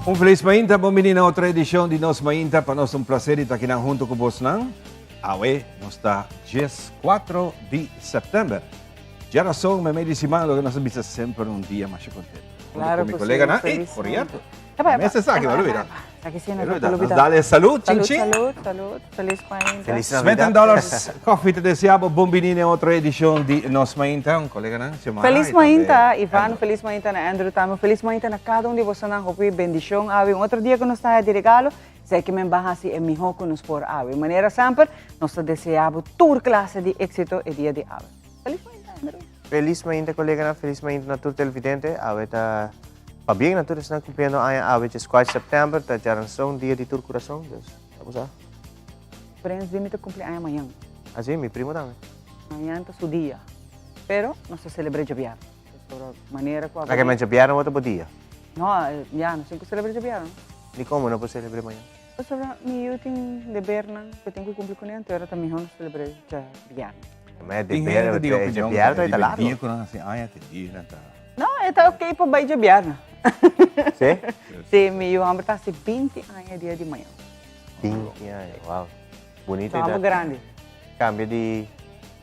Un felis mainta, bon bini na otro edicion di Nos Mainta. Pa nos ta un placer di ta akinan hunto cu bosnan. Awe nos ta 14 di september. Djarason, meimei di siman, loke nos a bisa semper un dia masha contento. Claro Junto cu mi cu sí, coleganan. Ey, felis por mainta. cierto, Epa, epa, mester sa aki, epa, bo epa, lubida. epa. Sa ki si, Bo no ta lubida. Nos lubida. dale salud, chin Salud, chin. salud, salud. Felis mainta. Felis Smith Navidad. and Dollars Coffee ta desea bo bon bini den otro edicion di Nos Mainta. Un coleganan, Xiomara Felis y tambe mainta, Ivan. Andrew. Felis mainta na Andrew tambe. Felis mainta na cada un di bosonan. Hopi bendicion awe. Un otro dia cu nos ta haya di regalo, Esei ke men ban hasi e mihó ku nos por awe. Manera semper, nos ta deseá bo tur klase di éksito e dia di awe. Felis mainta, Andrew. Felis mainta koleganan, felis mainta na tur televidente. Awe ta pabien na tur esnan kumpliendo aña awe djeskuater sèptèmber, ta djaranson, dia di tur kurason, dus ya bo sa. Prens di mi ta kumpli aña mañan. Ah si? Mi primo tambe. Mañan ta su dia, pero nos ta selebr'é djabièrnè. Pasobra manera ku awe. Laga men djabièrnè bo ta bo dia? No, ya, nos tin ku selebr'é djabièrnè. Di komo no por selebr'é mañan? Pasobra mi yu tin debernan ku tin ku kumpli kuné, anto era ta mihó no selebr'é djabièrnè. Ma e Tin deber, hende di e opinion ku djabièrnè ta ta riba largo. dia ku nan hasi aña te dia nan ta. No, e ta oké pa bai djabièrnè. Sí? Sí, mi yu hòmber ta hasi binti aña dia di mañan. Binti aña, wow. Bunita Ta edat. hòmber grandi. Kambia di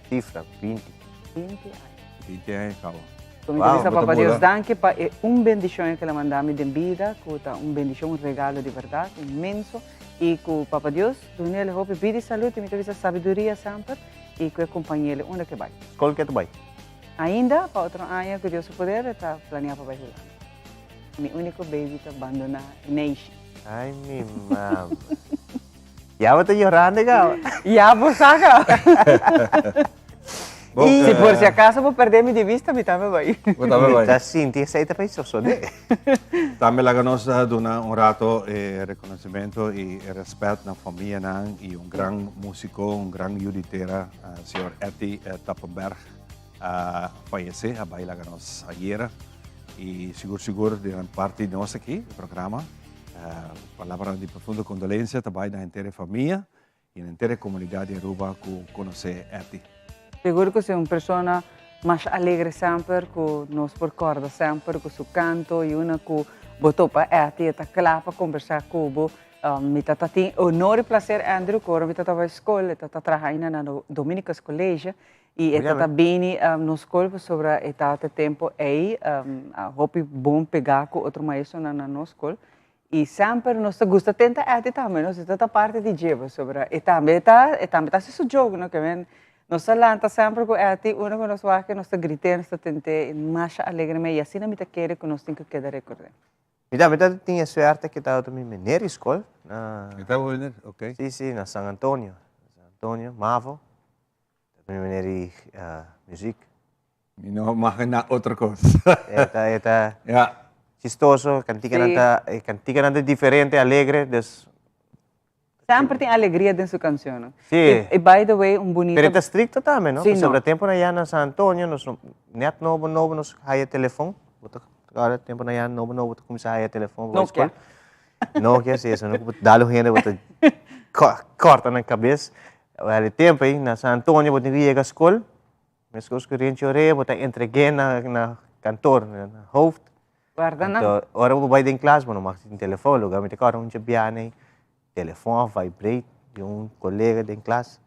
sifra, binti. Binti aña. Binti aña kaba. Ku mi ta bisa Papa Dios danki pa e un bendishon ku el a manda mi den bida, ku ta un bendishon, un regalo di bèrdat inmenso, i ku Papa Dios duna el hopi bida i salud, i mi ta bisa sabiduria semper, i ku e kompañ'el unda ku e bai. Skol ke ta bai? Ainda pa otro aña ku Dios su poder e ta planea pa bai Hulanda. Mi úniko baby ta bandoná e neishi. Ai mi mama. Ya bo ta yorando caba. Ya bo sa caba. Bo, Si por si acaso bo perde mi di vista, mi tambe bai. Bo tambe bai. Mi ta sinti esey ta bay sosode. Tambe laga nos duna un rato e reconocimento y e respet na famianan y un gran musico, un gran yu di tera, señor Etty Tappenberg a fayece, a bay laga nos ayera. Y sigur sigur di nan parti di nos aki, e programa, palabranan di profundo condolencia ta bay na henter e famia y na henter e comunidad di Aruba cu conoce Etty. Sigur cu si un persona mas alegre semper cu nos por corda semper cu su canto y una cu bo topa Etty e ta cla pa combersa cu bo. Mi ta ta tin honor y placer Andrew cu ora mi ta ta bay school e ta ta traha ainda na Dominicus College y e ta ta bini nos school pasobra e tabata e tempo ey hopi bon pega cu otro maestronan na nos school. I semper nos ta gusta tenta Etty tambe, nos ta ta parti di dje pasobra e tambe ta e tambe ta hasi su joke no ke men nos ta lanta semper ku Etty unda ku nos wak nos ta grit'é nos ta tent'é i masha alegre me i asina mi ta kere ku nos tin ku keda rekord'é. Mi tambe ta tin e suerte ke tabata mi meneer di skol na. E tabata meneer? Ok. Si si na San Antonio, San Antonio, Mavo, tabata mi meneer di muziek. Mi no imaginá otro kos. E ta, e ta Ja. chistoso, kantikanan Sí. ta, e kantikanan ta diferente, alegre, dus. Semper tin alegria den su kanshonnan. Sí. I, i by the way, un bunita. Pero e ta strikto tambe, no? Sí, no. Pasobra temponan ya na San Antonio nos no, net nobo nobo nos haya telefon. Bo ta kòrda temponan ya nobo nobo ta kuminsá haya telefon pa bai Nokia. skol. Nokia, sí, eso no ku bo dal un hende bo ta kòrta nan kabes. Wèl, e tempo ei na San Antonio bo tin ku yega skol. Meskos ku Rinchi Orea bo ta entreg'é na na kantor, na hoofd. Guarda nan. Anto ora bo bai den klas bo no mag tin telefon, lugar mi ta kòrda un djabiá nei telefon a vibrate di un kolega den klas,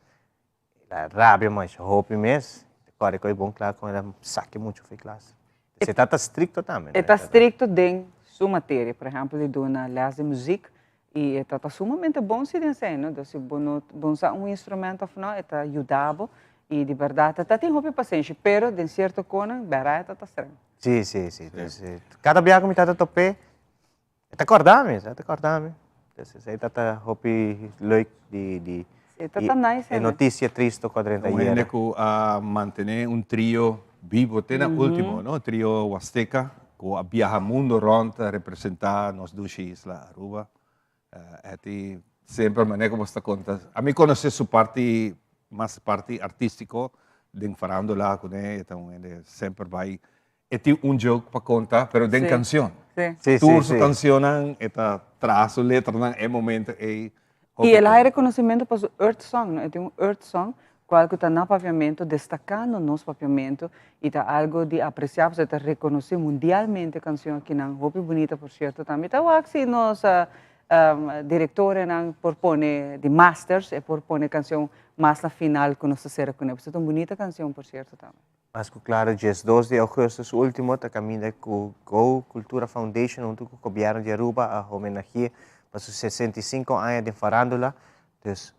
el a rabia masha hopi mes, ta kòrda ku e bon kla kon el a saki muchu for e klas. E ta strikto tambe. E ta strikto den su materia, por ehempel di duna les di muziek y e ta ta sumamente bon si den esey, no? Dus si bo no bon sa un instrumento of no, e ta yuda bo y di berdad e ta tin hopi pasenshi, pero den cierto conan berdad e ta ta streng. Si, si, si. Dus cada bia cu mi ta ta top'é, E ta kòrda mi, e ta kòrda mi. Entonces esei ta ta hopi leuk di di E ta ta nice e notisia tristo ku a drenta Un ayera. hende ku a mantené un trio bibo te na último, no? Trio Huasteca ku a biaha mundo rònt a representá nos dushi isla Aruba. Etty semper manera ku bo sta konta, ami konosé su parti mas parti artístiko den farándula kuné, e ta un hende semper bai E tin un joke pa konta, pero den kanshon. Sí. Tur su kanshonnan e ta traha su letranan e momento ei. I el a haña rekonosementu pa su Earth Song, no? E tin un Earth Song. cual cu ta na Papiamento, destacando nos Papiamento y ta algo di aprecia pasobra ta reconoci mundialmente e cancion akinan, hopi bunita por cierto tambe. Ta wak si nos directorenan por pone di masters e por pone e cancion mas na final cu nos ta cera cune, pasobra ta un bunita cancion por cierto tambe. Mas cu claro 12 di augustus ultimo ta caminda cu Go Cultura Foundation hunto cu Gobierno di Aruba a homenagie pa su 65 aña den farandula, dus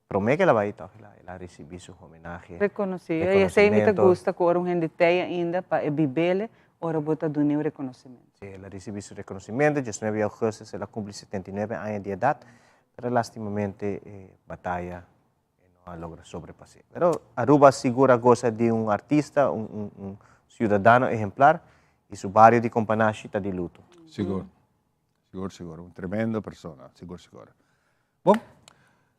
prome cu el a bay toch el a ricibi su homenahe. Reconoci. Y esey mi ta gusta cu ora un hende tey ainda pa e bibele ora bo ta dun'e un reconocimento. Si, el a ricibi su reconocimento, 19 di augustus el a cumpli 79 aña di edad, pero lastimamente e bataya e no a logra sobrepas'é. Pero Aruba sigur a gosa di un artista, un, un, un ciudadano ehemplar y su bario di Companashi ta di luto. Sigur, sigur, sigur. Un tremendo persona, sigur, sigur. Bon.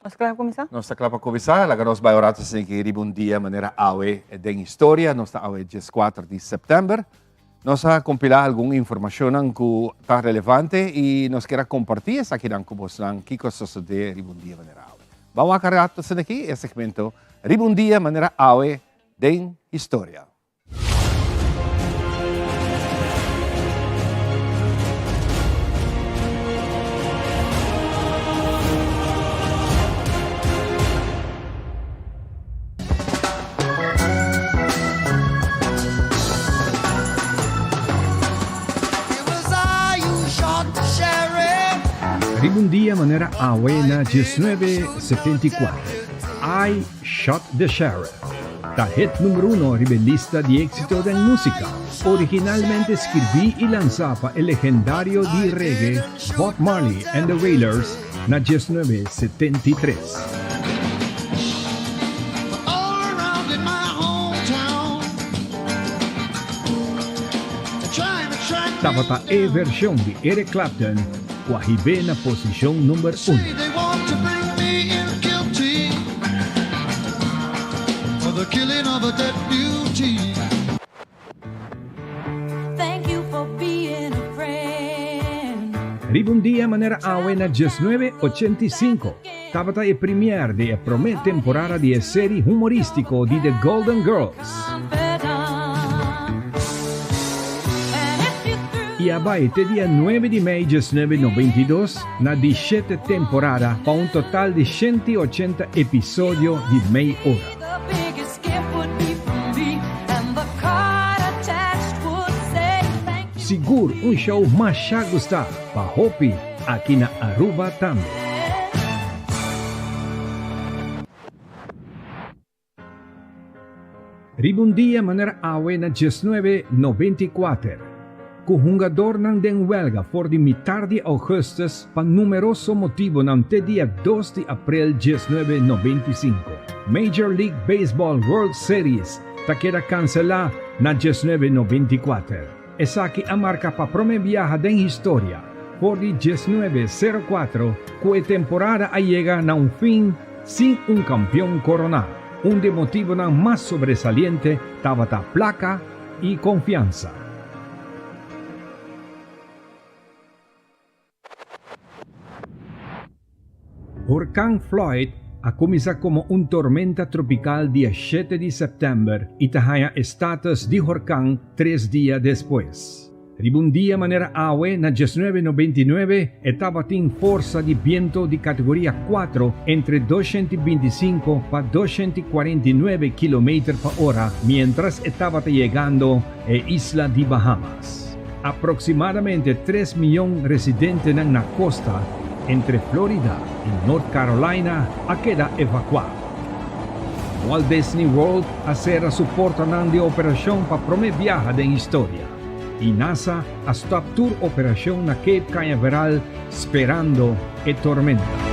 Nos ta kla pa kuminsá? Nos ta kla pa kuminsá. Laga nos bai un rato esaki riba un dia manera awe den historia. Nos ta awe 14 di sèptèmber. Nos a kompilá algun informashonnan ku ta relevante i nos kier a kompartí esakinan ku bosnan kiko a sosodé riba un dia manera awe. Ban wak a rato asin'aki e segmento Riba un dia manera awe den historia. Riba un dia manera awe na diesnuebe setenta i kuater, I Shot the Sheriff ta hit number uno riba e lista di éksito den músika. Originalmente skirbí i lansá pa e legendario di reggae Bob Marley and the Wailers na 1973. Tabata e vershon di Eric Clapton ku a hib'é na posishon number unu. Riba un dia manera awe na 1985, tabata e premier di e promé temporada di e seri humorístiko di The Golden Girls. I a bai te dia nuebe di mei 1992 na di shete temporada pa un total di 180 episodio di mei ora. Sigur un show masha gusta pa hopi aki na Aruba tambe. Riba un dia manera awe na 1994, Ku hungadornan den wèlga for di mitar di ougùstùs pa numeroso motibonan te dia dos di aprel 1995. Major League Baseball World Series ta keda kanselá na 1994. Esaki a marka pa promé biaha den historia for di 1904 ku e temporada a yega na un fin sin un kampion koroná. Un di e motibonan mas sobresaliente tabata plaka i konfiansa. Horkan Floyd a kuminsá komo un tormenta tropikal dia shete di sèptèmber i ta haña e status di horkan tres dia despues. Riba un dia manera awe na 1999 e tabatin forsa di biento di kategoria kuatro entre 225 pa 249 kilometer pa ora mientras e tabata yegando e isla di Bahamas. Aproximadamente tres miyon residentenan na kosta entre Florida i North Carolina a keda evakuá. Walt Disney World a sera su portanan di operashon pa promé biaha den historia. I NASA a stòp tur operashon na Cape Cañaveral sperando e tormenta.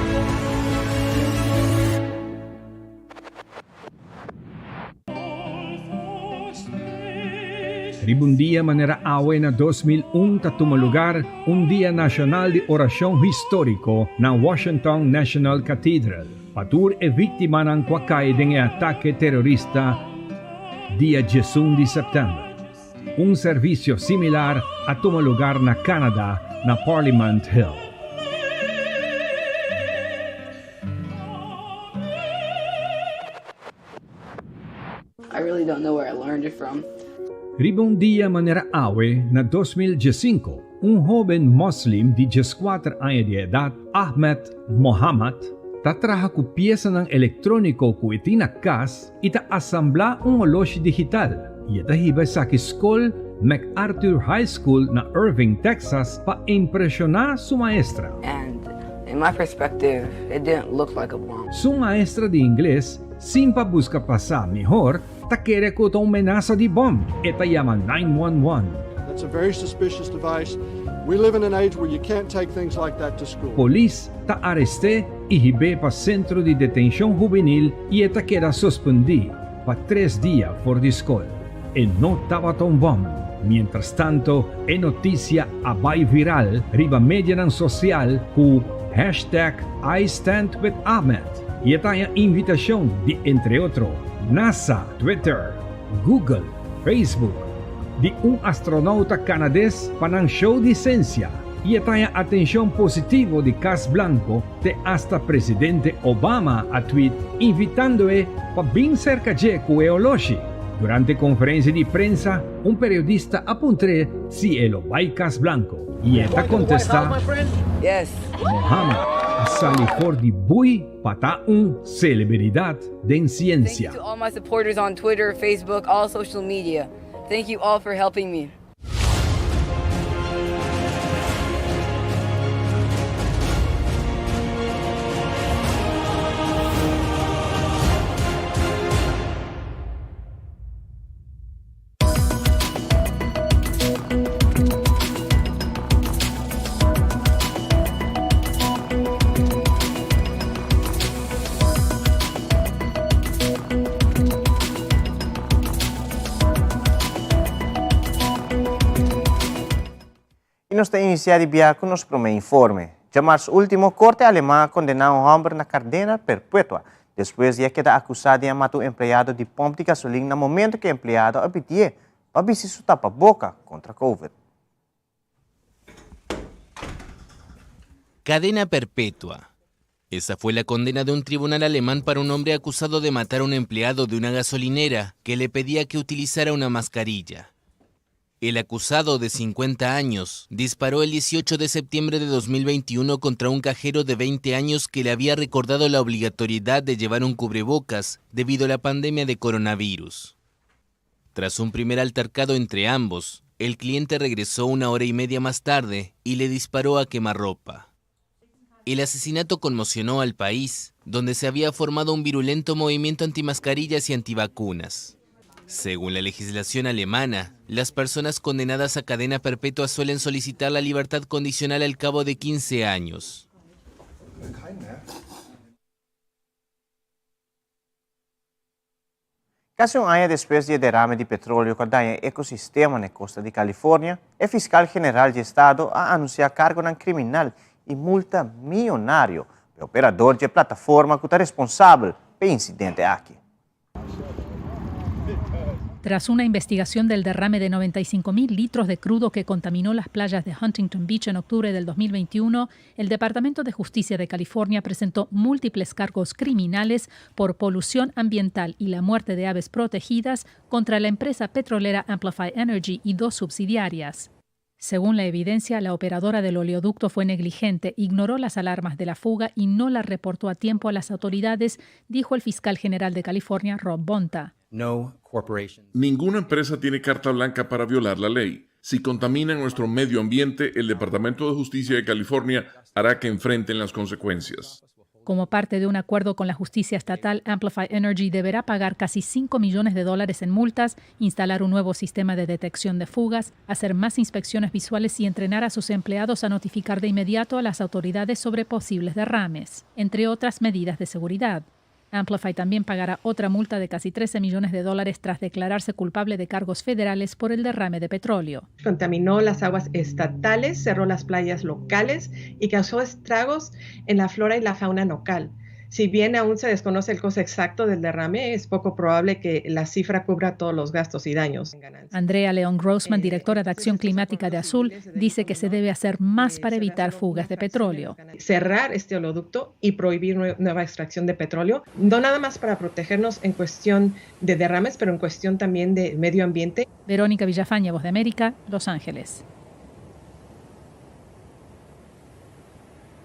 Riba un dia manera awe na 2001 ta tuma lugar un dia nashonal di orashon históriko na Washington National Cathedral pa tur e víktimanan ku a kai den e atake terorista dia 11 di sèptèmber. Un servisio similar a tuma lugar na Canada na Parliament Hill. don't know where I learned it from. Riba un dia manera awe na 2015, un hoben moslim di 14 aña di edat, Ahmed Mohamed, ta traha ku piesanan elektróniko ku e tin na kas i ta asamblá un oloshi digital i e ta hiba esaki skol MacArthur High School na Irving, Texas pa impreshoná su maestra. And in my perspective, it didn't look like a bomb. Su maestra di ingles, sin pa buska pa sa mihor, ta kere ku ta un menasa di bòm. E ta yama 911. That's a very suspicious device. We live in an age where you can't take things like that to school. Polis ta arest'é i hib'é pa sentro di detenshon hubenil i e ta keda suspendí pa tres dia for di skol. E no tabata un bòm. Mientrastanto e notisia a bai viral riba medianan sosial ku hashtag IStandWithAhmed i e ta haña invitashon di entre otro NASA, Twitter, Google, Facebook, di un astronauta kanades pa nan show di sensia i e ta haña atenshon positivo di Kas Blanko te asta presidente Obama a tweet invitando e pa bin serka dje ku e oloshi. Durante konferensia di prensa un periodista a puntr'é si e lo bai Kas Blanko i e ta kontestá, Yes. Mohammed a sali for di bui pa ta un selebridat den Thank you siensia. to all my supporters on Twitter, Facebook, all social media. Thank you all for helping me. I nos ta inisiá di bia ku nos promé informe. Djamars último, korte aleman a kondená un hòmber na kardena perpetua despues di a keda akusá di a mata un empleado di pòmp di gasolin na momento ku e empleado a pidié pa bisti su tapaboka kontra covid. Cadena perpetua. Esa fue la condena de un tribunal alemán para un hombre acusado de matar a un empleado de una gasolinera que le pedía que utilizara una mascarilla. El acusado de 50 años disparó el 18 de septiembre de 2021 contra un cajero de 20 años que le había recordado la obligatoriedad de llevar un cubrebocas debido a la pandemia de coronavirus. Tras un primer altercado entre ambos, el cliente regresó una hora y media más tarde y le disparó a quemarropa. El asesinato conmocionó al país, donde se había formado un virulento movimiento antimascarillas y antivacunas. Según la legislación alemana, las personas condenadas a cadena perpetua suelen solicitar la libertad condicional al cabo de 15 años. Kasi un aña despues di e derame di petroleo ku a daña e ekosistema na e kosta di California, e fiskal general di estado a anunsiá kargonan kriminal i multa mionario pa e operador di e plataforma ku ta responsabel pa e insidente aki. Tras una investigación del derrame de 95 mil litros de crudo que contaminó las playas de Huntington Beach en octubre del 2021, el Departamento de Justicia de California presentó múltiples cargos criminales por polución ambiental y la muerte de aves protegidas contra la empresa petrolera Amplify Energy y dos subsidiarias. Según la evidencia, la operadora del oleoducto fue negligente, ignoró las alarmas de la fuga y no la reportó a tiempo a las autoridades, dijo el fiscal general de California, Rob Bonta. Ninguna empresa tiene carta blanca para violar la ley. Si contaminan nuestro medio ambiente, el Departamento de Justicia de California hará que enfrenten las consecuencias. Como parte de un acuerdo con la justicia estatal, Amplify Energy deberá pagar casi 5 millones de dólares en multas, instalar un nuevo sistema de detección de fugas, hacer más inspecciones visuales y entrenar a sus empleados a notificar de inmediato a las autoridades sobre posibles derrames, entre otras medidas de seguridad. Amplify también pagará otra multa de casi 13 millones de dólares tras declararse culpable de cargos federales por el derrame de petróleo. Contaminó las aguas estatales, cerró las playas locales y causó estragos en la flora y la fauna local. Si bien aún se desconoce el costo exacto del derrame, es poco probable que la cifra cubra todos los gastos y daños. Andrea León Grossman, directora de Acción Climática de Azul, dice que se debe hacer más para evitar fugas de petróleo. Cerrar este oleoducto y prohibir nueva extracción de petróleo, no nada más para protegernos en cuestión de derrames, pero en cuestión también de medio ambiente. Verónica Villafañe, Voz de América, Los Ángeles.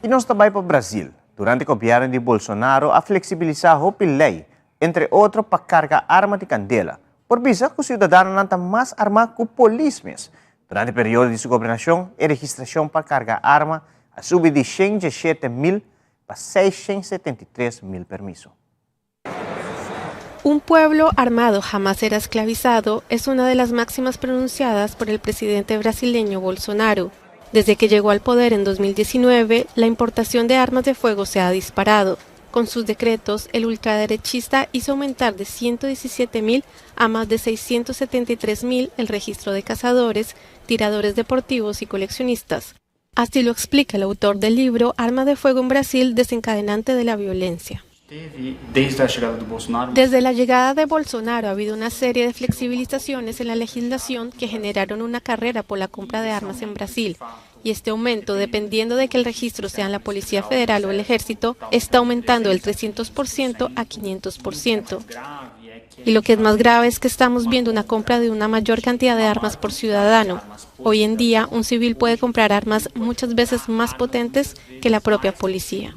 I nos ta bai pa Brasil. Durante gobièrnu di Bolsonaro a fleksibilisá hopi lei, entre otro pa karga arma di kandela. Por bisa ku siudadanonan ta mas armá ku polis mes. Durante periodo di su gobernashon e registrashon pa karga arma a subi di 117 mil pa 673 mil permiso. Un pueblo armado jamás será esclavizado es una de las máximas pronunciadas por el presidente brasileño Bolsonaro. Desde que llegó al poder en 2019, la importación de armas de fuego se ha disparado. Con sus decretos, el ultraderechista hizo aumentar de 117.000 a más de 673.000 el registro de cazadores, tiradores deportivos y coleccionistas. Así lo explica el autor del libro Arma de Fuego en Brasil, desencadenante de la violencia. Desde la llegada de Bolsonaro ha habido una serie de flexibilizaciones en la legislación que generaron una carrera por la compra de armas en Brasil. Y este aumento, dependiendo de que el registro sea en la Policía Federal o el Ejército, está aumentando del 300% a 500%. Y lo que es más grave es que estamos viendo una compra de una mayor cantidad de armas por ciudadano. Hoy en día, un civil puede comprar armas muchas veces más potentes que la propia policía.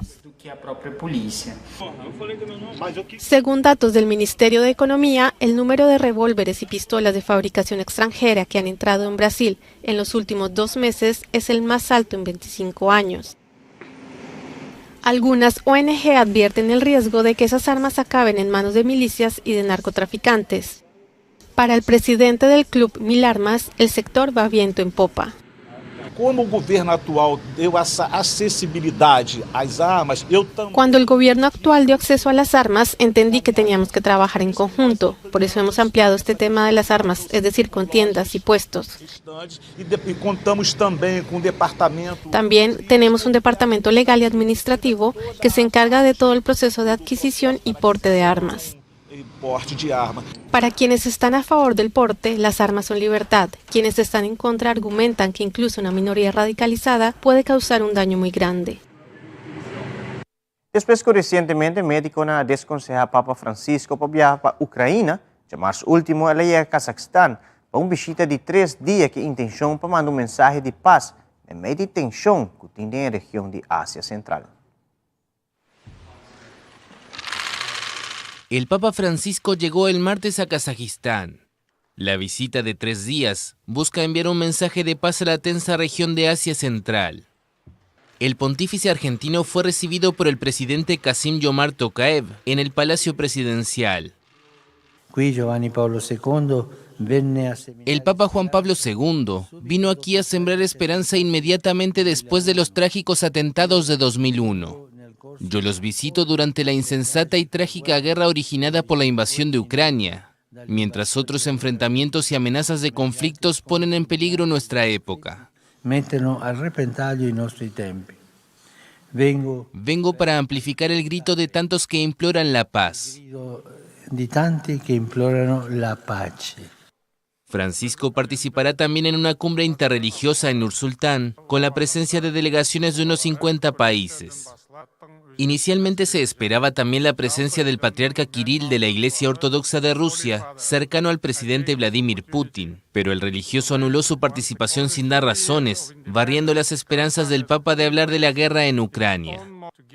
Según datos del Ministerio de Economía, el número de revólveres y pistolas de fabricación extranjera que han entrado en Brasil en los últimos 2 meses es el más alto en 25 años. Algunas ONG advierten el riesgo de que esas armas acaben en manos de milicias y de narcotraficantes. Para el presidente del club Mil Armas, el sector va viento en popa. Como o governo atual deu essa acessibilidade às armas, eu também. Cuando el gobierno actual dio acceso a las armas, entendí que teníamos que trabajar en conjunto. Por eso hemos ampliado este tema de las armas, es decir, con tiendas y puestos. E, e contamos também com o departamento. También tenemos un departamento legal y administrativo que se encarga de todo el proceso de adquisición y porte de armas. Porte de arma. Para quienes están a favor del porte, las armas son libertad. Quienes están en contra argumentan que incluso una minoría radicalizada puede causar un daño muy grande. Despues ku resientemente médikonan a deskonsehá Papa Francisco pa biaha pa Ukrania, djamars último el a yega Kazajstan pa un bishita di 3 dia ku intenshon pa manda un mensahe di pas den medio di tenshon ku tin den region di Asia Sentral. El Papa Francisco llegó el martes a Kazajistán. La visita de 3 días busca enviar un mensaje de paz a la tensa región de Asia Central. El pontífice argentino fue recibido por el presidente Kasim Yomart Tokaev en el Palacio Presidencial. Qui Giovanni Paolo II venne a seminare El Papa Juan Pablo II vino aquí a sembrar esperanza inmediatamente después de los trágicos atentados de 2001. Yo los visito durante la insensata y trágica guerra originada por la invasión de Ucrania, mientras otros enfrentamientos y amenazas de conflictos ponen en peligro nuestra época. Mettono a repentaglio i nostri tempi. Vengo Vengo para amplificar el grito de tantos que imploran la paz. Di tanti che implorano la pace. Francisco participará también en una cumbre interreligiosa en Nur-Sultán, con la presencia de delegaciones de unos 50 países. Inicialmente se esperaba también la presencia del patriarca Kirill de la Iglesia Ortodoxa de Rusia, cercano al presidente Vladimir Putin, pero el religioso anuló su participación sin dar razones, barriendo las esperanzas del Papa de hablar de la guerra en Ucrania.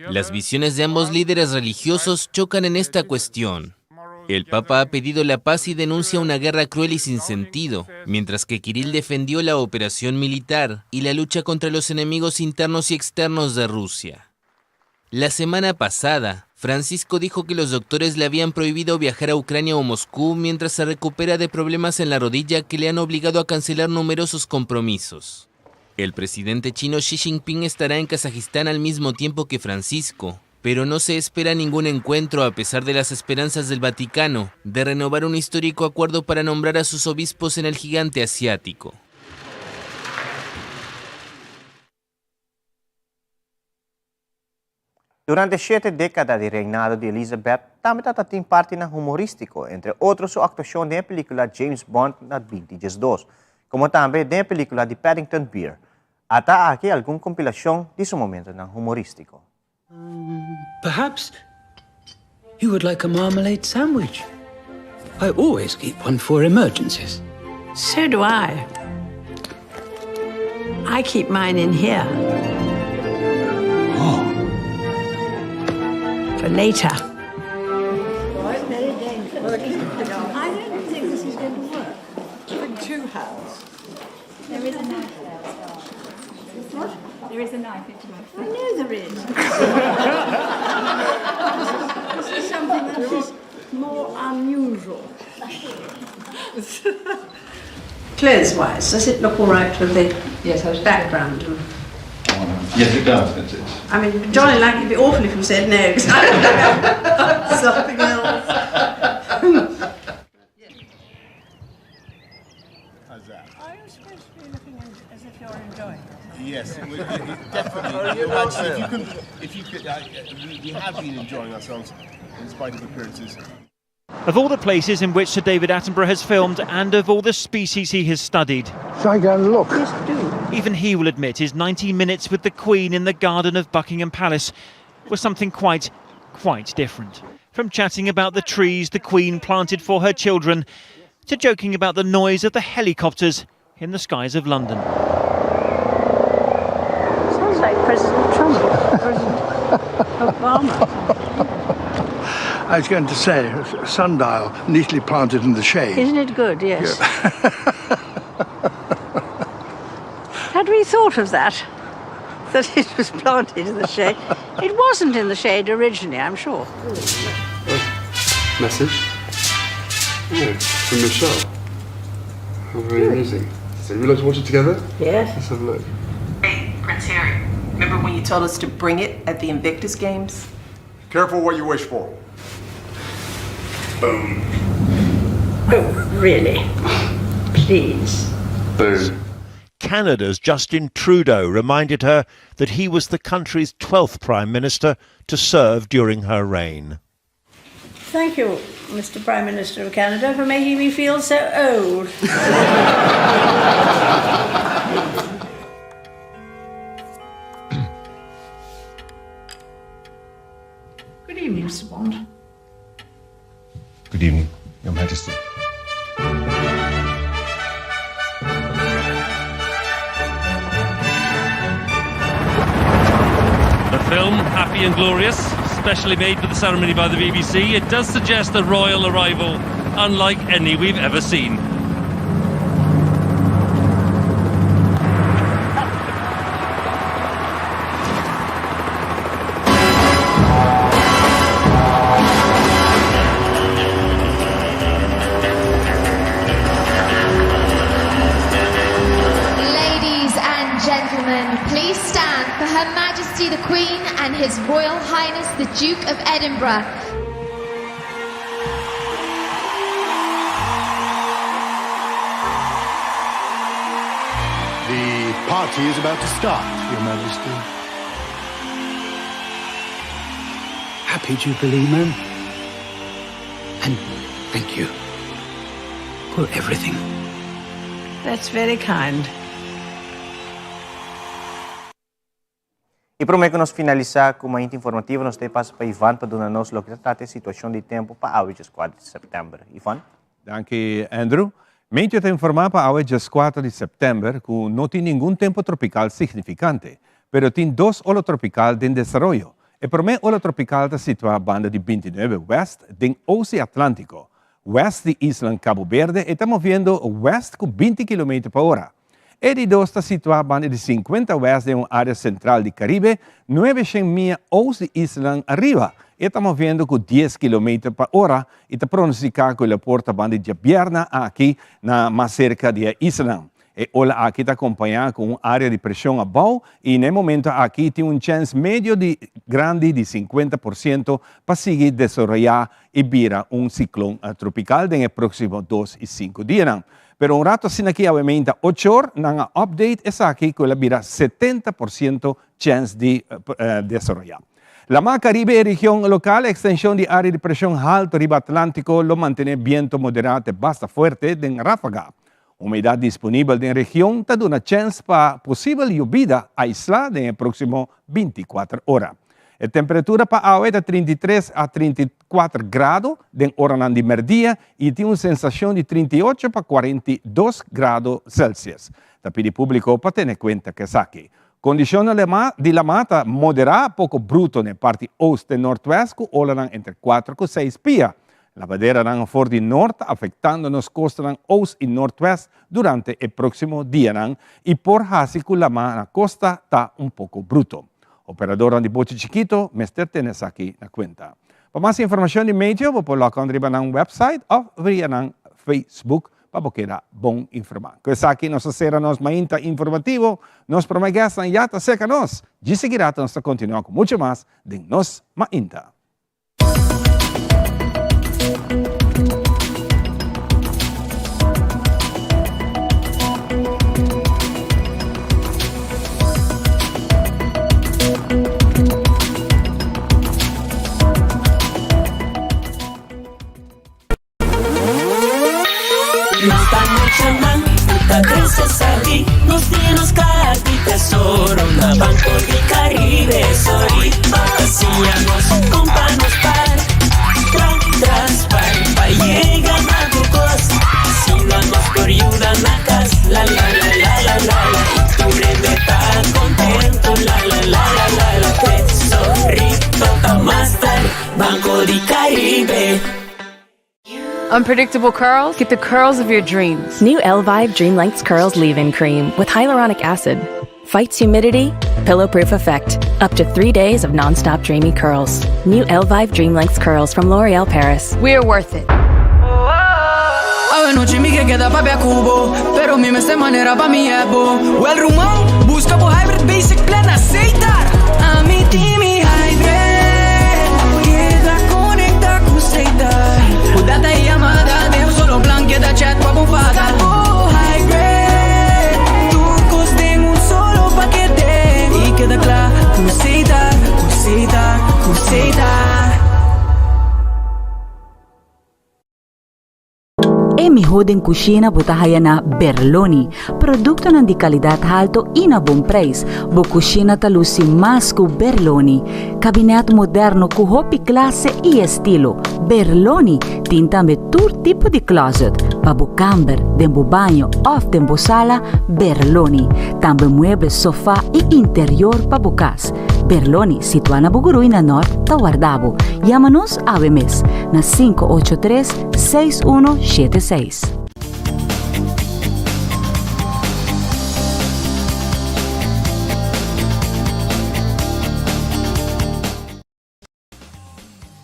Las visiones de ambos líderes religiosos chocan en esta cuestión. El Papa ha pedido la paz y denuncia una guerra cruel y sin sentido, mientras que Kirill defendió la operación militar y la lucha contra los enemigos internos y externos de Rusia. La semana pasada, Francisco dijo que los doctores le habían prohibido viajar a Ucrania o Moscú mientras se recupera de problemas en la rodilla que le han obligado a cancelar numerosos compromisos. El presidente chino Xi Jinping estará en Kazajistán al mismo tiempo que Francisco, pero no se espera ningún encuentro a pesar de las esperanzas del Vaticano de renovar un histórico acuerdo para nombrar a sus obispos en el gigante asiático. Durante shete dékada di reinado di Elizabeth tambe tabatin partinan humorístiko, entre otro su aktuashon den e pelíkula James Bond na binti diesdos, komo tambe den e pelíkula di Paddington Bear. Ata aki algun kompilashon di su momentonan humorístiko. Perhaps you would like a marmalade sandwich. I always keep one for emergencies. So do I. I keep mine in here. Oh. For later. I don't think this is going to work. For two hands. There is a knife there as well. What? There is a knife if you I know there is. this is something that is more unusual. Clothes-wise, does it look all right with the yes, background? Yes, it does. It's, it's... I mean, Johnny, like, it'd be awful if you said no, because something else. How's that? Are you supposed to be looking as if you're enjoying it? Yes, we, definitely. Actually, if you could, if you could, uh, we, we have been enjoying ourselves in spite of appearances. Of all the places in which Sir David Attenborough has filmed and of all the species he has studied. Shall I go and look? Yes, do. Even he will admit his 90 minutes with the Queen in the garden of Buckingham Palace was something quite, quite different. From chatting about the trees the Queen planted for her children to joking about the noise of the helicopters in the skies of London. Sounds like President Trump, President Obama. I was going to say, a sundial neatly planted in the shade. Isn't it good? Yes. Yeah. Had we thought of that? That it was planted in the shade? It wasn't in the shade originally, I'm sure. Oh, message? Yeah, from Michelle. How very amusing. So would you like to watch it together? Yes. Let's have a look. Hey, Prince Harry. Remember when you told us to bring it at the Invictus Games? Careful what you wish for. Boom. Oh, really? Please. Boom. Canada's Justin Trudeau reminded her that he was the country's 12th Prime Minister to serve during her reign. Thank you, Mr. Prime Minister of Canada, for making me feel so old. Good evening, Mr. Bond. Good evening, Your Majesty. The film, Happy and Glorious, specially made for the ceremony by the BBC, it does suggest a royal arrival unlike any we've ever seen. Ladies and gentlemen, please stand for Her Majesty the Queen and His Royal Highness the Duke of Edinburgh. The party is about to start, Your Majesty. Happy Jubilee, ma'am. And thank you for everything. That's very kind. I promé ku nos finalisá ku Mainta Informativo nos ta e pasa pa Ivan pa duna nos loke ta trata e situashon di tempu pa awe djeskuater di sèptèmber. Ivan? Danki Andrew. Meteo ta informá pa awe djeskuater di sèptèmber ku no tin ningun tempu tropikal signifikante, pero tin dos ola tropikal den desaroyo. E promé ola tropikal ta situá banda di bintinuebe wèst den Osi Atlántiko. Wèst di islan Cabo Berde e ta moviendo wèst ku binti kilometer pa ora. E di dos ta situá banda di sinkuenta west den un área sentral di Karibe, nuebeshen mia oost di islanan ariba. E ta moviendo ku dies kilometer pa ora i ta pronostiká ku el a por ta banda di djabièrna aki na mas serka di e islanan. E ola aki ta kompañá ku un área di preshon abou i na e momento aki tin un chèns medio di grandi di 50% pa sigui desaroyá i bira un siklon tropikal den e próksimo dos i sinku dianan. Pero un rato asina aki awe meinta ochor nan a update esaki ku el a bira 70% chèns di desaroyá. Lamá Caribe e region local, Extension di área di preshon halto riba Atlántico lo mantené biento moderá te basta fuerte den ráfaga. Humedad disponibel den region ta duna chèns pa posibel yobida aislá den e próksimo bintikuater ora. E temperatura pa awe ta 33 a 34 grado den oranan di mèrdia i tin un sensashon di 38 pa 42 grado Celsius. Ta pidi públiko pa tene kuenta ku esaki. Kondishonnan di lamá ta moderá poko bruto na e parti oost te nortwest ku olanan entre kuater ku seis pia. Labaderanan for di nort ta afektando nos kostanan oost i nortwest durante e próksimo dianan i por hasi ku lamá na kosta ta un poko bruto. Operadornan di bochi chikito mester tene esaki na kuenta. Pa mas informashon di meteo bo por lòk on riba nan wèpsait òf via nan Facebook pa bo keda bon informá. Ku esaki nos ta sera nos mainta informativo. Nos promé gèstnan ya ta serka nos. Djis sigui rato nos ta kontinuá ku muchu mas den nos mainta. Nos ta muchanan ku ta krese sabí, nos tin nos kaha di tesoro na Banco di Caribe. Sorry pa siña nos kon pa nos par, tra tras par pa yega na tur kos. Asina nos por yuda na kas, la la la la la la la. I tur hende ta kontento, la la la la la la. Tesorito ta mas tar, Banco di Caribe. Unpredictable curls? Get the curls of your dreams. New Elvive Dream Lengths Curls Leave-In Cream with hyaluronic acid. Fights humidity, pillow-proof effect. Up to three days of non-stop dreamy curls. New Elvive Dream Lengths Curls from L'Oreal Paris. We're worth it. Anochi mi ke keda papia ku bo Pero mi mester manera pa mi ebo Wel ruman, buska bo hybrid basic plan na Setar Ami tin mi hybrid Keda konekta ku Setar Ku data i yamada den un solo plan Keda chat pa bo fada Bo hybrid Tur kos den un solo pakete I keda kla ku Setar Ku Setar, ku Setar. E miho den cushina bo ta haya na Berloni. Productonan di calidad halto y na bon prijs. Bo cushina ta luci mas cu Berloni. Cabinet moderno cu hopi clase y estilo. Berloni tin tambe tur tipo di closet. Pa bo camber, den bo baño of den bo sala, Berloni. Tambe mueble, sofa y interior pa bo cas. Berloni, situa na Bugurui na Nort, ta warda bo. Yama nos awe mes na 583 6176.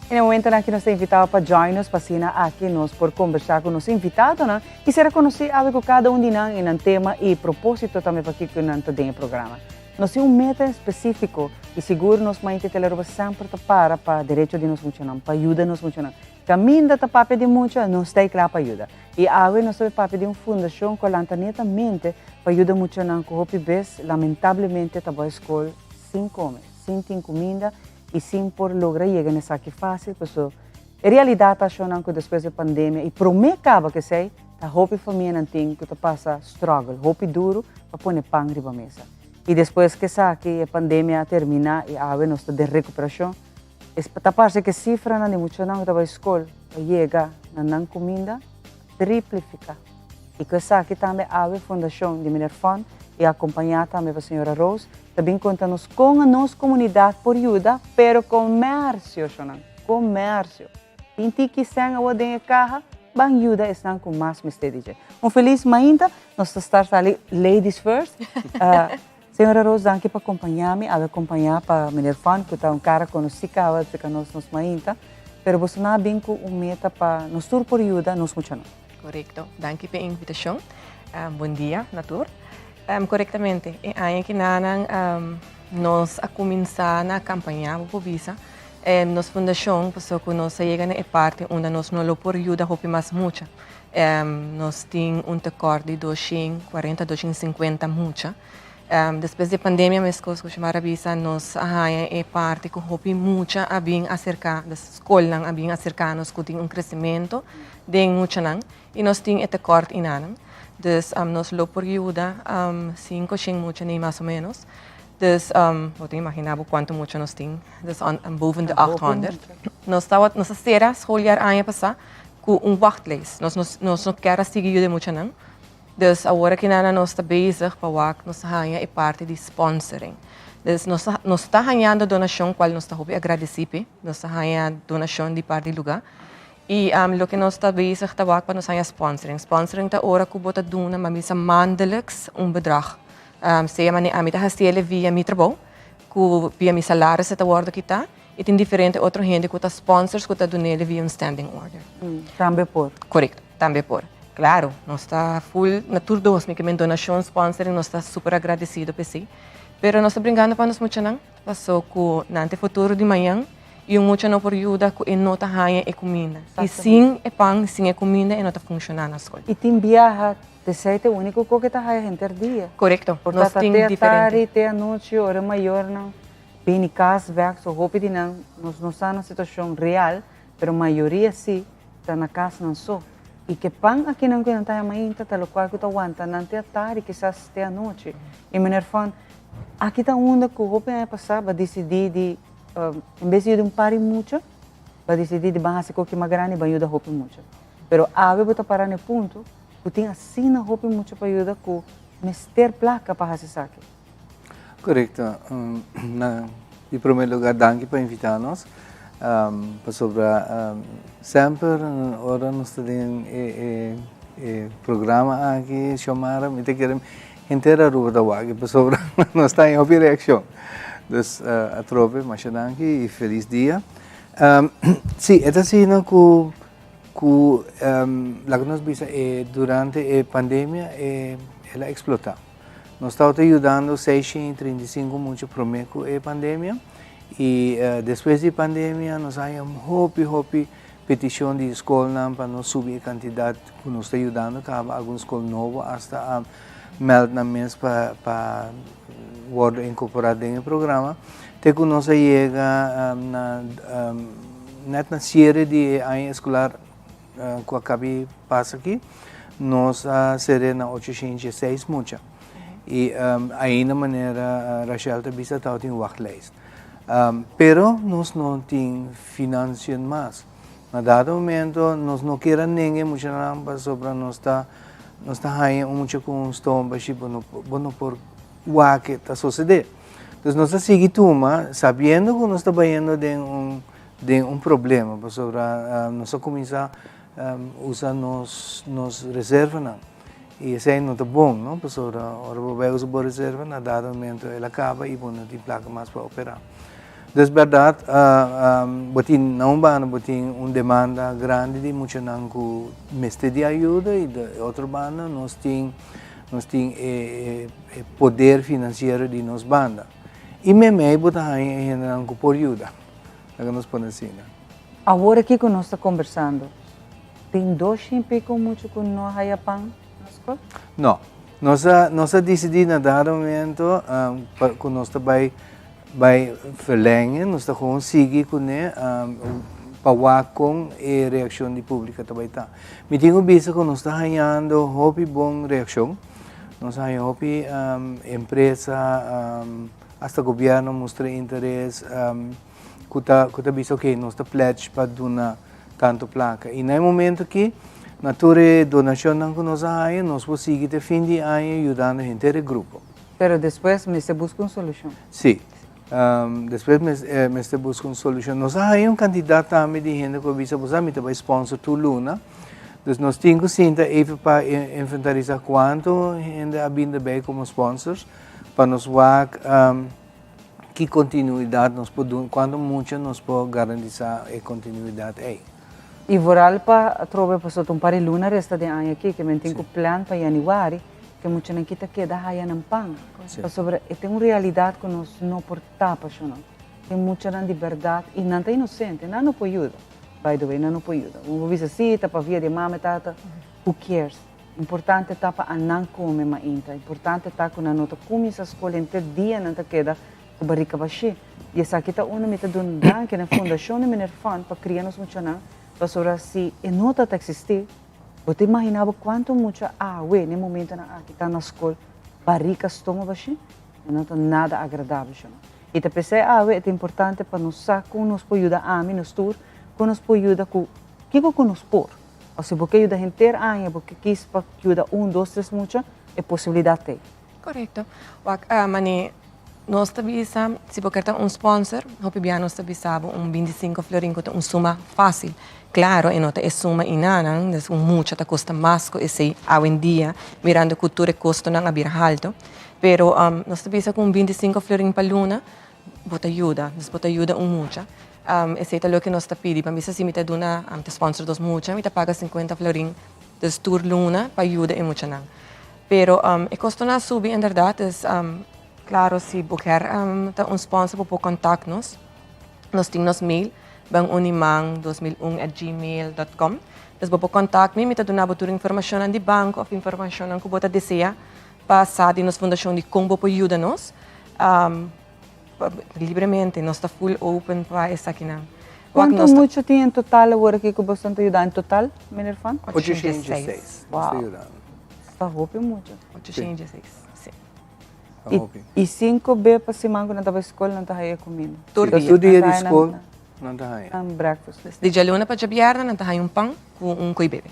En e momentonan aki nos ta invitado pa join nos pa asina aki nos por conversa cu nos invitadonan y sera conoci awe cu cada un di nan y nan tema y proposito tambe pakico nan ta den e programa. Nos tin un meta específico y sigur nos Maite Telearuba semper ta para pa derecho di nos muchanan, pa yuda nos muchanan. Caminda ta papia di mucha, nos ta cla pa yuda. Y awe nos ta papia di un fundacion cu a lanta netamente pa yuda muchanan cu hopi bes lamentablemente ta bay scol sin come, sin tin cuminda y sin por logra yega na esaki facil paso e realidad ta ashonan cu despues di pandemia y prome caba cu esey ta hopi famianan tin cu ta pasa struggle hopi duro pa pone pan riba mesa. Y despues cu esaki e pandemia a termina y awe nos ta den recuperacion ta parce cu e cifranan di muchanan cu ta bay scol pa yega na nan cuminda triplifica. Y cu esaki tambe awe Fundacion di Meneer Fon y acompaña tambe pa señora Rose ta bin conta nos con nos comunidad por yuda, pero comercio shonan, comercio. Tin tiki cen awo den e caha, ban yuda esnan cu mas mester di dje. Un feliz mainta, nos ta start sali ladies first. Señora Rose danki pa acompaña mi, awe acompaña pa Meneer Fon cu ta un cara conoci caba cerca nos nos mainta, pero boso nan a bin cu un meta pa nos tur por yuda nos muchanan. Korekto. Danki p'e invitashon. Bon dia na tur. Korektamente, e aña kinanan nos a kuminsá na kampañá, bo por bisa, nos fundashon pasobra ku nos a yega na e parti unda nos no lo por yuda hopi mas mucha. Nos tin un tekòrt di doshen kuarenta, doshen sinkuenta mucha. Despues di e pandemia meskos ku Xiomara a bisa nos a haña e parti ku hopi mucha a bin aserká, dus skolnan a bin aserká nos ku tin un kresementu den muchanan i nos tin e tekort inanan. Dus nos lo por yuda sinku shen mucha ni mas o ménos. Dus bo ta imaginá bo kuantu mucha nos tin, dus boven de 800. Nos tabata, nos a sera schooljaar aña pasá ku un wachtlijst. Nos nos no kier a sigui yuda e muchanan. Dus awor aki nana nos ta bezig pa wak nos haña e parti di sponsoring. Dus nos ta nos ta hañando donashon kual nos ta hopi agradesí p'e. Nos ta haña donashon di parti lugá. I loke nos ta bezig ta wak pa nos haña sponsoring. Sponsoring ta ora ku bo ta duna ma bisa maandelijks un bedrag. Sea manera ami ta hasiel via mi trabou, ku via mi salaris e ta wòrdu kitá. I tin diferente otro hende ku ta sponsors ku ta dun'é via un standing order. Tambe por. Korekto, tambe por. Klaro, nos ta ful na tur dos, mi ke men donashon, sponsoring, nos ta super agradesido p'esei. Pero nos ta bringando pa nos muchanan, paso ku nan ta e futuro di mañan i un mucha no por yuda ku e no ta haña e kuminda. I sin e pan, sin e kuminda e no ta funshoná na skol. I tin biaha, t'esei ta e úniko kos ku e ta haña henter dia. Korekto, Por nos ta tin te a diferente. tardi, te anochi, ora e mayornan bini kas bèk, so hopi di nan nos no sa nan situashon real, pero mayoria si ta na kas nan so. I ke pan akinan ku nan ta haña mainta ta lokual ku ta wanta nan te atardi, kisas te anochi. I meneer Fon, aki ta unda ku hopi aña pasá bo a disidí di en bes di yuda un par di mucha, bo a disidí di ban hasi koki mas grandi i ban yuda hopi mucha. Pero awe bo ta para na e punto ku tin asina hopi mucha pa yuda ku mester plaka pa hasi esaki. Korekto. Na di prome lugar danki pa invita nos pasobra semper ora nos ta den e e programa aki Xiomara mi ta kere henter Aruba ta wak pasobra nos ta haña hopi reakshon. Dus atrobe masha danki i felis dia. Si e ta asina ku ku laga nos bisa e durante e pandemia el a eksplotá. Nos tabata yudando 635 mucha promé ku e pandemia i despues di pandemia nos a haña hopi hopi petishon di skolnan pa nos subi e kantidat ku nos ta yudando kaba algun skol nobo asta a mèld nan mes pa pa wòrdu inkorporá den e programa te ku nos a yega na nèt na siere di e aña eskolar ku a kabi pasa aki, nos a sere na 806 mucha. I ainda manera Rachel ta bisa tabatin wachtlijst. Pero nos no tin financiën mas. Na dado momento nos no kier a nenga e muchanan pasobra nos ta nos ta haña un mucha ku un stoma bashi bo no bo no por wak ke ta sosodé. Dus nos a sigui tuma sabiendo ku nos ta bayendo den un den un problema pasobra nos a cuminsa usa nos nos reservanan y esey no ta bon no pasobra ora bo bay usa bo reserva na dado momento el a caba y bo no tin placa mas pa opera. Dus berdad bo tin na un banda bo tin un demanda grandi di muchanan cu mester di ayuda y di otro banda nos tin nos tin e poder financiero di nos banda y memey bo ta haña e hendenan cu por yuda. Laga nos pone asina. Awor aki ku nos ta kombersando, tin dos shin piko muchu ku no a haya pan na skol? No. Nos a nos a disidí na dado momento pa ku nos ta bai bai verlengen, nos ta gewoon sigui kuné pa wak kon e reakshon di públiko ta bai ta. Mi tin ku bisa ku nos ta hañando hopi bon reakshon. Nos a haña hopi empresa. Hasta gobierno mustra interes cu ta cu ta bisa ok nos ta pledge pa duna tanto placa y na e momento aki na tur e donacionnan cu nos a haya nos por sigui te fin di aña yudando henter e grupo. Pero despues mester busca un solucion. Si, despues mester busca un solucion. Nos a haya un cantidad tambe di hende cu a bisa bo sa mi ta bay sponsor tur luna, dus nos tin cu sinta even pa inventarisa cuanto hende a bin erbij como sponsors. Pa nos wak ki kontinuidat nos por duna, kuantu mucha nos por garantisá e kontinuidat ei. I vooral pa atrobe pasobra ta un par di luna resta den aña aki ke men tin ku plan pa yanüari ke muchanan ki ta keda haya nan pan. Pasobra e tin un realidat ku nos no por tapa shonnan. Tin muchanan di bèrdat i nan ta inosente, nan no por yuda, by the way, nan no por yuda. Bo por bisa si ta pavia di e mama e tata, who cares? Importante ta pa anan come mainta. Importante ta cu nan no ta cuminsa scol henter dia nan ta keda cu barica bashi. Y esaki ta unda mi ta duna danki na fundacion di Meneer Fun pa cria nos muchanan pasobra si e no ta ta existi bo ta imagina bo cuanto mucha awe na e momentonan aki ta na scol barica stoma bashi? E no ta nada agradabel shama. Y ta pesey awe e ta importante pa nos sa con nos por yuda ami, nos tur, con nos por yuda cu kico cu nos por. O si bo ke yuda henter aña, bo ke kis pa yuda un, dos, tres mucha, e posibilidad t'ey. Korekto. Wak, mane nos ta bisa, si bo ker ta un sponsor, hopi bia nos ta bisa bo un 25 florin ku ta un suma fásil. Klaro, e no ta e suma inanan, des un mucha ta kosta mas ku esei awendia, mirando ku tur e kostonan a bira haltu. Pero nos ta bisa ku un 25 florin pa luna bo ta yuda, dus bo ta yuda un mucha. Esei ta loke nos ta pidi. Pa bisa si mi ta duna, mi ta sponsor dos mucha, mi ta paga 50 florin dus tur luna pa yuda e muchanan. Pero e kostonan a subi inderdat, dus klaro si bo kier ta un sponsor bo por kontakt nos. Nos tin nos mail banuniman 2001 at gmail dot com. Dus bo por kontakt mi, mi ta duna bo tur informashonnan di banko òf informashonnan ku bo ta desea pa sa di nos fundashon di kon bo por yuda nos. Libremente, nos ta full open pa esakinan. Kuantu mucha tin en total awor aki ku boso ta yuda en total, meneer Van? 806. Wow. Ta hopi mucha. 806, si. I 5 be pa siman ku nan ta bai skol nan ta haya e kuminda. Tur dia. Tur dia di skol nan ta haya. Nan breakfast. Di djaluna pa djabièrnè nan ta haya un pan ku un koi bebe.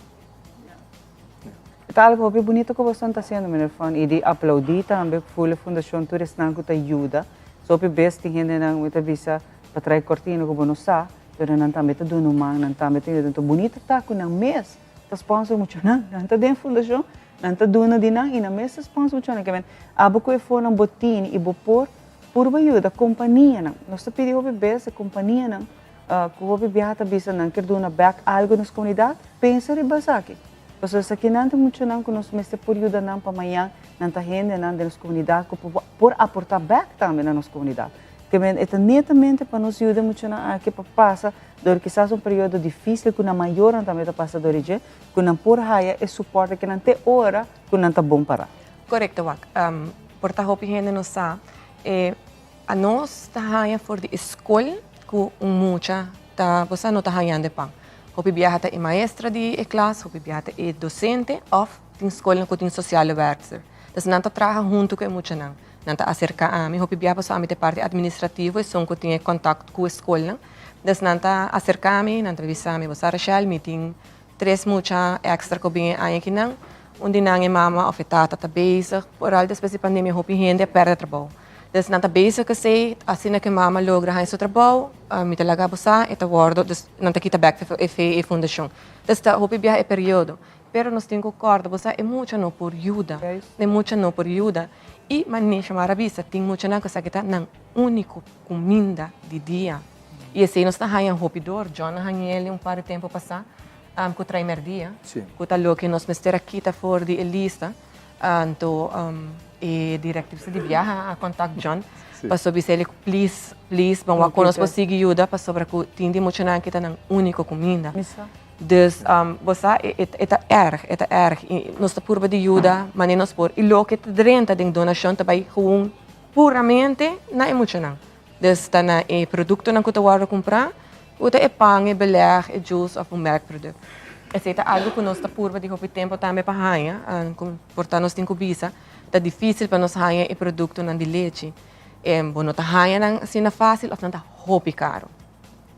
E ta algo hopi bunito ku boso ta hasiendo, meneer Fon, i di aplaudí tambe ku ful e fundashon tur esnan ku ta yuda. So hopi bes tin hendenan mi ta bisa pa trae kortina ku bo no sa, pero nan tambe ta duna un man, nan tambe ta yuda. Enton bunito ta ku nan mes ta sponsor muchanan, nan ta den fundashon, nan ta duna di nan i nan mes ta sponsor muchanan. Ke men abo ku e fonan bo tini i bo por purba yuda kompanianan. Nos ta pidi hopi bes e kompanianan Ku hopi biaha ta bisa nan kier duna bek algu nos komunidat, pensa riba esaki. Pasobra esakinan ta muchanan ku nos mester por yuda nan pa mañan nan ta hendenan den nos komunidat ku por aportá bek tambe na nos komunidat. Ke men e ta netamente pa nos yuda e muchanan aki pa pasa dor kisas un periodo difísil ku nan mayornan tambe ta pasa dor di dje, ku nan por haya e suporte ku nan te ora ku nan ta bon pará. Korekto wak. Por ta hopi hende no sa e Anos ta haña for di e skol ku un mucha ta bo sa no ta hañando e pan. Hopi biaha ta e maestra di e klas, hopi biaha ta e dosente òf tin skolnan ku tin sosiale wèrkster. Dus nan ta traha huntu ku e muchanan. Nan ta aserká ami hopi biaha pasobra ami ta e parti administrativo, esun ku tin e kòntakt ku e skolnan. Dus nan ta aserká mi, nan ta bisa mi, bo sa Rachel, mi tin tres mucha èkstra ku bin e aña akinan. Un di nan e mama òf e tata ta bezig. Foral despues di pandemia hopi hende a pèrdè trabou. Dus nan ta bezig ku esei, asina ku e mama logra haña su trabou, mi ta laga bo sa, e ta wòrdu, dus nan ta kita bèk e fundashon. Dus ta hopi biaha e periodo. Pero nos tin ku kòrda, bo sa e mucha no por yuda, e mucha no por yuda. I manera Shamara a bisa, tin muchanan ku esaki ta nan úniko kuminda di dia. I esei nos ta haña hopi dor. John a haña el un par di tempu pasá ku trae mèrdia, ku ta loke nos mester a kita for di e lista. Anto e directrice di biaha a contact John pasobra bisa el please, please ban wak con nos por sigui yuda pasobra cu tin di muchanan aki ta nan unico cuminda. Dus bo sa e ta erg, e ta erg y nos ta purba di yuda manera nos por y loke ta drenta den donacion ta bay gewoon puramente na e muchanan. Dus ta na e productonan cu ta wordo cumpra, cu ta e pan, e beleg, e juice of un melkproduct. Esey ta algo cu nos ta purba di hopi tempo tambe pa haña, cu por ta nos tin cu bisa, ta dificil pa nos haña e productonan di lechi. Bo no ta haña nan asina facil of nan ta hopi caro.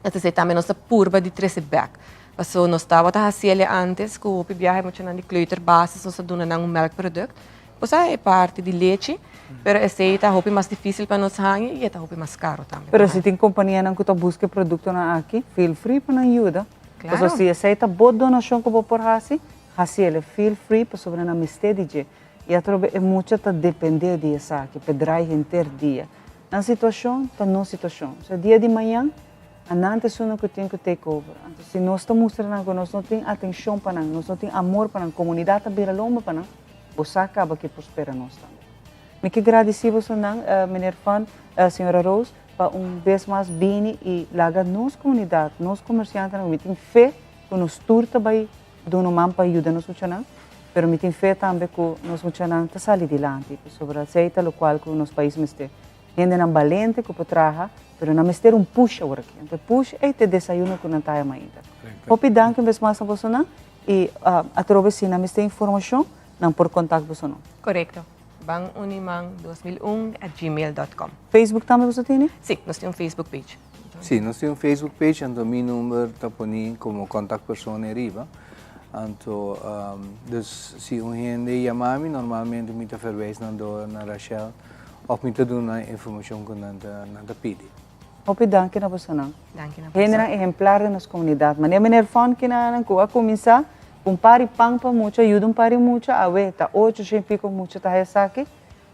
Esey tambe nos ta purba di trece bek. Paso nos tabata haci el'e antes cu hopi biaha e muchanan di kleuterbasis nos ta duna nan un melkproduct. Bo sa e parti di lechi, pero esei ta hopi mas difícil pa nos haña i e ta hopi mas caro tambe. Pero si tin companianan cu ta busca e productonan aki, feel free pa nan yuda. Claro. Pasobra si esei ta bo donacion cu bo por haci, haci el. Feel free pasobra nan mester di dje. I atrobe e mucha ta depende di esaki p'e draai henter dia. Nan situacion ta nos situacion. Osea dia di mañan, Anan ta esunnan ku tin ku take over. Anto si nos ta mustra nan ku nos no tin atenshon pa nan, nos no tin amor pa nan, komunidat ta bira lomba pa nan, bo sa kaba ki por spera nos tambe. Mi ke gradisí bosonan, Meneer Van, Señora Roos, pa un bes mas bini i laga nos komunidat, nos komersiantenan, ku mi tin fe ku nos tur ta bai duna un man pa yuda nos muchanan. Pero mi tin fe tambe ku nos muchanan ta sali dilanti, pasobra esei ta lokual ku nos pais mester. Hendenan balente ku por traha, pero nan mester un push awor aki. Anto e push ei ta e desayuno ku nan ta haya mainta. Hopi danki un bes mas na bosonan i atrobe si nan mester informashon nan por kontakt bosonan. Korekto. Banuniman 2001 at gmail dot com. Facebook tambe boso tene? Si, nos tin un Facebook page. Si, nos tin un Facebook page, anto mi number ta poni como contact person ariba. Anto, dus si un hende yama mi, normalmente mi ta verwijs nan door na Rachel of mi ta duna nan informacion cu nan ta nan ta pidi. Hopi danki na bosonan. Danki na boso. Hendenan ehemplar den nos comunidad. Manera meneer Fonky nan cu a cuminsa cu un par di pan pa mucha, yuda un par di mucha, awe ta ocho shen pico mucha ta haya esaki.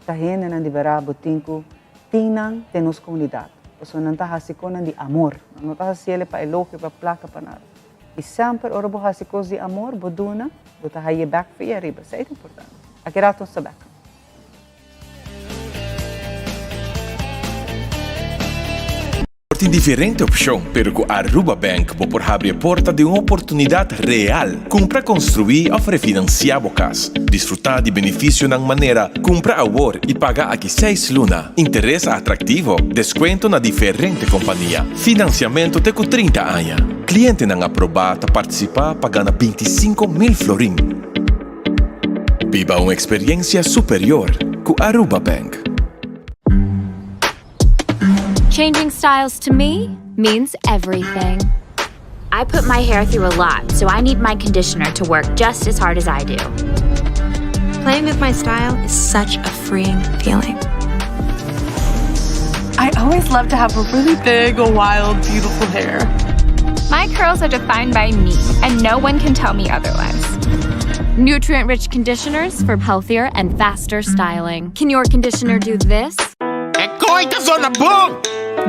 Ta hendenan di bera bo tin cu tin nan den nos comunidad. Pasobra nan ta haci cosnan di amor. Nan no ta haciele pa elogio, pa placa, pa nada. Y semper ora bo haci cos di amor, bo duna, bo ta haye bek via riba. Esey ta importante. Aki rato nos ta bek. Por tin diferente opcion, pero cu Aruba Bank bo por habri e porta di un oportunidad real. Cumpra, construi of refinancia bo cas. Disfruta di beneficionan manera cumpra awor y paga aki seis luna, interes atractivo, descuento na diferente compania, financiamento te cu 30 aña. Clientenan aproba ta participa pa gana 25,000 florin. Biba un experiencia superior cu Aruba Bank. Changing styles to me means everything. I put my hair through a lot, so I need my conditioner to work just as hard as I do. Playing with my style is such a freeing feeling. I always love to have a really big, wild, beautiful hair. My curls are defined by me, and no one can tell me otherwise. Nutrient rich conditioners for healthier and faster styling. Can your conditioner do this? E koi ta zona bon!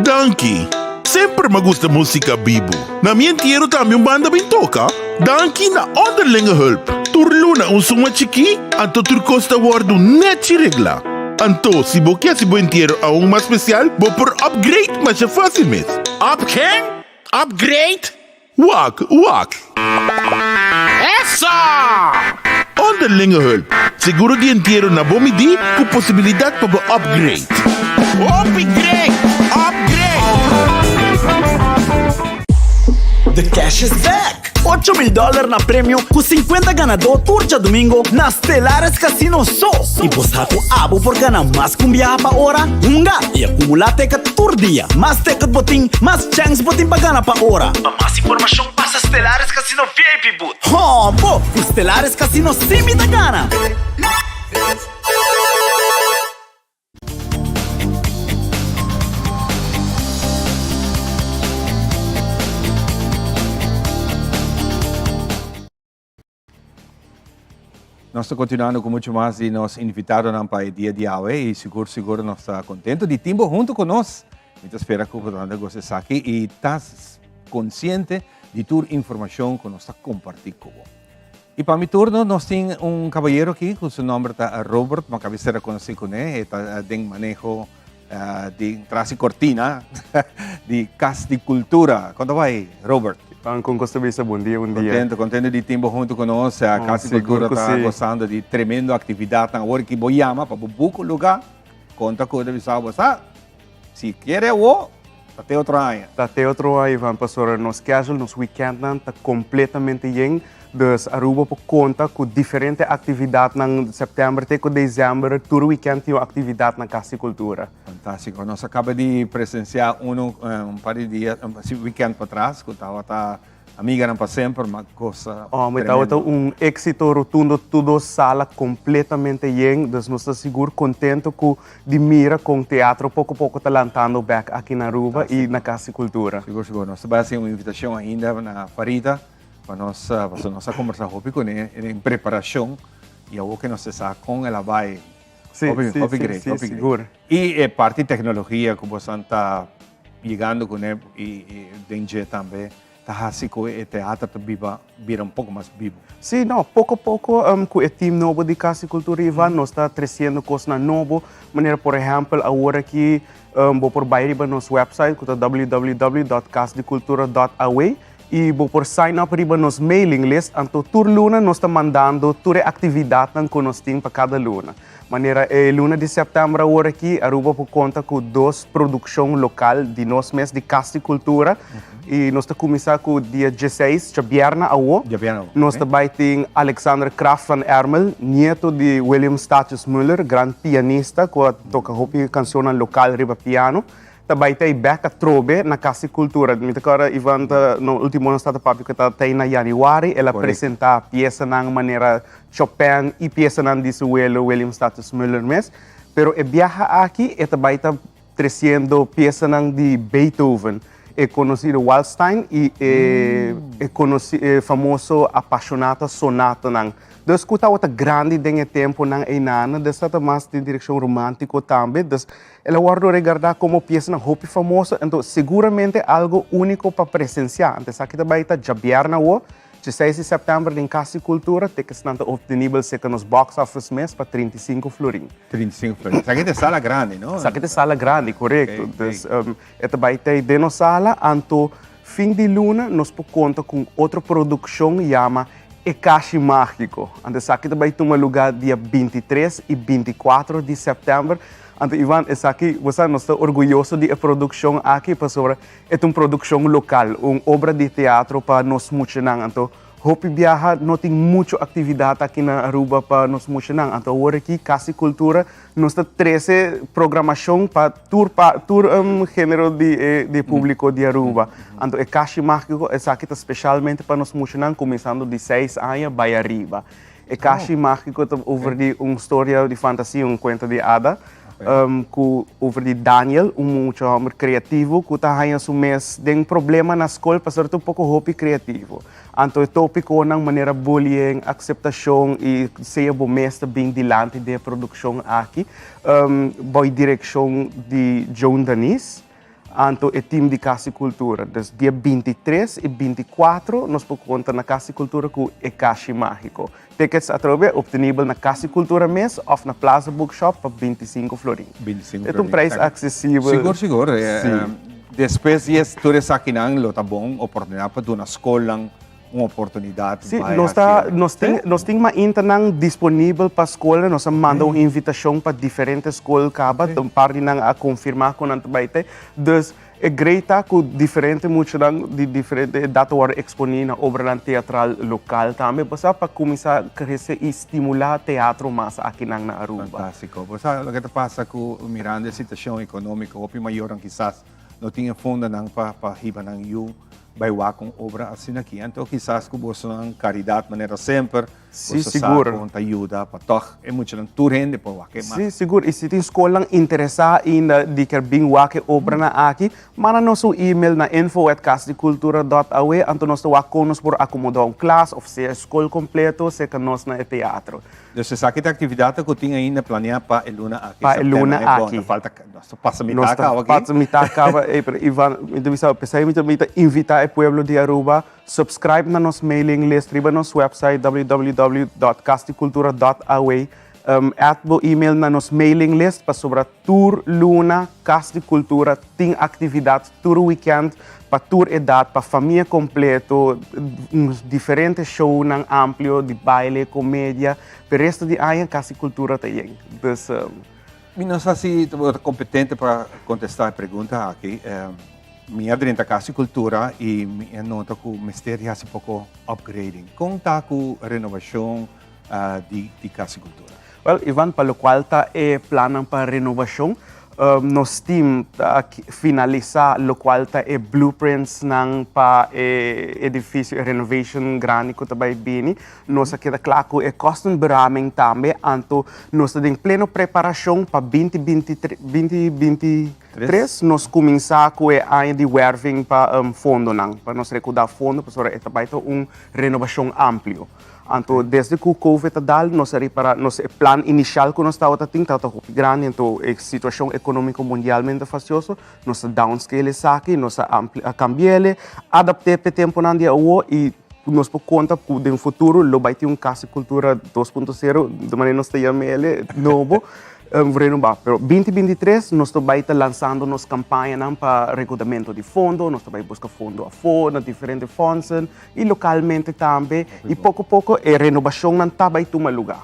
Danki! Semper m'a gusta músika bibu. Na mi entiero tambe un banda bin toka. Danki na Onderlinge Hulp. Tur luna un suma chikí, anto tur kos ta wòrdu nèchi reglá. Anto, si bo ke hasi bo entiero aun mas spesial, bo por upgrade masha fásil mes. Up ken? Upgrade? Wak, wak. Eso! Onderlinge hulp, seguro di entiero na bo midí ku posibilidat pa bo upgrade. Hopi great! Upgrade! The cash is back! 8000 dollar na premio ku 50 ganadó tur djadumingo na Stellaris Casino so! I bo sa ku abo por gana mas ku un biaha pa ora? Hunga i akumulá teket tur dia! Mas teket bo tin, mas chèns bo tin pa gana pa ora! Pa mas informashon pasa Stellaris Casino VIP booth. Hòmbo! Ku Stellaris Casino sí mi ta gana! Nos ta continuando cu mucho mas di nos invitadonan pa e dia di awe y sigur sigur nos ta contento di tin bo hunto cu nos. Mi ta spera cu bo ta goza esaki y ta consciente di tur informacion cu nos ta comparti cu bo. Y pa mi turno nos tin un caballero aki cu su nomber ta Robert, ma cabe ser conoci cune, e ta den maneho di tras di cortina di Cas di Cultura. Con ta bay, Robert? Pan con Costa Vista, bon dia, bon dia. Contento, contento di tin bo hunto cu nos. Oh, Cas di Cultura ta gozando di tremendo actividadnan. Awor ki bo yama pa bo boek un lugar, conta cu ta bisa bo sa, si kiere awo, ta te otro aña. Ta te otro aña, Ivan, pasobra nos schedule, nos weekendnan ta completamente yen. Dus Aruba por konta ku diferente aktividatnan sèptèmber te ku desèmber, tur wikènt tin un aktividat na Kas di Kultura. Fantástiko. Nos a kaba di presensiá unu un par di dia, si wikènt patras, ku tabata Amiganan pa Semper, ma gosa Oh, mi tabata tremendo. un éksito rotundo, tur sala kompletamente yen, dus nos ta sigur kontento ku di mira kon teatro poko poko ta lantando bèk aki na Aruba i na Kas di Kultura. Sigur, sigur. Nos ta bai hasi un invitashon ainda na Farida. Pa nos, pasobra nos a kombersá hopi kuné den preparashon i awor ke nos ta sa kon el a bai. Sí, hopi, sí, hopi sí, great, sí, hopi great. sigur. I e parti teknologia ku bosan ta yegando kuné i i den dje tambe ta hasi ku e teater ta biba bira un poko mas bibu. Sí, no, poko poko ku e team nobo di Kas di Kultura Ivan nos ta tresiendo kosnan nobo, manera por ehèmpel awor aki bo por bai riba nos website ku ta www.kasdikultura.aw. Y bo por sign up riba nos mailing list, anto tur luna nos ta mandando tur e actividadnan cu nos tin pa cada luna. Manera e luna di september awor aki, Aruba por conta cu dos produccion local di nos mes di Cas di Cultura. Y nos ta cuminsa cu dia dieseis, djabièrnè awo. Nos ta bay tin Alexander Kraft van Ermel, nieto di William Statius Muller, gran pianista cu a toca hopi cancionnan local riba piano. Ta bai ta ei bek atrobe na Cas di Cultura. Mi ta kòrda Ivan ta no ultimo nos tabata papia ku ta ta ei na yanüari el a presentá piesanan manera Chopin i piesanan di su welo William Statius Muller mes. Pero e biaha aki e ta bai ta tresiendo piesanan di Beethoven, e konosido Walstein i e e konosi e famoso Appassionata Sonatanan. Dus ku tabata grandi den e tempunan einan, dus ta ta mas den direkshon romantiko tambe. Dus El a wòrdu regardá komo piesanan hopi famoso, anto seguramente algo úniko pa presensiá. Anto esaki ta bai ta djabièrnè awor, dieseis di sèptèmber den Kas di Kultura. Ticketsnan ta optenibel serka nos box office mes pa 35 florin. 35 florin. Esaki ta e sala grandi, no? Esaki ta e sala grandi, korekto. Dus e ta bai ta den nos sala, anto fin di luna nos por konta ku un otro produkshon yama E Kashi Mágiko. Anto esaki ta bai tuma lugá dia 23 i 24 di sèptèmber. Anto Ivan, esaki, bo sa, nos ta orguyoso di e produkshon aki pasobra e ta un produkshon lokal, un obra di teatro pa nos muchanan. Anto hopi biaha no tin muchu aktividat aki na Aruba pa nos muchanan. Anto awor aki Kasi Kultura nos ta trese programashon pa tur pa tur genero di e di e publiko di Aruba. Anto e Kashi Mágiko esaki ta speshalmente pa nos muchanan kuminsando di seis aña bai ariba. E kashi mágiko ta over di un storia di fantasia, un kuenta di ada, ku over di Daniel, un mucha hòmber kreativo ku ta haña su mes den problema na skol pasobra ta un poko hopi kreativo. Anto e tópikonan manera bullying, akseptashon i sea bo mes ta bin dilanti den e produkshon aki, bou direkshon di Joan Danis. Anto e team di Cas di Cultura. Dus dia 23 y 24 nos por conta na Cas di Cultura cu e Kashi Magico. Tickets atrobe obtenibel na Cas di Cultura mes of na Plaza Bookshop pa 25 florin. 25 E ta un prijs accesibel. Sigur, sigur. Despues di tur esakinan lo ta bon oportunidad pa duna scolnan un oportunidad. Sí, nos ta, nos tin, nos tin maintanan disponibel pa skolnan. Nos a manda un invitashon pa diferente skol kaba. Un par di nan a konfirmá ku nan ta bai te. Dus e great ta ku diferente muchanan di diferente edat ta wòrdu eksponí na obranan teatral lokal tambe. Bo sa pa kuminsá krese i stimulá teatro mas akinan na Aruba. Fantástiko. Bo sa loke ta pasa ku mirando e situashon ekonómiko hopi mayornan kisas no tin e fondonan pa pa hiba nan yu Bai wak un obra asina aki. Anto kisas ku bosonan karidat manera semper, Sí, boso sa sigur. kon ta yuda pa tòg e muchanan tur hende por wak e mas. Sí, sigur. I si tin skolnan interesá ainda di ker bin wak e obranan aki, manda nos un email na info at kasdikultura dòt aw, anto nos ta wak kon nos por akomodá un klas òf sea e skol kompleto serka nos na e teatro. Dus esaki ta actividadnan cu tin ainda planea pa e luna aki. Pa e luna September, eh, aki. Bon, ta falta, nos ta pasa mitad Nos ta caba aki. pasa mitad caba, ey, pero Ivan, mi ta bisa, pesey mi ta, mi ta invita e pueblo di Aruba, subscribe na nos mailing list riba nos website www.casdicultura.aw, um, add bo email na nos mailing list pasobra tur luna Cas di Cultura tin actividad tur weekend pa tur edad, pa famia completo, diferente shownan amplio di baile, comedia, pe resto di aña Cas di Cultura ta yen. Dus. Mi no sa si bo ta competente pa contesta e pregunta aki. Mi a drenta Cas di Cultura y mi a nota cu mester di haci poco upgrading. Con ta cu renovacion di Cas di Cultura? Wel, Ivan, pa locual ta e plannan pa renovacion, nos team ta finalisa locual ta e blueprintsnan pa e edificio, e renovation grandi cu ta bay bini. Nos a keda cla cu e kostenberaming tambe, anto nos ta den pleno preparacion pa binti binti 23 nos cuminsa cu e aña di werving pa fondonan, pa nos recuda fondo pasobra e ta bay ta un renovacion amplio. Anto desde ku Covid a dal nos a ripara nos e plan inishal ku nos tabata tin tabata hopi grandi anto e situashon ekonómiko mundialmente fastioso nos a downscale esaki nos a amplia a kambi'ele adapt'é p'e tempunan di awo i nos por konta ku den futuro lo bai tin un Kas di Kultura 2.0 di manera nos ta yam'ele nobo. Renoba. Pero 2023 nos ta bai ta lansando nos campañanan pa recaudamento di fondo, nos ta bai busca fondo afo na diferente fondsen y localmente tambe y poco poco e renobacionnan ta bai tuma luga.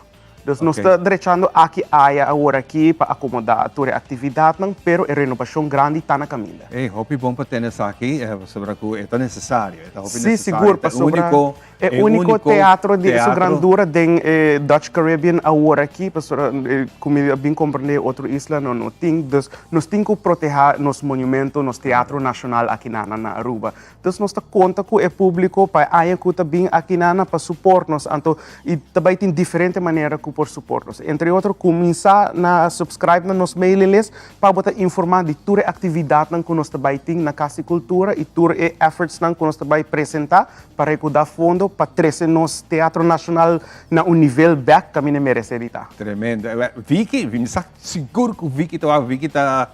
Dus nos ta drechando aki aya awor aki pa acomoda tur e actividadnan, pero e renobacion grandi ta na caminda. Ey, hopi bon pa tene esaki, pasobra cu e ta necesario, e ta hopi Sí, necesario. sigur, Ta e pasobra unico, e unico teatro di su grandura den e Dutch Caribbean awor aki, pasobra cu mi a bin comprende otro isla no no tin. Dus nos tin cu proteha nos monumento, nos teatro nacional aki na na Aruba. Dus nos ta konta ku e públiko pa e aña ku ta bin akinana pa suport nos. Anto i ta bai tin diferente manera ku por suport nos. Entre otro kuminsá na subscribe na nos mailing list pa bo ta informá di tur e aktividatnan ku nos ta bai tin na Kas di Kultura i tur e effortsnan ku nos ta bai presentá pa rekudá fondo pa trese nos Teatro Nashonal na un nivel bèk kaminda e meresé di ta. Tremendo. Vicky, mi sa sigur ku Vicky ta wak. Vicky ta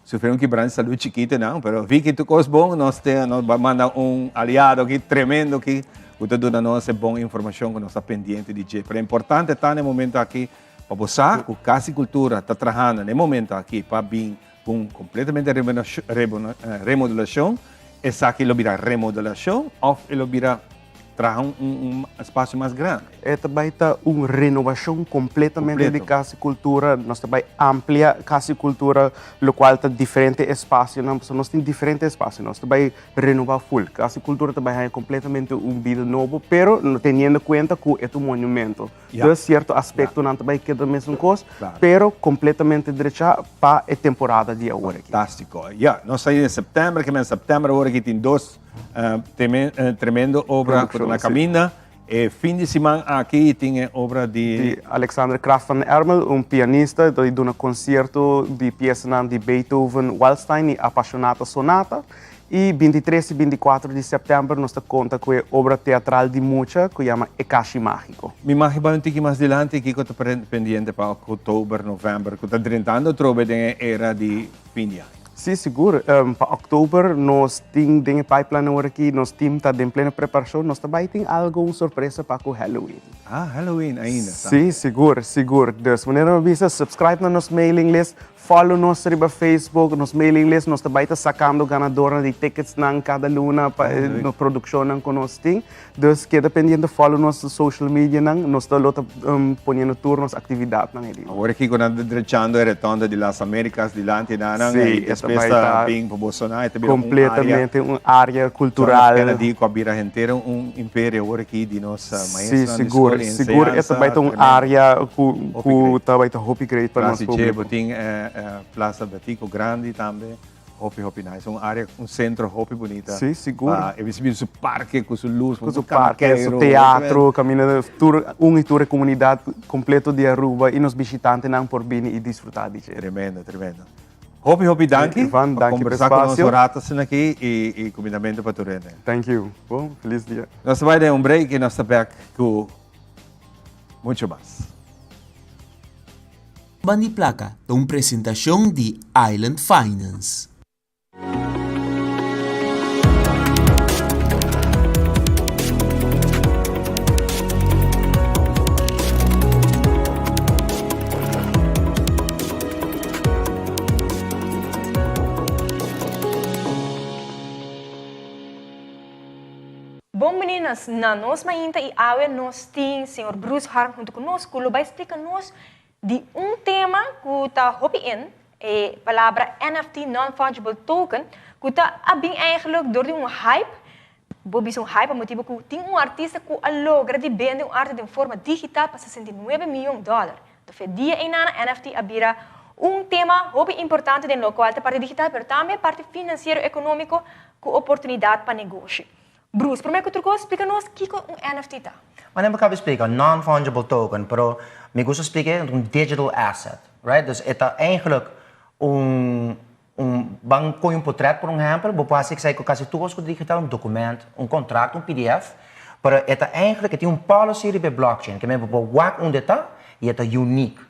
Sufri un kibran salud chikito nan, pero Vicky tu kos bon, nos te nos ba manda un aliado aki tremendo aki ku ta duna nos e bon informashon ku nos ta pendiente di dje. Pero importante ta na e momento aki pa bo sa ku Kas di Kultura ta trahando na e momento aki pa bin ku un kompletamente remodelashon. Esaki lo bira remodelashon òf e lo bira traha un un espacio mas grandi. E ta bai ta un renovacion completamente di Cas di Cultura. Nos ta bai amplia Cas di Cultura, locual ta diferente espacionan, pasobra nos tin diferente espacio. Nos ta bai renoba full. Cas di Cultura ta bai haña completamente un bida nobo, pero teniendo cuenta cu e ta un monumento. Dus cierto aspectonan ta bai keda mesun cos, pero completamente drecha pa e temporada di awor aki. Fantastico. Ya, nos ta den september, ke men september awor aki tin dos Tremendo obra ku ta na kaminda. E fin di siman aki tin e obra di. Di Alexander Kraft van Ermel, un pianista ta duna konsierto di piesanan di Beethoven, Waldstein i Appassionata Sonata. I bintitres i bintikuater di sèptèmber nos ta konta ku e obra teatral di mucha ku yama E Kashi Mágiko. Mi magi bai un tiki mas dilanti kiko ta pendiente pa oktober, novèmber ku ta drentando atrobe den e era di fin di aña. Sí, sigur. Pa oktober nos tin den e pipeline awor aki, nos team ta den pleno preparashon, nos ta bai tin algo, un sorpresa pa ku Halloween. Ah, Halloween ainda ta. Sí, sigur, sigur. Dus manera mi a bisa, subscribe na nos mailing list, follow nos riba Facebook, nos mailing list, nos ta bai ta sakando ganadornan di ticketsnan kada luna pa e nos produkshonnan ku nos tin. Dus keda pendiente, follow nos social medianan, nos ta lo ta poniendo tur nos actividadnan ey. Awor aki cu nan ta drechando e rotonda di Las Americas dilanti nan, Sí, y e ta despues bay ta ta bin pa Bosona, e ta bira un área. Completamente un área cultural. John F. Kennedy cu a bira henter un imperio awor aki di nos Sí, maestronan di sigur, school y sigur e ta bay ta un enseñansa, tremendo. área cu Hopi cu great. ta bay ta hopi great pa nos Tras di dje publico. bo tin e Plaza Betico grandi tambe. Hopi hopi nice. Un área, un centro hopi bunita. Sí, sigur. Pa e bisti su parke ku su luz, Ku su parke, su teatro, kaminda tur un i tur e komunidat kompleto di Aruba i nos bishitantenan por bini i disfrutá di dje. Tremendo, tremendo. Hopi hopi danki Ivan, pa danki pa e kombersá ku nos spasio. un rato asina aki i i kumindamentu pa tur hende. Thank you. Bon, felis dia. Nos ta bai den un break i nos ta bèk ku mucho mas. Bandi Placa ta un presentacion di Island Finance. Bon meninas, na nos mainta y awe nos tin señor Bruce Harm hunto cu nos cu lo bay splica nos Di un tema ku ta hopi in, e palabra NFT, Non-Fungible Token, ku ta a bin eigenlijk dor di un hype, bo bisa un hype pa motibu ku tin un artista ku a logra di bende un arte den forma digital pa 69 miyon dòler. Tof e dia einana NFT a bira un tema hopi importante den lokual ta parti digital pero tambe parti finansiero ekonómiko ku oportunidat pa negoshi. Bruce, promé ku tur kos, splika nos kiko un NFT ta. Manera mi kaba di splika, non-fungible token, pero mi gusta splika e un digital asset, right? Dus e ta eigenlijk un, un, ban koña un potret por un ehempel, bo por hasi esei ku kasi tur kos ku digital, un dokument, un kontrakt, un pdf, pero e ta eigenlijk, e tin un policy riba e blockchain, ke men bo por wak unda e ta i e ta unique,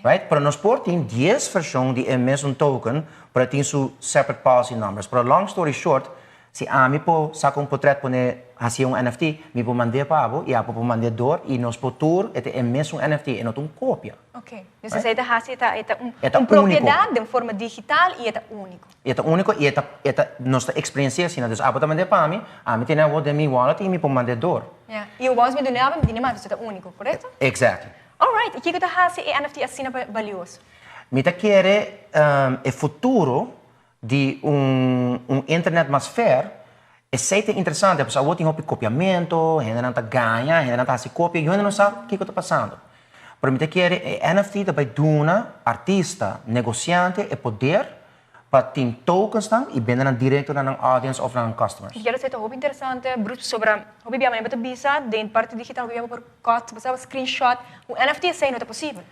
right? Pero nos por tin dies vershon di e mesun token, pero e tin su separate policy numbers. Pero long story short, Si ami por saca un potret pone hacié un NFT, mi por mand'é pa abo y abo por mand'é door y nos por tur e ta e mesun NFT, e no ta un copia. Ok. Dus esey ta haci e ta e ta un E ta un unico. propiedad den forma digital y e ta unico. E ta unico y e ta e ta nos ta experienci'é asina. Dus abo ta mand'é pa mi, ami tene awor den mi wallet y mi por mand'é door. Ya. Y owans mi dun'é abo mi tene mas, dus e ta unico, correcto? Exactly. Alright. Y kico ta haci e NFT asina balioso? Mi ta kere e futuro di un un internet mas fair, esey ta interesante pasobra awor tin hopi kopiamento, hendenan ta gaña, hendenan ta hasi kopia, yu hende no sa kiko ta pasando. Pero mi ta kere e NFT ta bai duna artista, negosiante e poder pa tin tokensnan y bende nan directo na nan audience of na nan customers. Mi kere esey ta hopi interesante, Bruce, pasobra hopi bia manera bo ta bisa den parti digital hopi bia bo por cut, bo sa screenshot, un NFT esey no ta posibel.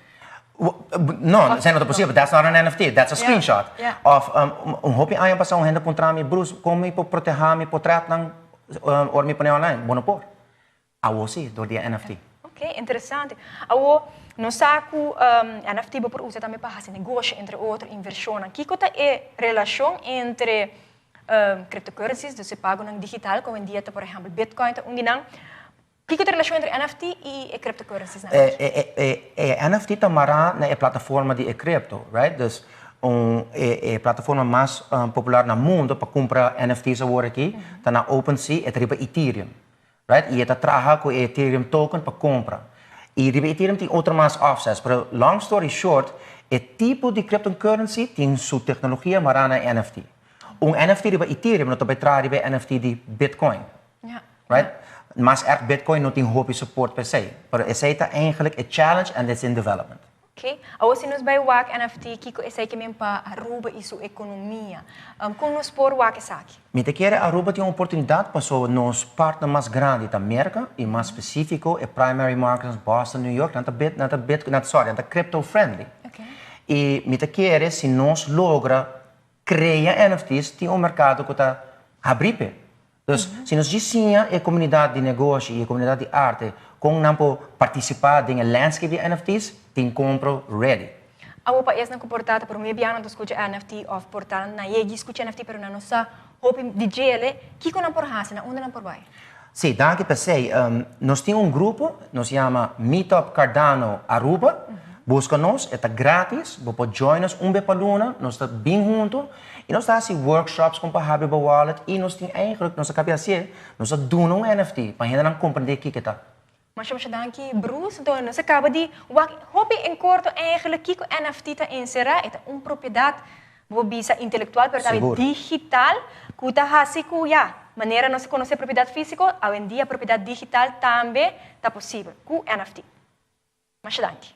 No, esei no ta posibel, that's not an NFT, that's a screenshot. Of un hopi aña pasá un hende puntra mi, Bruce, kon mi por protehá mi potretnan ora mi pone online? Bo no por. Awor sí, dor di e NFT. Ok, interesante. Awor, nos sa ku NFT bo por usa tambe pa hasi negoshi, entre otro, invershonnan. Kiko ta e relashon entre cryptocurrencies, dus e pagonan digital, ku awendia ta por ehèmpel Bitcoin ta un di nan, Kiko ta e relashon entre NFT i e cryptocurrencies nan? E NFT ta mará na e plataforma di e crypto, right? Dus un e plataforma mas popular na mundo pa kumpra NFT's awor aki ta na OpenSea, e ta riba Ethereum, right? I e ta traha ku e Ethereum token pa kumpra. I riba Ethereum tin otro mas offsets, pero long story short, e tipo di cryptocurrency tin su teknologia mará na e NFT. Un NFT riba Ethereum no ta bai traha riba e NFT di Bitcoin. Right? Mas erg Bitcoin no tin hopi support pa esey. Pero esey ta eigenlijk e challenge and it's in development. Ok. Awor si nos bay wak NFT, kico esey ke men pa Aruba y su economia? Con nos por wak esaki? Mi ta kere Aruba tin un oportunidad pasobra nos partner mas grandi ta Merca y mas specifico e primary markets Boston, New York, nan ta bit, nan ta bit, nan sorry, nan ta crypto friendly. Y mi ta kere si nos logra crea NFT's tin un mercado cu ta habri p'e. Dus, si nos djis siña e komunidat di negoshi i e komunidat di arte kon nan por partisipá den e landscape di NFT's, tin kompro ready. Awor pa esnan ku por ta ta promé biaha nan ta skucha NFT òf por ta nan yegi skucha NFT pero nan no sa hopi di djele, kiko nan por hasi? Na unda nan por bai? Sí, danki p'esei. Nos tin un grupo, nos yama Meetup Cardano Aruba. Buska nos, e ta gratis, bo por join nos un be pa luna, nos ta bin hunto i nos ta hasi workshops kon pa habri bo wallet i nos tin eigenlijk, nos a kapia hasié, nos a duna un NFT pa hendenan komprendé kiko e ta. Masha masha danki Bruce, enton nos a kaba di wak hopi en korto eigenlijk kiko NFT ta enserá, e ta un propiedat bo bisa intelectual pero tambe digital cu ta haci cu ya manera nos a conoce propiedad fisico awendia propiedad digital tambe ta posibel cu NFT. Masha danki.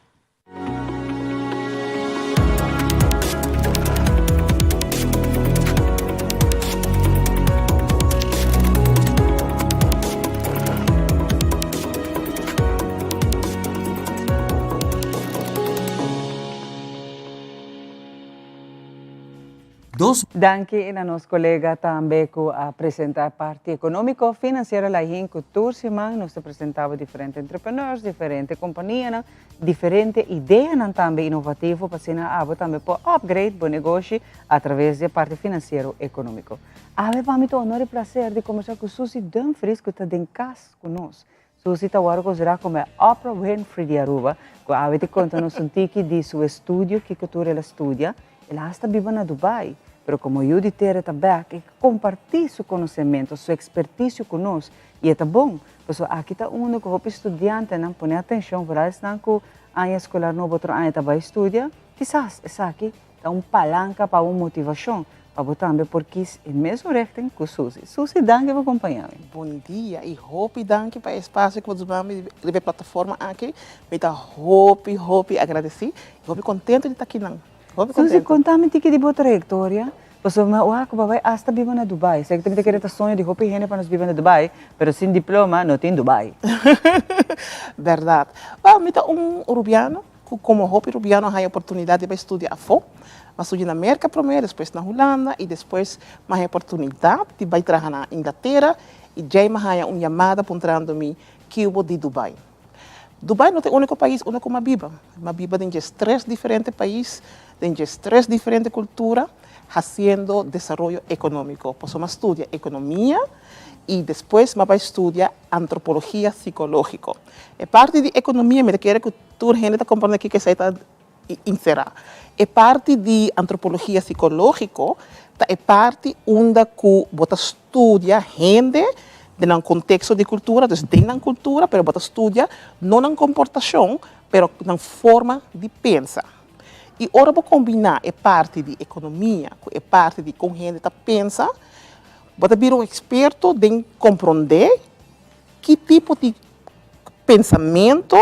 Dos. Danki na nos colega tambe cu a presenta e parti economico financiero Laihin cu tur siman nos ta presenta bo diferente entrepreneurs, diferente companianan, diferente ideanan tambe innovativo pa asina abo tambe por upgrade bo negoshi a traves di e parti financiero economico. Awe pa mi ta honor y placer di combersa cu Susie Dumfries cu ta den cas cu nos. Susie ta wòrdu konsiderá komo e Oprah Winfrey di Aruba, ku awe ta konta nos un tiki di su estudio, kiko tur el a studia. El a hasta biba na Dubai, pero komo yu di tera e ta bèk i kompartí su konosementu, su ekspertisio ku nos. I e ta bon, pasobra aki ta unda ku hopi studiantenan pone atenshon, foral esnan ku aña eskolar nobo otro aña ta bai studia, kisas esaki Ta un palanca pa bo motivacion pa bo tambe por kies e mesun richting cu Susie. Susie, danki pa compaña mi. Bon dia y hopi danki pa e espacio cu bo duna mi riba e plataforma aki. Mi ta hopi hopi agradeci y hopi contento di ta akinan. Hopi Susie, contento. conta mi tiki di bo trayectoria, pasobra mi a wak cu bo a bay hasta biba na Dubai. Esaki ta mi ta kere ta soño di hopi hende pa nos biba na Dubai, pero sin diploma no tin Dubai. Berdad. Wel, mi ta un Rubiano Ku komo hopi rubiano a haña oportunidat di bai studia afó. M'a studia na Merka promé, despues na Hulanda i despues m'a haña oportunidat di bai traha na Inglatera i djei m'a haña un yamada puntrando mi kiubo di Dubai. Dubai no ta e úniko pais unda ku m'a biba. M'a biba den djes tres diferente pais, den djes tres diferente kultura. Hasiendo desaroyo ekonómiko. Pasobra mi a studia ekonomia i despues mi a bai studia antropologia sikológiko. E parti di ekonomia mi ta kere ku tur hende ta komprondé kiko esei ta enserá. E parti di antropologia sikológiko ta e parti unda ku bo ta studia hende den nan konteksto di kultura, dus den nan kultura, pero bo ta studia no nan komportashon, pero nan forma di pensa. I ora bo kombiná e parti di ekonomia ku e parti di kon hende ta pensa, bo ta bira un eksperto den komprondé ki tipo di pensamentu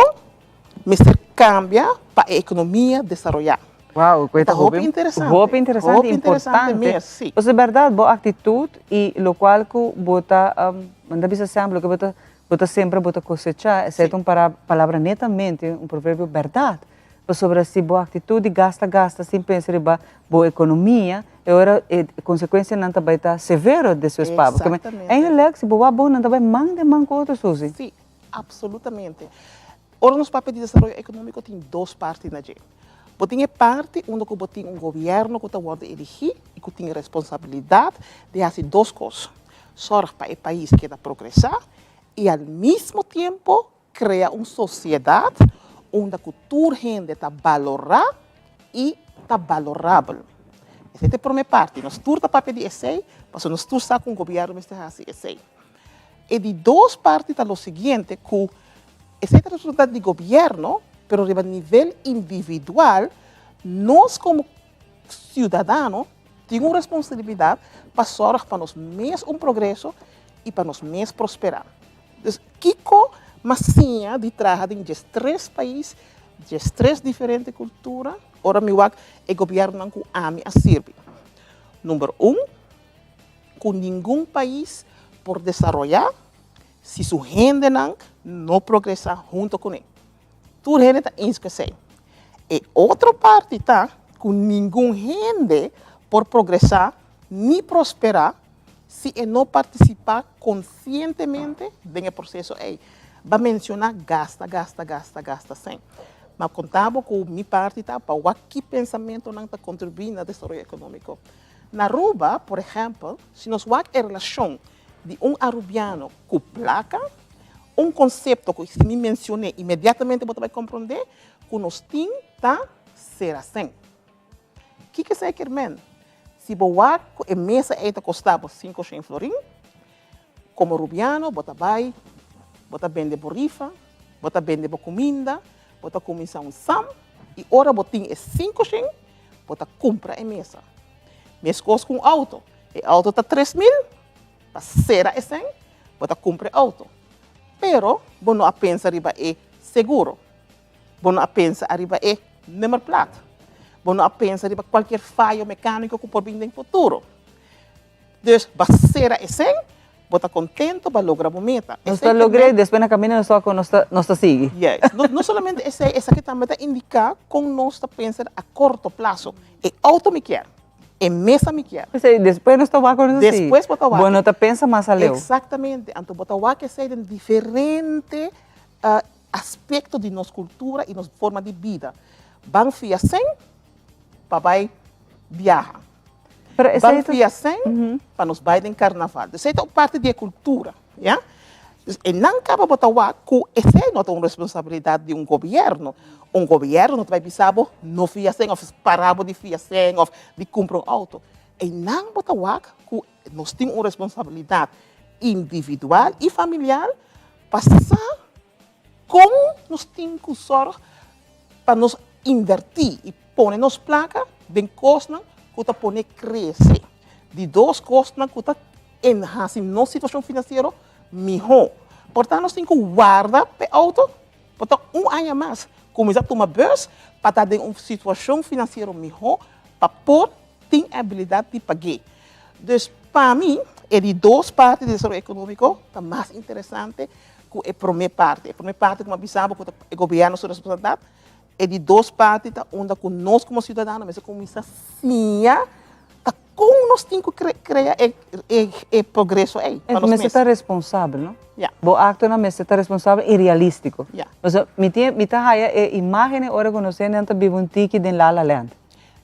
mester kambia pa e ekonomia desaroyá. Wow, Ta hopi interesante. Hopi interesante, Hopi interesante importante. mes, sí. Pasobra bèrdat bo aktitut i lokual ku bo ta, mi ta bisa semper loke bo ta bo ta sembra bo ta kosechá, esei ta un palabra netamente un proverbio bèrdat. Pasobra si bo actitud di gasta gasta sin pensa riba bo economia, e ora e consecuencianan ta bay ta severo despues pa bo. Exactamente. Eigenlijk si bo wak bon nan ta bay man den man cu otro Susie. Si, absolutamente. Ora nos papia di desaroyo economico tin dos parti na dje. Bo tin e parti unda cu bo tin un gobierno cu ta wordo eligi y cu tin responsabilidad di haci dos cos, zorg pa e pais keda progresa y al mismo tiempo Krea un sosiedat unda ku tur hende ta balorá i ta balorabel. Esei ta e promé parti. Nos tur ta papia di esei, pasobra nos tur sa ku un gobièrnu mester hasi esei. E di dos parti ta lo siguiente, ku esei ta responsabilidat di gobièrnu, pero riba nivel individual nos komo siudadano tin un responsabilidat pa sòrg pa nos mes un progreso i pa nos mes prosperá. Dus kiko m'a siña di traha den diestres pais, diestres diferente kultura, ora mi wak e gobièrnunan ku ami a sirbi? Number un, ku ningun pais por desaroyá si su hendenan no progresá hunto kuné. Tur hende ta eens ku esei. E otro parti ta ku ningun hende por progresá ni prosperá Si e no partisipá konsientemente den e proseso ei. Ba menshoná gasta, gasta, gasta, gasta sèn. Ma konta bo ku mi parti ta pa wak ki pensamentunan ta kontribuí na desaroyo ekonómiko. Na Aruba, por ehèmpel, si nos wak e relashon di un arubiano ku plaka, un konsepto ku si mi menshon'é inmediatamente bo ta bai komprondé ku nos tin ta sera sèn. Kiko esei kier men? Si bo wak ku e mesa ei ta kosta bo sinku shen florin, komo rubiano bo ta bai, bo ta bende bo rifa, bo ta bende bo kuminda, bo ta kuminsá un sam i ora bo tin e 500, bo ta kumpra e mesa. Meskos ku un outo, e outo ta 3000, pa sera e sèn, bo ta kumpra e outo. Pero bo no a pensa riba e seguro. Bo no a pensa ariba e nummerplaat. Bo no a pensa riba cualkier fayo mecanico cu por bin den futuro. Dus ba cera e cen, bo ta contento, ba logra bo meta. Nos ta logr'é, despues na caminda nos ta wak nos ta nos ta sigui. Yes. No no solamente esey, esaki tambe ta indica con nos ta pensa a corto plazo. E auto mi kier, e mesa mi kier. Esey, despues nos ta wak nos ta sigui. Despues bo ta wak. Bo no ta pensa mas aleu. Exactamente. Anto bo ta wak esey den diferente aspekto di nos kultura i nos forma di bida. Ban fia sèn pa bai biaha. Ban fia sèn pa nos bai den karnaval. Esei ta un parti di e kultura, ya. Dus e nan kaba bo ta wak ku esei no ta un responsabilidat di un gobièrnu. Un gobièrnu no ta bai bisa bo no fia sèn òf para bo di fia sèn òf di kumpra un outo. E nan bo ta wak ku nos tin un responsabilidat individual i familiar Pa sa kon nos tin ku sòrg pa nos invertí i pone nos plaka den kosnan ku ta pone krese. Di dos, kosnan ku ta hasi nos situashon finansiero mihó. Por ta nos tin ku warda p'e outo por ta un aña mas, kuminsá tuma bus pa ta den un situashon finansiero mihó pa por tin e abilidat di pag'é. Dus pa mi e di dos parti di desaroyo ekonómiko ta mas interesante ku e promé parti. E promé parti ku mi a bisa bo ku ta e gobièrnu su responsabilidat, e di dos parti ta unda ku nos komo siudadano mester kuminsá siña ta kon nos tin ku krea e progreso ei pa nos mes. Mester ta responsabel, no? Ya. Bo aktonan mester ta responsabel i realístiko. Ya. Pasobra mi tin mi ta haya e imágenes ora ku nos hendenan ta biba un tiki den La La Land.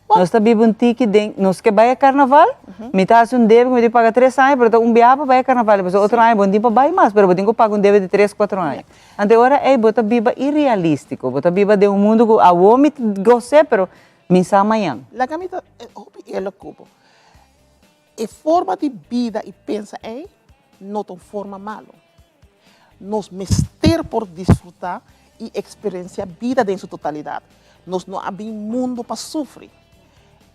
Nos ta biba un tiki den, nos ke bai e karnaval, mi ta hasi un debe ku mi tin paga tres aña, pero ta un biaha pa bai e karnaval, pasobra otro aña bo no tin pa bai mas, pero bo tin ku paga un debe di tres, kuatro aña. Anto e ora ei bo ta biba irrealístiko, bo ta biba den un mundu ku awor mi ta gos'é, pero mi sa mañan. Laga mi ta hopi eerlijk ku bo. E forma di bida i pensa ei no ta un forma malu. Nos mester por disfrutá i eksperensiá bida den su totalidat. Nos no a bin mundu pa sufri.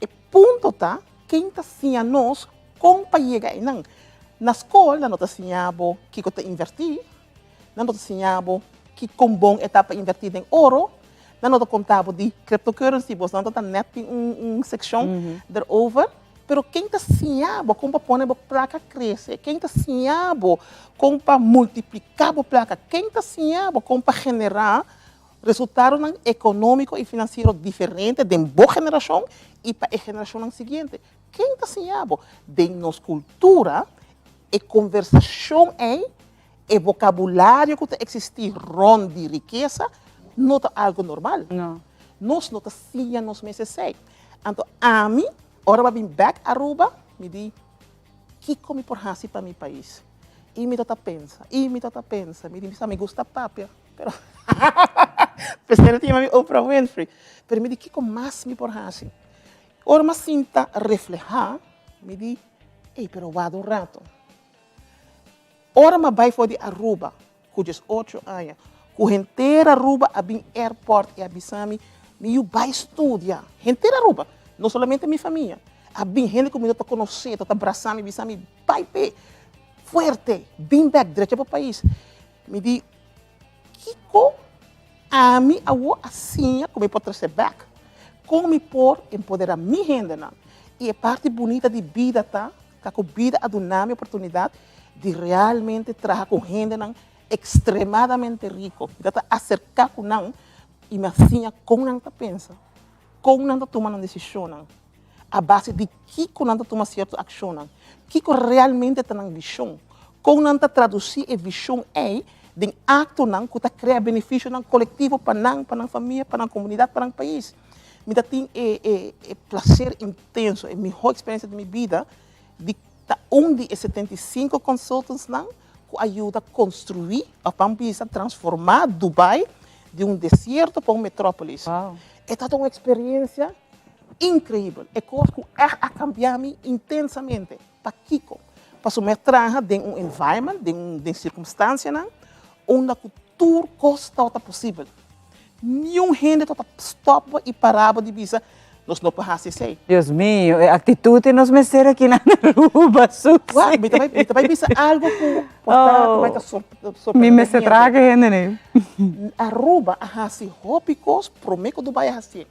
E punto ta, ken ta siña nos kon pa yega einan? Na skol nan no ta siña bo kiko ta invertí, nan no ta siña bo ki kon bon e ta pa invertí den oro, nan no ta konta bo di cryptocurrency, bosnan ta nèt tin un sekshon derover. Pero ken ta siña bo kon pa pone bo plaka krese? Ken ta siña bo kon pa multipliká bo plaka? Ken ta siña bo kon pa generá resultadonan ekonómiko i finansiero diferente den bo generashon i pa e generashonnan siguiente? Ken ta siña bo? Den nos kultura e konversashon ei, e vokabulario ku ta eksistí rònt di rikesa no ta algu normal. Nos no ta siña nos mes esei. Anto ami, ora bo a bin bek Aruba, mi di, kiko mi por hasi pa mi pais? I mi ta pensa, i mi ta pensa, mi di, mi sa mi gusta papia, pero p'esei nan ta yama mi Oprah Winfrey. Pero mi di, kiko mas mi por hasi? Ora mi a sinta reflehá, mi di, ey, pero wak un rato. Ora mi a bai for di Aruba, ku diesocho aña, ku henter Aruba a bin airport i a bisa mi, mi yu bai studia. Henter Aruba, no solamente mi famia. A bin hende ku mi no ta konosé, ta ta brasa mi, bisa mi, bai p'e, fuerte, bin bèk, drecha bo pais. Mi di, kiko ami awor a siña ku mi por trese bèk? Kon mi por empoderá mi hendenan? I e parti bunita di bida ta Ta ku bida a duna mi oportunidat di realmente traha ku hendenan ekstremadamente riko. Mi ta ta aserká ku nan i mi a siña kon nan ta pensa, kon nan ta tuma nan desishonnan, a base di kiko nan ta tuma sierto akshonnan, kiko realmente ta nan vishon, kon nan ta tradusí e vishon ei den aktonan ku ta krea benefisionan kolektivo pa nan, pa nan famia, pa nan komunidat, pa nan pais. Mi ta tin e e e placer intenso, e miho experiencia di mi bida di ta un di e 75 consultantsnan cu a yuda construi of ban bisa transforma Dubai di un desierto pa un metropolis. E tabata un experiencia increibel, e cos cu echt a cambia mi intensamente. Pakico? Pasobra mi a traha den un environment, den un den circumstancianan unda cu tur cos tabata posibel. Niun hende tabata stop bo y para bo di bisa, nos no por haci esey. Dios mio, e actitud di nos mester aki na Aruba, Susi. Wak, mi ta bai, mi ta bai bisa algo cu por ta, ta bai ta sorprende Mi mester hende. traha cu e hende nei. Aruba a haci hopi cos prome cu Dubai a hacié.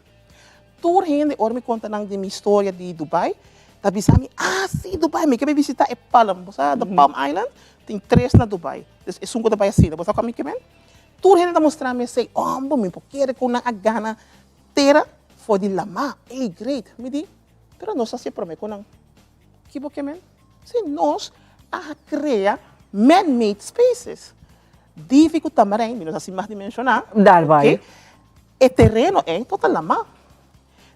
Tur hende ora mi konta nan di mi historia di Dubai ta bisa mi, ah si Dubai, mi ke bai bisita e Palm, bo sa the Palm Island? Tin tres na Dubai, dus esun ku ta bai asina, bo sa kua mi ke men? Tur hende ta mustra mi esei, ombo mi por kere ku nan a gana tera for di lama, ey great, mi di, pero nos a hasi e prome ku nan, ki bo ke men? Si nos a krea man made spaces, Divi ku Tamarijn, mi no sa si mag di menshoná, Dal bai. oke, E tereno ei por ta lamá.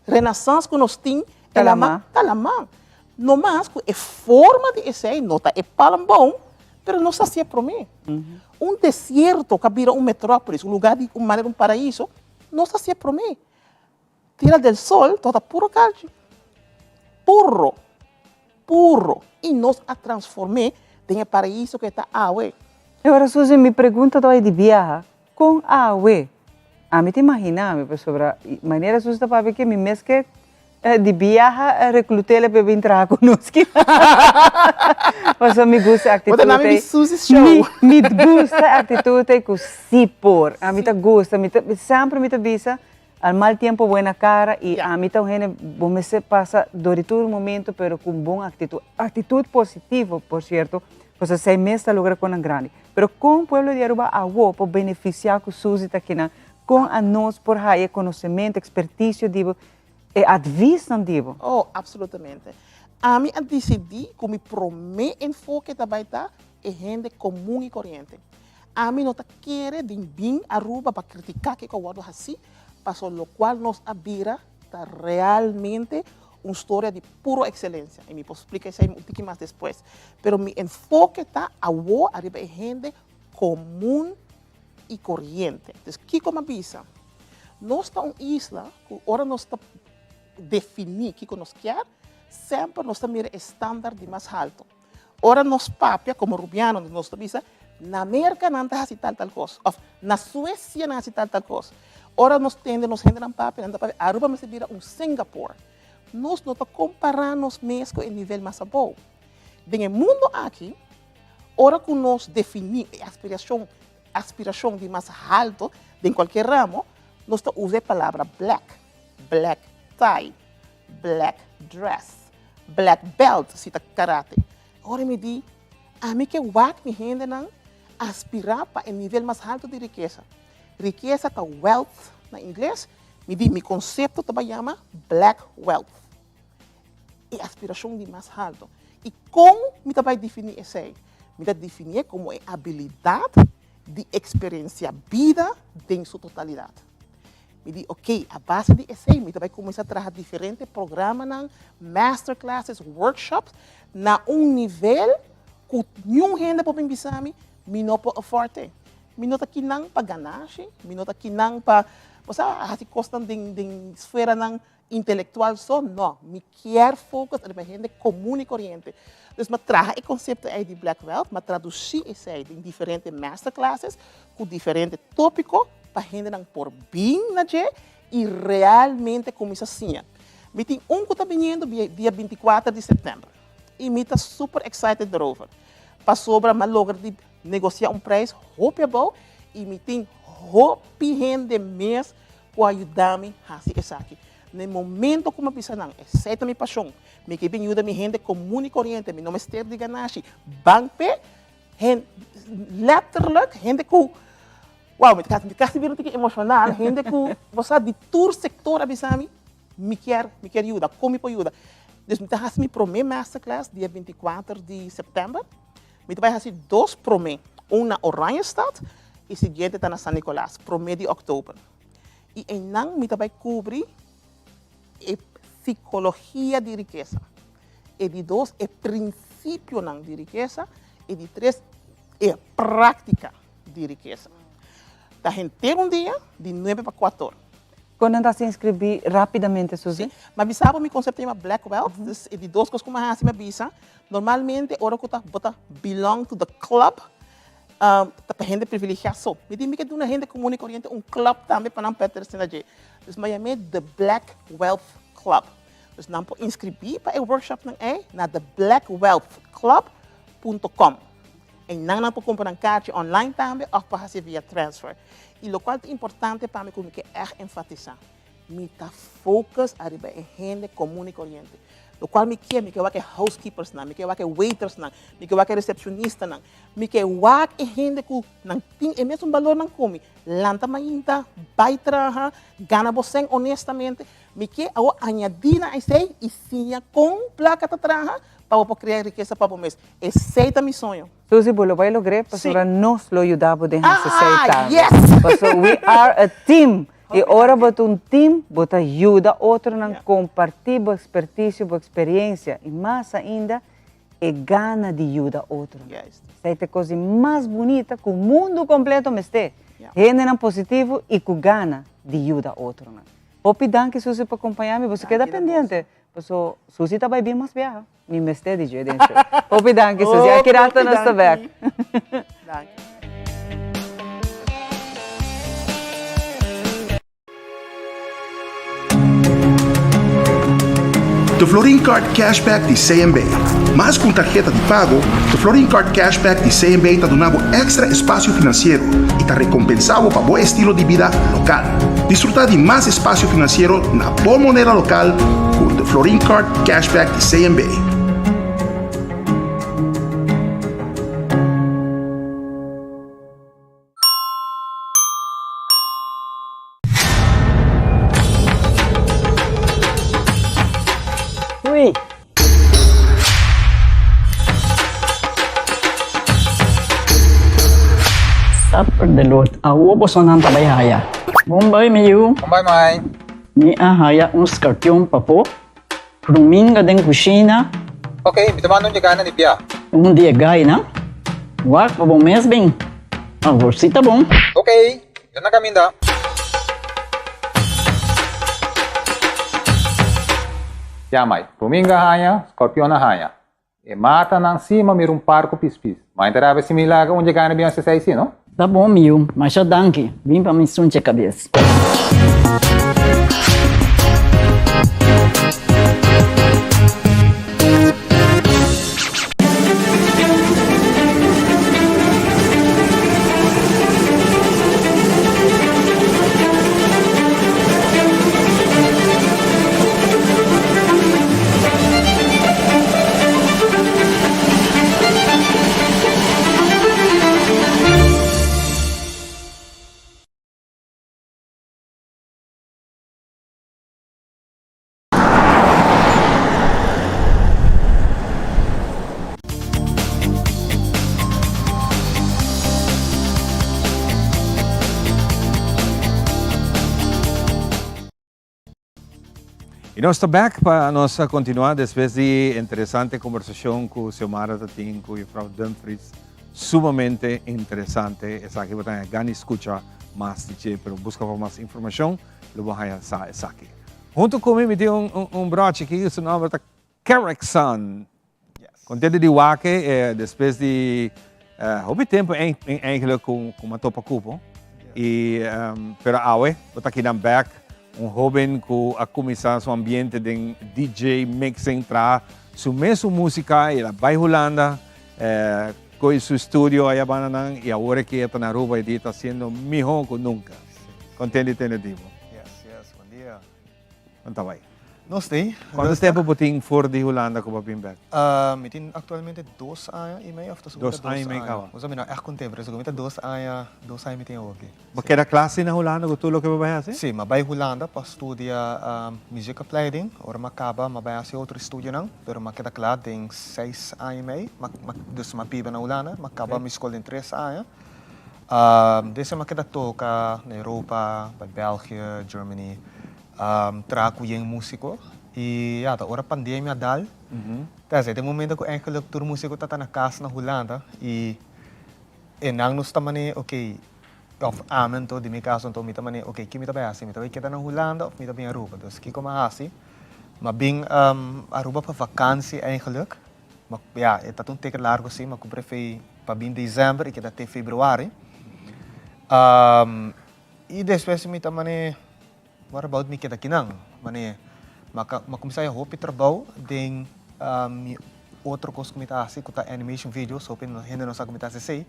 Renaissance ku nos tin e lamá ta lamá. No mas ku e forma di esei no ta e palmboom, pero nos a hasié promé. Un desierto ku a bira un metrópolis, un lugá di un manera un paraiso, nos a hasié promé. Tierra del Sol tabata puro kalchi, puro, puro, i nos a transform'é den e paraiso ku e ta awe. E ora Suzy, mi pregunta ta bai di biaha, Kon awe? Ami ta imaginá mi pasobra manera Susi ta papia ke mi mes ke di biaha reklut'el pa e bin traha ku nos ki. Pasobra mi gusta e aktitut Bo ta nami ei. di Susi's show. Mi gusta e aktitut ei ku si por. Ami ta gusta, mi ta semper mi ta bisa al mal tiempo buena cara i ami ta un hende bo mester pasa dor di tur momento pero ku un bon aktitut. Aktitut positivo por sierto pasobra esei mes ta logra konan grandi. Pero kon pueblo di Aruba awo por beneficia cu Suzy ta kinan? Kon anos por haya e conocemento, experticio di bo, e adviesnan di bo? Oh, absolutamente. Ami a dicidi cu mi prome enfoke ta bay ta e hende comun y coriente. Ami no ta kere den bin Aruba pa critica kico a wordo haci, paso locual nos a bira. ta realmente un storia di puro ekselensia i mi por splika esei un tiki mas despues. Pero mi enfoke ta awo ariba e hende komun i koriente. Dus kiko mi a bisa? Nos ta un isla ku ora nos ta definí kiko nos kier, semper nos ta mira e standaard di mas haltu. Ora nos papia komo rubiano nos ta bisa, na Merka nan ta hasi tal tal kos òf na Suesia nan hasi tal tal kos. Ora nos tende nos hendenan papia nan ta papia Aruba mester bira un Singapore. Nos no ta kompará nos mes ku e nivel mas abou. Den e mundo aki ora ku nos definí e aspirashon aspirashon di mas halto den kualkier ramo nos ta usa e palabra black, black tie, black dress. Black belt si ta karate. Ora mi di, ami ke wak mi hendenan aspirá pa e nivel mas haltu di rikesa. Rikesa ta wealth na ingles, mi di mi konsepto ta bai yama black wealth. E aspirashon di mas haltu. I kon mi ta bai definí esei? Mi ta definié komo e abilidat di eksperensiá bida den su totalidat. Mi di, ok, a base di esei mi ta bai kuminsá traha diferente programanan, masterclasses, workshops, na un nivel ku niun hende por bin bisa mi, mi no por afford e. Mi no ta kinan pa ganashi, mi no ta kinan pa, bo sa, hasi kosnan den den sferanan Intelectual so? No, mi kier focus riba hende comun y coriente. Dus mi a traha e concepto ey di Black Wealth, mi a traduci esey den diferente masterclasses cu diferente topico pa hendenan por bin na dje y realmente cuminsa siña. Mi tin un cu ta biniendo dia 24 di september y mi ta super excited erover pasobra mi a logra di negocia un prijs hopi abou y mi tin hopi hende mes Ku a yuda mi hasi esaki. Na e momento ku mi a bisa nan, esei ta mi pashon, mi ke bin yuda mi hende komun i koriente, mi no mester di ganashi, ban p'e, hen, letterlijk, hende ku, wow, mi ta kasi bira un tiki emoshonal, hende ku, bo sa, di tur sektor a bisa mi, mi kier, mi kier yuda, kon mi por yuda? Dus mi ta hasi mi promé masterclass dia 24 di sèptèmber. Mi ta bai hasi dos promé, un na Oranjestad i siguiente ta na San Nicolas, promé di òktober. I einan mi ta bai kubri e sikologia di rikesa, e di dos e prinsipionan di rikesa, e di tres e práktika di rikesa. Ta henter un dia di nuebe pa kuator. Kon nan ta hasi inskribí rápidamente, Suzy? Sí, mi a bisa bo mi konsepto yama Black Wealth, dus e di dos kos ku mi a hasi mi a bisa, Normalmente ora ku ta bo ta belong to the club ta pa hende privilegiá so. Mi di mi ke duna hende komun i koriente un club tambe pa nan pertenesé na dje. Dus mi a yam'é The Black Wealth Club. Dus nan por inskribí pa e workshopnan ei na theblackwelthclub punto com. Einan nan por kumpra nan karchi online tambe òf por hasi via transfer. I lokual ta importante pa mi ku mi ke ègt enfatisá. Mi ta focus ariba e hende comun y coriente. Locual mi kier, mi ke wak e housekeepersnan, mi ke wak e waitersnan, mi ke wak e receptionistanan, mi ke wak e hende cu nan tin e mesun balornan cu mi. Lanta mainta, bay traha, gana bo cen honestamente. Mi ke awor añadi na esey y siña con placa ta traha pa bo por crea rikesa pa bo mes. Esey ta mi soño. Suzy, bo lo bay logr'é pasobra nos lo yuda bo den haci esey Ah, tambe. yes! Pasobra we are a team. I ora bo ta un team, bo ta yuda otronan kompartí bo ekspertisio, bo eksperensia i mas ainda e gana di yuda otronan. Esei ta e kos di mas bunita ku mundu kompleto mester, hendenan positivo i ku gana di yuda otronan. Hopi danki Susi pa kompañá mi, boso keda pendiente paso Susi ta bai bin mas biaha, mi mester di dje den show. Hopi danki Susi, aki rato nos ta bèk. De Florin Card Cashback di CMB. Mas ku un tarheta di pago, De Florin Card Cashback di CMB ta duna bo èkstra espasio finansiero i ta rekompensá bo pa bo estilo di bida lokal. Disfrutá di mas espasio finansiero na bo moneda lokal ku De Florin Card Cashback di CMB. Ui. Supper de lot. Awo bosonan ta bai haya. Bon bai mi yu. Bon bai mai. Mi a haya un scorpion pafó, ruminga den cushina. Ok, mi ta manda un dje gainan di bia. Un di e gainan? Wak pa bo mes bin. Awor si ta bon. Ok, mi ta na caminda. Ya mai, ruminga haña, scorpion a haña. E matanan sí m'a mira un par ku pispis. Ma e ta rabia si mi laga un dje gana bin hasi esei sí, no? Ta bon, mi yu. Masha danki. Bin pa mi sunche kabes. Y nos ta back pa nos continua despues di interesante conversacion cu Xiomara ta tin cu juffrouw Dumfries. Sumamente interesante. Esaki bo ta haña gana di scucha mas di dje, pero busca pa mas informacion lo bo haña sa esaki. Hunto cu mi mi tin un un brochi aki, su nomber ta Kerrickson. Contento di wak e despues di hopi tempo eigenlijk cu cu m'a topa cu bo. Y pero awe bo ta kinan bek un hoben cu a cuminsa su ambiente den DJ mixing traha su mesun musica y el a bay Hulanda coy su studio aya banda nan y awor aki e ta na Aruba y di ta haciendo miho cu nunca. Contento di tene di bo. Yes, yes, bon dia. Con ta bay? Nos t'ey. Cuanto tempo bo tin for di Hulanda cu bo a bin bek? Mi tin actualmente dos aña y mei of ta subi ta dos aña. Dos aña y mei caba. Bo sa mi no echt conte pero segun mi ta dos aña, dos aña mi tin awor aki. Bo keda clase na Hulanda cu tur loke bo bay haci? Si, mi a bay Hulanda pa studia muziekopleiding. Ora mi a caba mi a bay haci otro estudionan pero mi a keda cla den seis aña y mei. Dus mi a biba na Hulanda, mi a caba mi scol den tres aña. Despues mi a keda toca na Europa, bay België, Germany. Traha ku yen músiko i ya ta ora pandemia dal ta esei ta e momento ku eigenlijk tur músiko ta ta na kas na Hulanda i e nan nos ta manera ok òf ami anto di mi kaso anto mi ta manera ok ki mi ta bai hasi mi ta bai keda na Hulanda òf mi ta bin Aruba dus kiko mi a hasi mi a bin Aruba pa vakansi eigenlijk ya e ta un teken largo si mi a kumpra e pa bin desèmber i keda te februari. I despues mi ta mane, what about mi keda kinan? Mane, m'a kuminsá haña hopi trabou den mi otro kos ku mi ta hasi ku ta animation videos, hopi hende no sa ku mi ta hasi esei.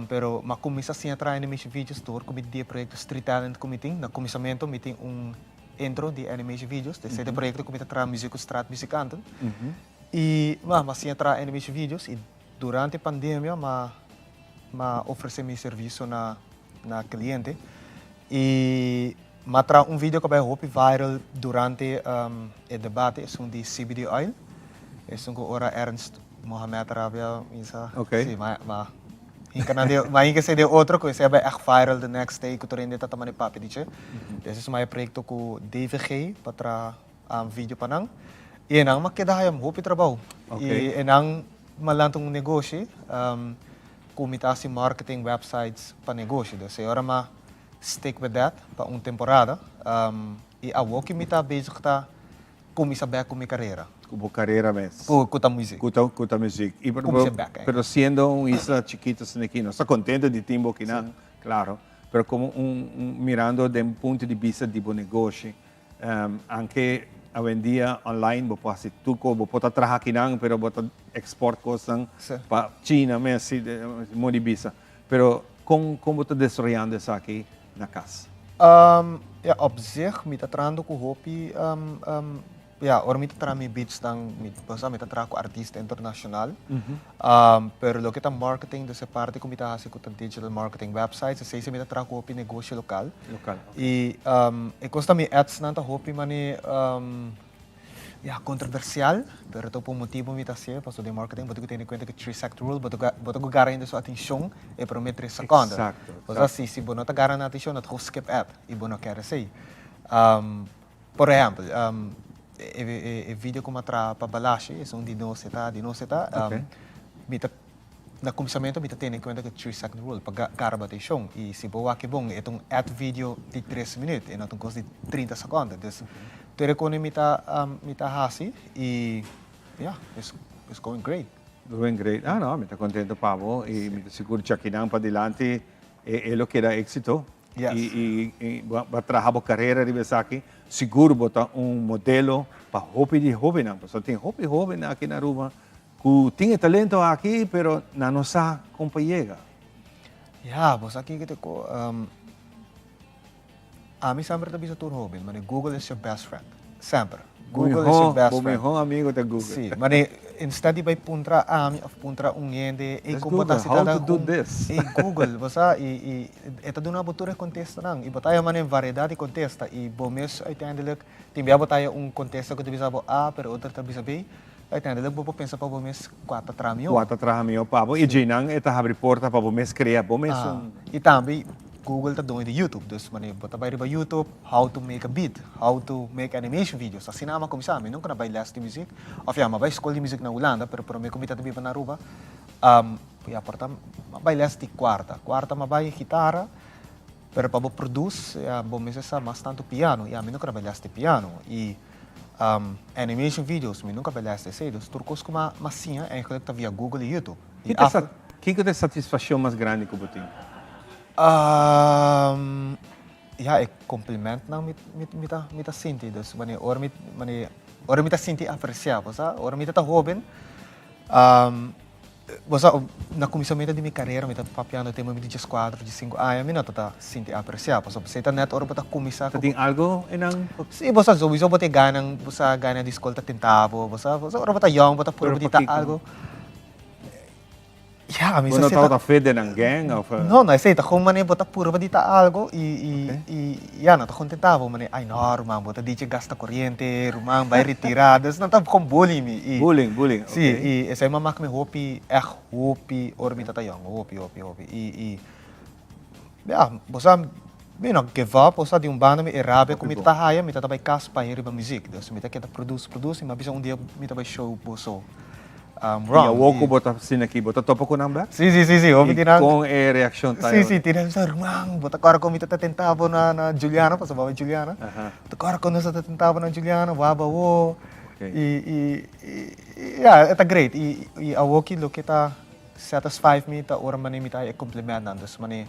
Pero m'a kuminsá siña traha animation videos dor ku mi di e proyekto Street Talent ku mi tin. Na kuminsamentu mi tin un intro di animation videos, esei ta e proyekto ku mi ta traha muzik ku straatmuzikanten. I m'a siña traha animation videos i durante pandemia m'a M'a ofresé mi servisio na na kliente i m'a traha un video ku a bai hopi viral durante e debate, esun di CBD oil, esun ku ora Ernst Mohamed rabia misa, si m'a m'a hinka nan den m'a hinka esei den otro ku esei a bai ègt viral the next day ku tur hende ta tuma di papia di dje. Des esei m'a e proyekto ku DVG pa traha video pa nan i e nan m'a keda haya hopi trabou i e nan Mi a lanta un negoshi ku mi ta hasi marketing websites pa negoshi. Dus e ora mi a stick with that pa un temporada i awor ku mi ta bezig ta kuminsá bèk ku mi karera. Ku bo karera mes. Ku ta muzik. Ku ta muzik. Kuminsá bèk. Pero siendo un isla chikito asina aki nos ta kontento di tin bo kinan, klaro. Pero komo un mirando den punto di bista di bo negoshi Anke awendia online bo por hasi tur kos, bo por ta traha akinan pero bo ta export kosnan pa China mes si modo di bisa. Pero kon kon bo ta desaroyando esaki na kas? Ya op zich mi ta trahando ku hopi ya ora mi ta traha mi beatsnan mi mi ta traha ku artista internashonal. Pero loke ta marketing, dus e parti ku mi ta hasi ku ta digital marketing websites, esei si mi ta traha ku hopi negoshi lokal. Lokal, ok. I e kos ta mi adsnan ta hopi mane ya kontroversial, pero ta por un motibu mi ta hasié, pasobra den marketing bo tin ku tene kuenta ku three second rule, bo ta ku gara hende su atenshon e promé tres sekonde. Eksakto, Bo sa si si bo no ta gara nan atenshon nan ta go skip ad i bo no kere esei. Por ehempel, e video cu mi a traha pa Balashi, esun di Nos E Ta, di Nos E Ta, mi ta, na cuminsamento mi ta tene en cuenta cu 3 second rule pa garba atencion. Y si bo wak e bon, e ta un ad video di 3 minuut, e no ta un cos di 30 seconde. Dus, tur e cos mi ta haci y yeah, it's going great. Going great. Ah, no, mi ta contento pa bo y mi ta sigur djakinan padilanti e lo keda exito. Y bo a traha bo carera riba esaki. Sigur bo ta un modelo pa hopi di hobennan. Pasobra tin hopi hoben aki na Aruba cu tin e talento aki, pero nan no sa con pa yega. Ja, bo sa kico te cu ami semper ta bisa tur hoben, mane Google is your best friend. Semper. Google is your best Bo friend. Miho amigo ta Google. Si, mane instead di bay puntra ami of puntra un hende, ey Just con bo ta Google, how haci to do this. Ey Google, bo sa, y e ta duna bo tur e contestanan. Y bo ta haya mane variedad di contesta y bo mes uiteindelijk tin bia bo ta haya un contesta cu ta bisa bo A, pero otro ta bisa B. Uiteindelijk bo por pensa pa bo mes cua ta traha miho. Cua ta traha miho pa bo. Y djinan e ta habri porta pa bo mes crea bo mes un. Y tambe Google ta doño di YouTube, dus mane bo ta bay riba YouTube, how to make a beat, how to make animation videos, asina ami a cuminsa, mi nunca na bay les di music, of ya, mi a bay school di music na Hulanda, pero prome cu mi ta biba na Aruba, ya por ta mi a bay les di cuarta, cuarta mi a bay gitara, pero pa bo produce, ya, bo mester sa mas tanto piano, ya mi nunca na bay les di piano, y animation videos, mi nunca bay les di esey, dus tur cos cu mi a siña eigenlijk ta via Google y YouTube. Y after. Kico ta e satisfaccion mas grandi cu bo tin? Ja, e complimentnan mi ta sinti. Dus wanneer ora mi, wanneer ora mi ta sinti aprecia, bo sa? Ora mi ta hoben, bo sa, na cuminsamento di mi carera mi ta papiando tempo mi di 14, 15 aña, mi no ta sinti aprecia, pasobra esey ta net ora bo ta cuminsa. Ta tin algo einan? Si, bo sa, sowieso bo ta e gainan, bo sa, gainan di school ta tenta bo, bo sa, ora bo ta young bo ta purba di ta algo. Ja, mi Bo sa no si ta tabata fit den nan gang of? No, no, esey ta gewoon manera bo ta purba di ta algo y ya, nan ta gewoon tenta bo manera, ay no ruman, bo ta dichi gasta coriente, ruman bay retira, dus nan ta gewoon bully mi y Bullying, bullying, Si, y esey a mak mi hopi, echt hopi ora mi tata yong, hopi, hopi, hopi y ya, bo sa mi no give up, bo sa di un banda mi e rabia cu mi ta haya, mi ta bay cas pa riba muziek, dus mi ta keda produce, produce y mi a bisa un dia mi ta bay show boso wrong. Y awor cu bo ta asina aki, bo ta topa cu nan bek? Si, hopi di nan. Y con e reaccion ta? Si, tin nan bisa, ruman, bo ta corda con mi ta tenta bo na Juliana, pasobra bo a bay Juliana, bo ta corda con nos ta tenta bo na Juliana, bo aba awor, y ya, e ta great, y awor ki loke ta satisfy mi ta ora mane mi ta haya e complimentnan, dus mane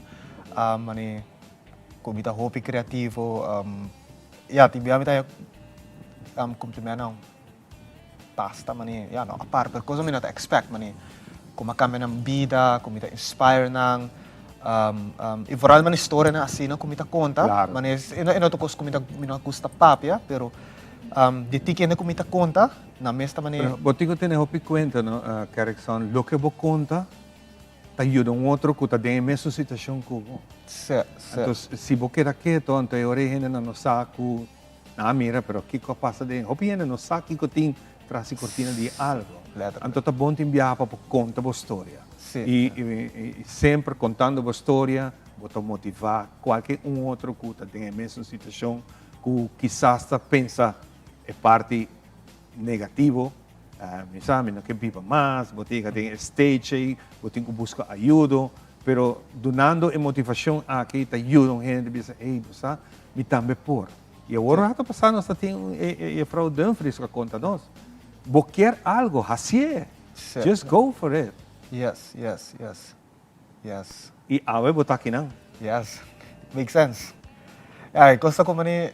cu mi ta hopi creativo, ya, tin bia mi ta haya complimentnan basta mane, ya, no apart, pero cosa mi no ta expect, mane como a cambia nan bida, cu mi ta inspire nan, y vooral mane historianan asina cu mi ta conta, mane e no ta cos cu mi no gusta papia, pero di tiki hende cu mi ta conta, nan mes ta mane. Pero bo tin cu tene hopi cuenta, no, Kerrikson, loke bo conta ta yuda un otro cu ta den e mesun situacion cu bo. Si. Anto, si bo keda keto, anto e ora e hendenan no sa cu nan a mira, pero kico a pasa den. Hopi hende no sa kico tin tras di cortina di algo. Anto ta bon tin biaha pa bo conta bo storia. Y semper contando bo storia, bo ta motiva cualke un otro cu ta den e mesun situacion, cu kisas ta pensa e parti negativo, mi sa, mi no ke biba mas, bo ta yega den e stage ei, bo tin ku buska ayudo, pero dunando e motivashon aki ta yuda un hende bisa, ey, bo sa, mi tambe por. I awor rato pasá nos ta tin e juffrouw Dumfries ku a konta nos, bo kier algo, hasié, just go for it. Yes. I awe bo ta akinan. Yes, makes sense. Ja, e kos ta ku mane,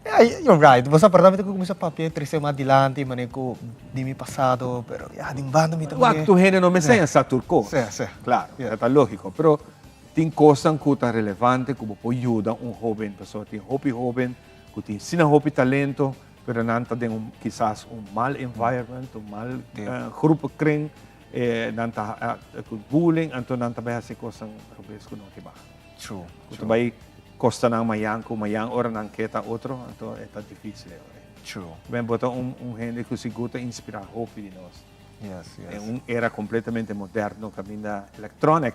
ja, you're right. Bo sa por mi ta kuminsá papia trese mas dilanti, mane ku di mi pasado, pero ja, di un banda mi ta Wak, tur hende no mester sa tur kos. Si. Klaro, e ta lógiko. Pero tin kosnan ku ta relevante ku bo por yuda un hóben, pasobra tin hopi hóben ku tin asina hopi talento, pero nan ta den un kisas un mal environment, un mal groepenkring, nan ta ku bullying, anto nan ta bai hasi kosnan robes ku no ke baha. True. Ku ta bai kosta nan mayan ku mayan ora nan ke ta otro, anto e ta difícil e ora. True. Bo ta un hende ku sigur ta inspirá hopi di nos. Yes. Den un era kompletamente moderno kaminda electronic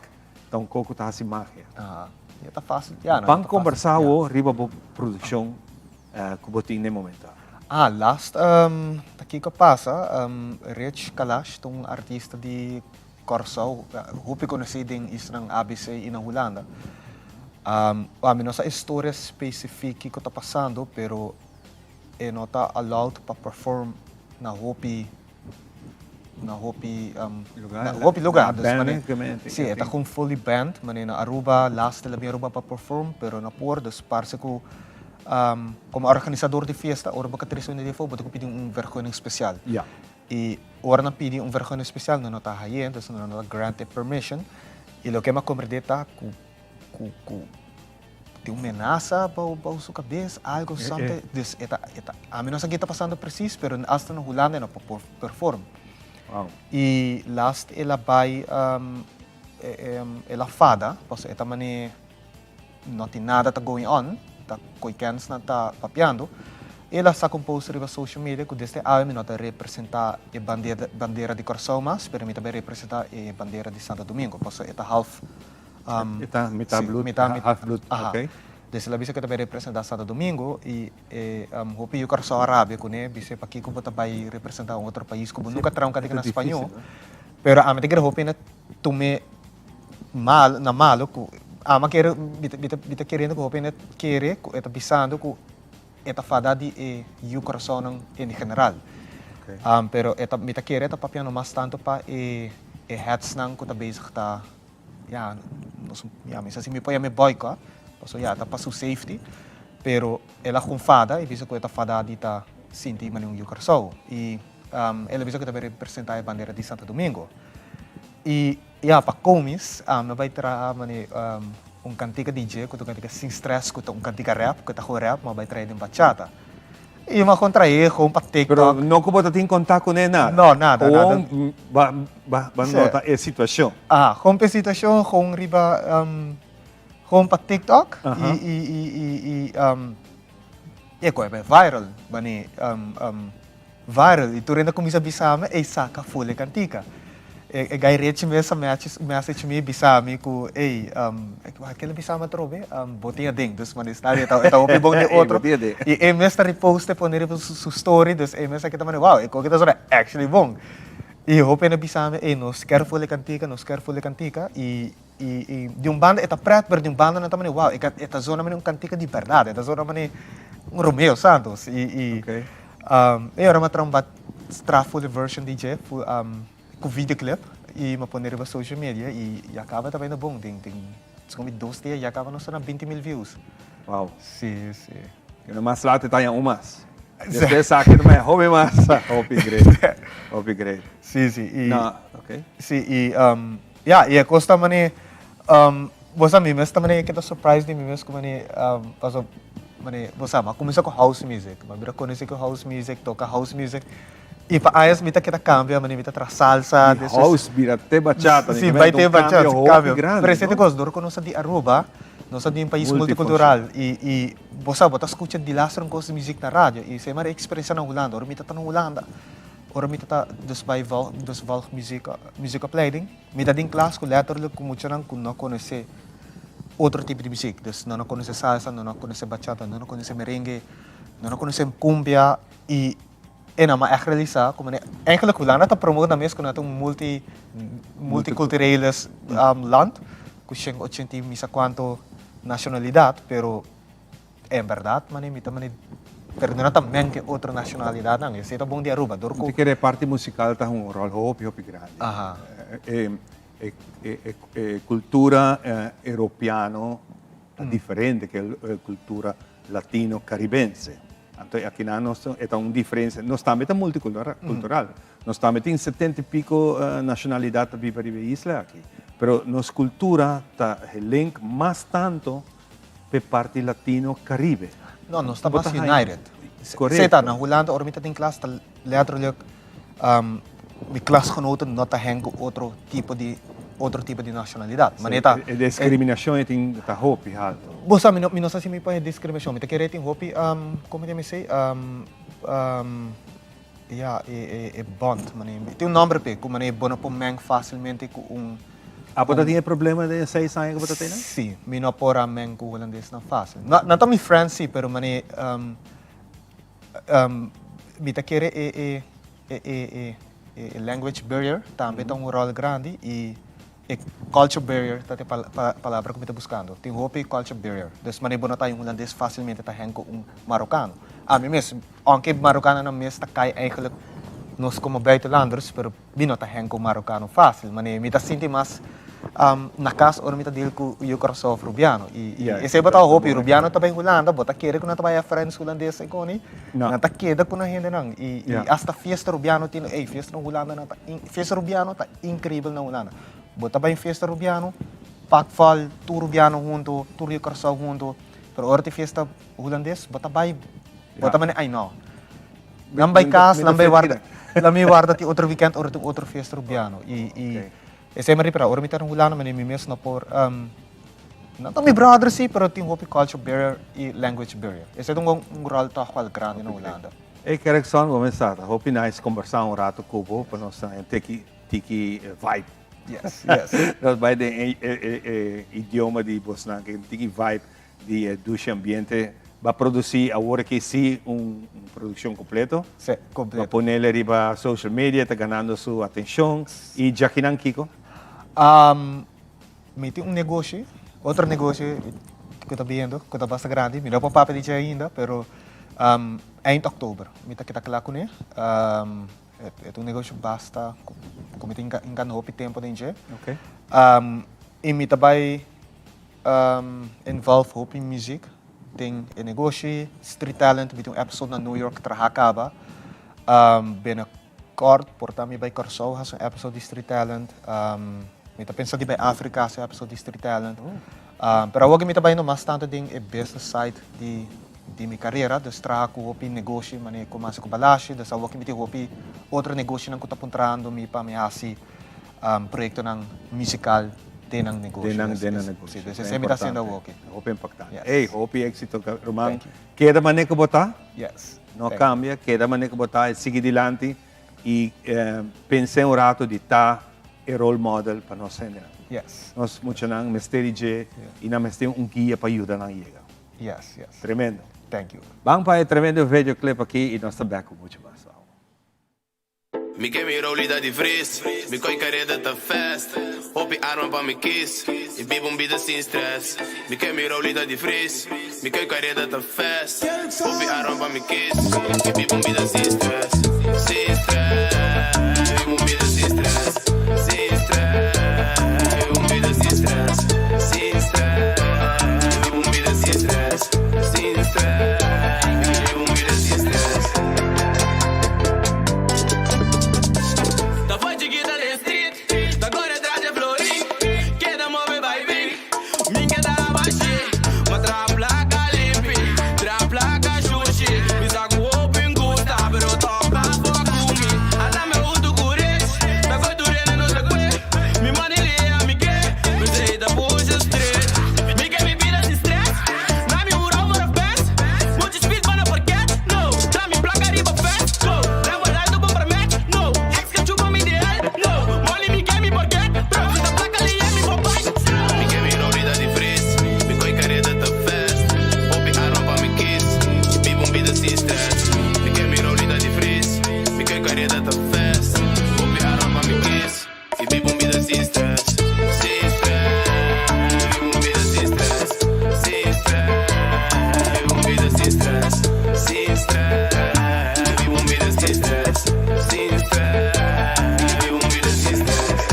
ta un kos ku ta hasi magia. Aha. Ya ta fácil. Ya, no, Ban ta fácil. kombersá awor riba bo produkshon. ku bo tin den momento aki? Ah, last ta kiko a pasa, Rich Kalash ta un artista di Kòrsou, hopi konosí den islanan ABC i na Hulanda. Ami no sa e storia spesifik kiko ta pasando, pero e no ta allowed pa perform na hopi na hopi Lugar, na hopi lugar. Na Dus mane, band, si, e ta kon fully band, mane na Aruba last el a bin Aruba pa perform, pero no por, dus parse ku komo organisador di fiesta ora bo ka trese un di afó bo ta ku pidi un vergunning spesial. Ya. I ora nan pidi un vergunning spesial nan no ta haye, dus nan no ta grant e permission, i loke mi a komprendé ta ku ku ku Tin un menasa bou bou su cabes, algo, something. Dus e ta, e ta, ami no sa ke ta pasando precies, pero hasta na Hulanda e no por por perform. Wow. Y last el a bay, el a fada, pasobra e ta mane no tin nada ta going on, ta koe kensnan ta papiando. El a saca un post riba social media cu desde awe mi no ta representa e bandera, bandera di Corsou mas, pero mi ta bay representa e bandera di Santo Domingo, pasobra e ta half E ta mitad sí, bloed, mitad, mitad, half bloed, aha. ok. Dus el a bisa ku e ta bai representá Santo Domingo i e hopi yu Kòrsou a rabia kuné, bis'é pakiko bo ta bai representá un otro pais ku bo nunka traha un kantika na spañó. Pero ami ta kere hopi hende tum'é mal, na malo ku ami a kere, mi ta, mi ta, mi ta keriendo ku hopi hende kere ku e ta bisando ku e ta fada di e yu Kòrsounan en general. Pero e ta, mi ta kere e ta papiando mas tantu pa e e headsnan ku ta bezig ta Ya, nos, ya, mi sa si mi por yam'é boycott, pasobra ya ta pa su safety, pero el a konfada i bisa ku e ta fada di ta sinti manera un yu Kòrsou. I el a bisa ku e ta bai representá e bandera di Santo Domingo. I ya, pa komis ami a bai traha manera un kantika di dje ku ta un kantika sin stress, ku ta un kantika rap, ku ta gewoon rap, mi a bai traha den bachata. I mi a kon trahe gewoon pa TikTok. Pero no ku bo ta tin kontak kuné nada? No, nada, nada. Gewoon ba ba ba nota e situashon. Aha, gewoon pa e situashon, gewoon riba, gewoon pa TikTok. I i i i i e koe bai viral, bani viral. I tur hende a kuminsá bisa mi, ey saka ful e kantika. E guy Richie mes a message mi bisa mi ku ey kel a bisa mi atrobe bo tin aden dus mane sta e ta hopi bon di otro i e mes ta repost e pone riba su story dus e mes a keda mane wow e koki ta sona actually bon i hopi hende a bisa mi ey nos kier ful e kantika nos kier ful e kantika i i di un banda e ta pret pero di un banda nan ta mane wow e ta zona mane un kantika di berdad e ta zona mane un Romeo Santos i i e ora mi a traha un traha full e version di dje ku videoclip i mi a pone riba social media i ya kaba ta bayendo bon den den segun mi dos dia ya kaba nos ta na binti mil views. Wow. Si si. Kende mas laat e ta haña un mas. Despues esaki ta haña hopi mas. Hopi great. Hopi great. Si si i. No, okay. Si i ya i e kos ta mane bo sa mi mes ta mane keda surprise di mi mes ku mane paso mane bo sa mi a kuminsá ku house music mi a bira konosí ku house music toka house music. I pa añas mi ta keda kambia, manera mi ta traha salsa. Di house bira te bachata. Si, bai te bachata, si, kambio. Pero esei ta kos, dor ku nos ta di Aruba, nos ta di un pais multikultural i i bo sa, bo ta skucha di laster un kos di muzik na radio i esei mara eksperensia na Hulanda. Ora mi ta ta na Hulanda, ora mi ta ta dus bai volg, dus volg muziek, muziekopleiding, mi ta den klas ku letterlijk ku muchanan ku no konosé otro tipo di muzik. Dus nan no konosé salsa, nan no konosé bachata, nan no konosé merengue, nan no konosé cumbia i E nan a ègt realisá ku manera eigenlijk Hulanda ta promote nan mes ku nan ta un multi multikulturele land ku shen ochenta i misa kuantu nashonalidat pero en bèrdat manera mi ta manera pero nan ta meng ku otro nashonalidatnan esei ta bon di Aruba dor ku Mi ta kere e parti musikal ta hunga un ròl hopi hopi grandi. E e kultura europeano ta diferente ku e kultura latino karibense. Anto akinan nos e ta un diferencia. Nos tambe ta multicultural. Nos tambe tin setenta y pico nacionalidad ta biba riba e isla aki. Pero nos cultura ta gelink mas tanto p'e parti latino Caribe. No, nos ta mas united. Correcto. Seta, na Hulanda ora mi ta den klas ta letterlijk mi klasgenoten no ta hen ku otro tipo di otro tipo di nacionalidad. Manera ta. E discriminacion e tin ta hopi halto. Bo sa mi no mi no sa si mi por haya discriminacion. Mi ta kere tin hopi como mi esey ya e e bond manera tin un nomber p'e ku manera bo no por meng facilmente ku un. A bo ta tin e problema den e seis aña ku bo ta tene? Si, mi no por a meng ku hulandesnan facil. Nan ta mi friends si pero manera. Mi ta kere e e e e e language barrier tambe ta un rol grandi y e culture barrier ta e palabra cu mi ta buscando. Tin hopi culture barrier. Dus manera bo no ta haña un hulandes facilmente ta hang cu un marocano. Ami mes, aunke marocanonan mes ta cay eigenlijk nos como buitenlanders, pero mi no ta hang cu marocano facil. Manera mi ta sinti mas na cas ora mi ta deal cu yu Curaçao of Rubiano. Y esey bo ta hopi, Rubiano ta bay Hulanda, bo ta kere cu nan ta bay a friends Hulandes e coni, nan ta keda cu nan hendenan. Y hasta fiesta Rubiano tin, ey fiesta na Hulanda nan ta, fiesta Rubiano ta increibel na Hulanda. Bo ta bay fiesta Rubiano, pak vol, tur Rubiano hunto, tur yu Curaçao hunto, pero ora tin fiesta Hulandes, bo ta bay, bo ta mane ay no. Nan bai cas, nan bai warda, nan mi warda tin otro weekend ora tin otro fiesta Rubiano. Y, y esey mi ripara, ora mi ta na Hulanda, mane mi mes no por, no ta mi brother si, pero tin hopi culture barrier y language barrier. Esey ta un, un rol toch wel grandi na Hulanda. Ey Kerkson, bo mester ta hopi nice combersa un rato cu bo pa nos ta tiki tiki vibe. Yes, yes. Nos bai den e, e, e, e idioma di bosnan, ke tiki vibe di e dushi ambiente ba produci awor aki si un produccion completo. Si, completo. Ba ponele riba social media, ta ganando su atencion. Y djakinan kico? Mi tin un negoshi, otro negoshi cu ta biendo, cu ta basta grandi. Mi no por papia di dje ainda, pero eind oktober mi ta keda cla cune. E ta un negoshi basta cu mi ta hinca hopi tempo den dje. Y mi ta bay Involve hopi muziek den e negoshi. Street Talent, mi tin un episode na New York traha kaba. Binnenkort por ta mi bai Kòrsou hasi un episode di Street Talent. Mi ta pensa di bai Afrika hasi un episode di Street Talent. Pero awor mi ta bayendo mas tantu den e business side di di mi karera. Dus traha ku hopi negoshi manera ku mi hasi ku Balashi. Dus awor mi tin hopi otro negoshinan ku ta puntrando mi pa mi hasi. Proyectonan musical den nan negoshi. Den nan, den nan negoshi. Sí, dus esei mi ta haciendo awoki. Hopi impactante. Yes. Ey, hopi exito, ruman. Thank you. Keda manera cu bo ta. Yes. No cambia, keda manera cu bo ta y sigui dilanti y pensa un rato di ta e role model pa nos hendenan. Yes. Nos muchanan mester di dje y nan mester un guia pa yuda nan yega. Yes, yes. Tremendo. Thank you. Ban pa e tremendo videoclip aki y nos ta back cu mucho mas. Mi ke mi rollie ta di vries, mi koi kareda ta fast. Hopi arma pa mi kies, i biba un bida sin stress. Mi ke mi rollie ta di vries, mi koi kareda ta fast. Hopi arma pa mi kies, i biba un bida sin stress. Sin stress, biba un bida sin stress. Sin stress, biba un bida sin stress. Sin stress, biba un bida sin stress. Sin stress, biba un bida sin stress. Mi ke mi rolida di fris, mi koi kareda ta fast. Hopi arma pa mi kies, i biba un bida sin stress. Mi ke mi rolida di fris, mi koi kareda ta fast. Hopi arma pa mi kies, i biba un bida sin stress. Sin stress, biba un bida sin stress. Sin stress, biba un bida sin stress. Sin stress, biba un bida sin stress. Sin stress, biba un bida sin stress.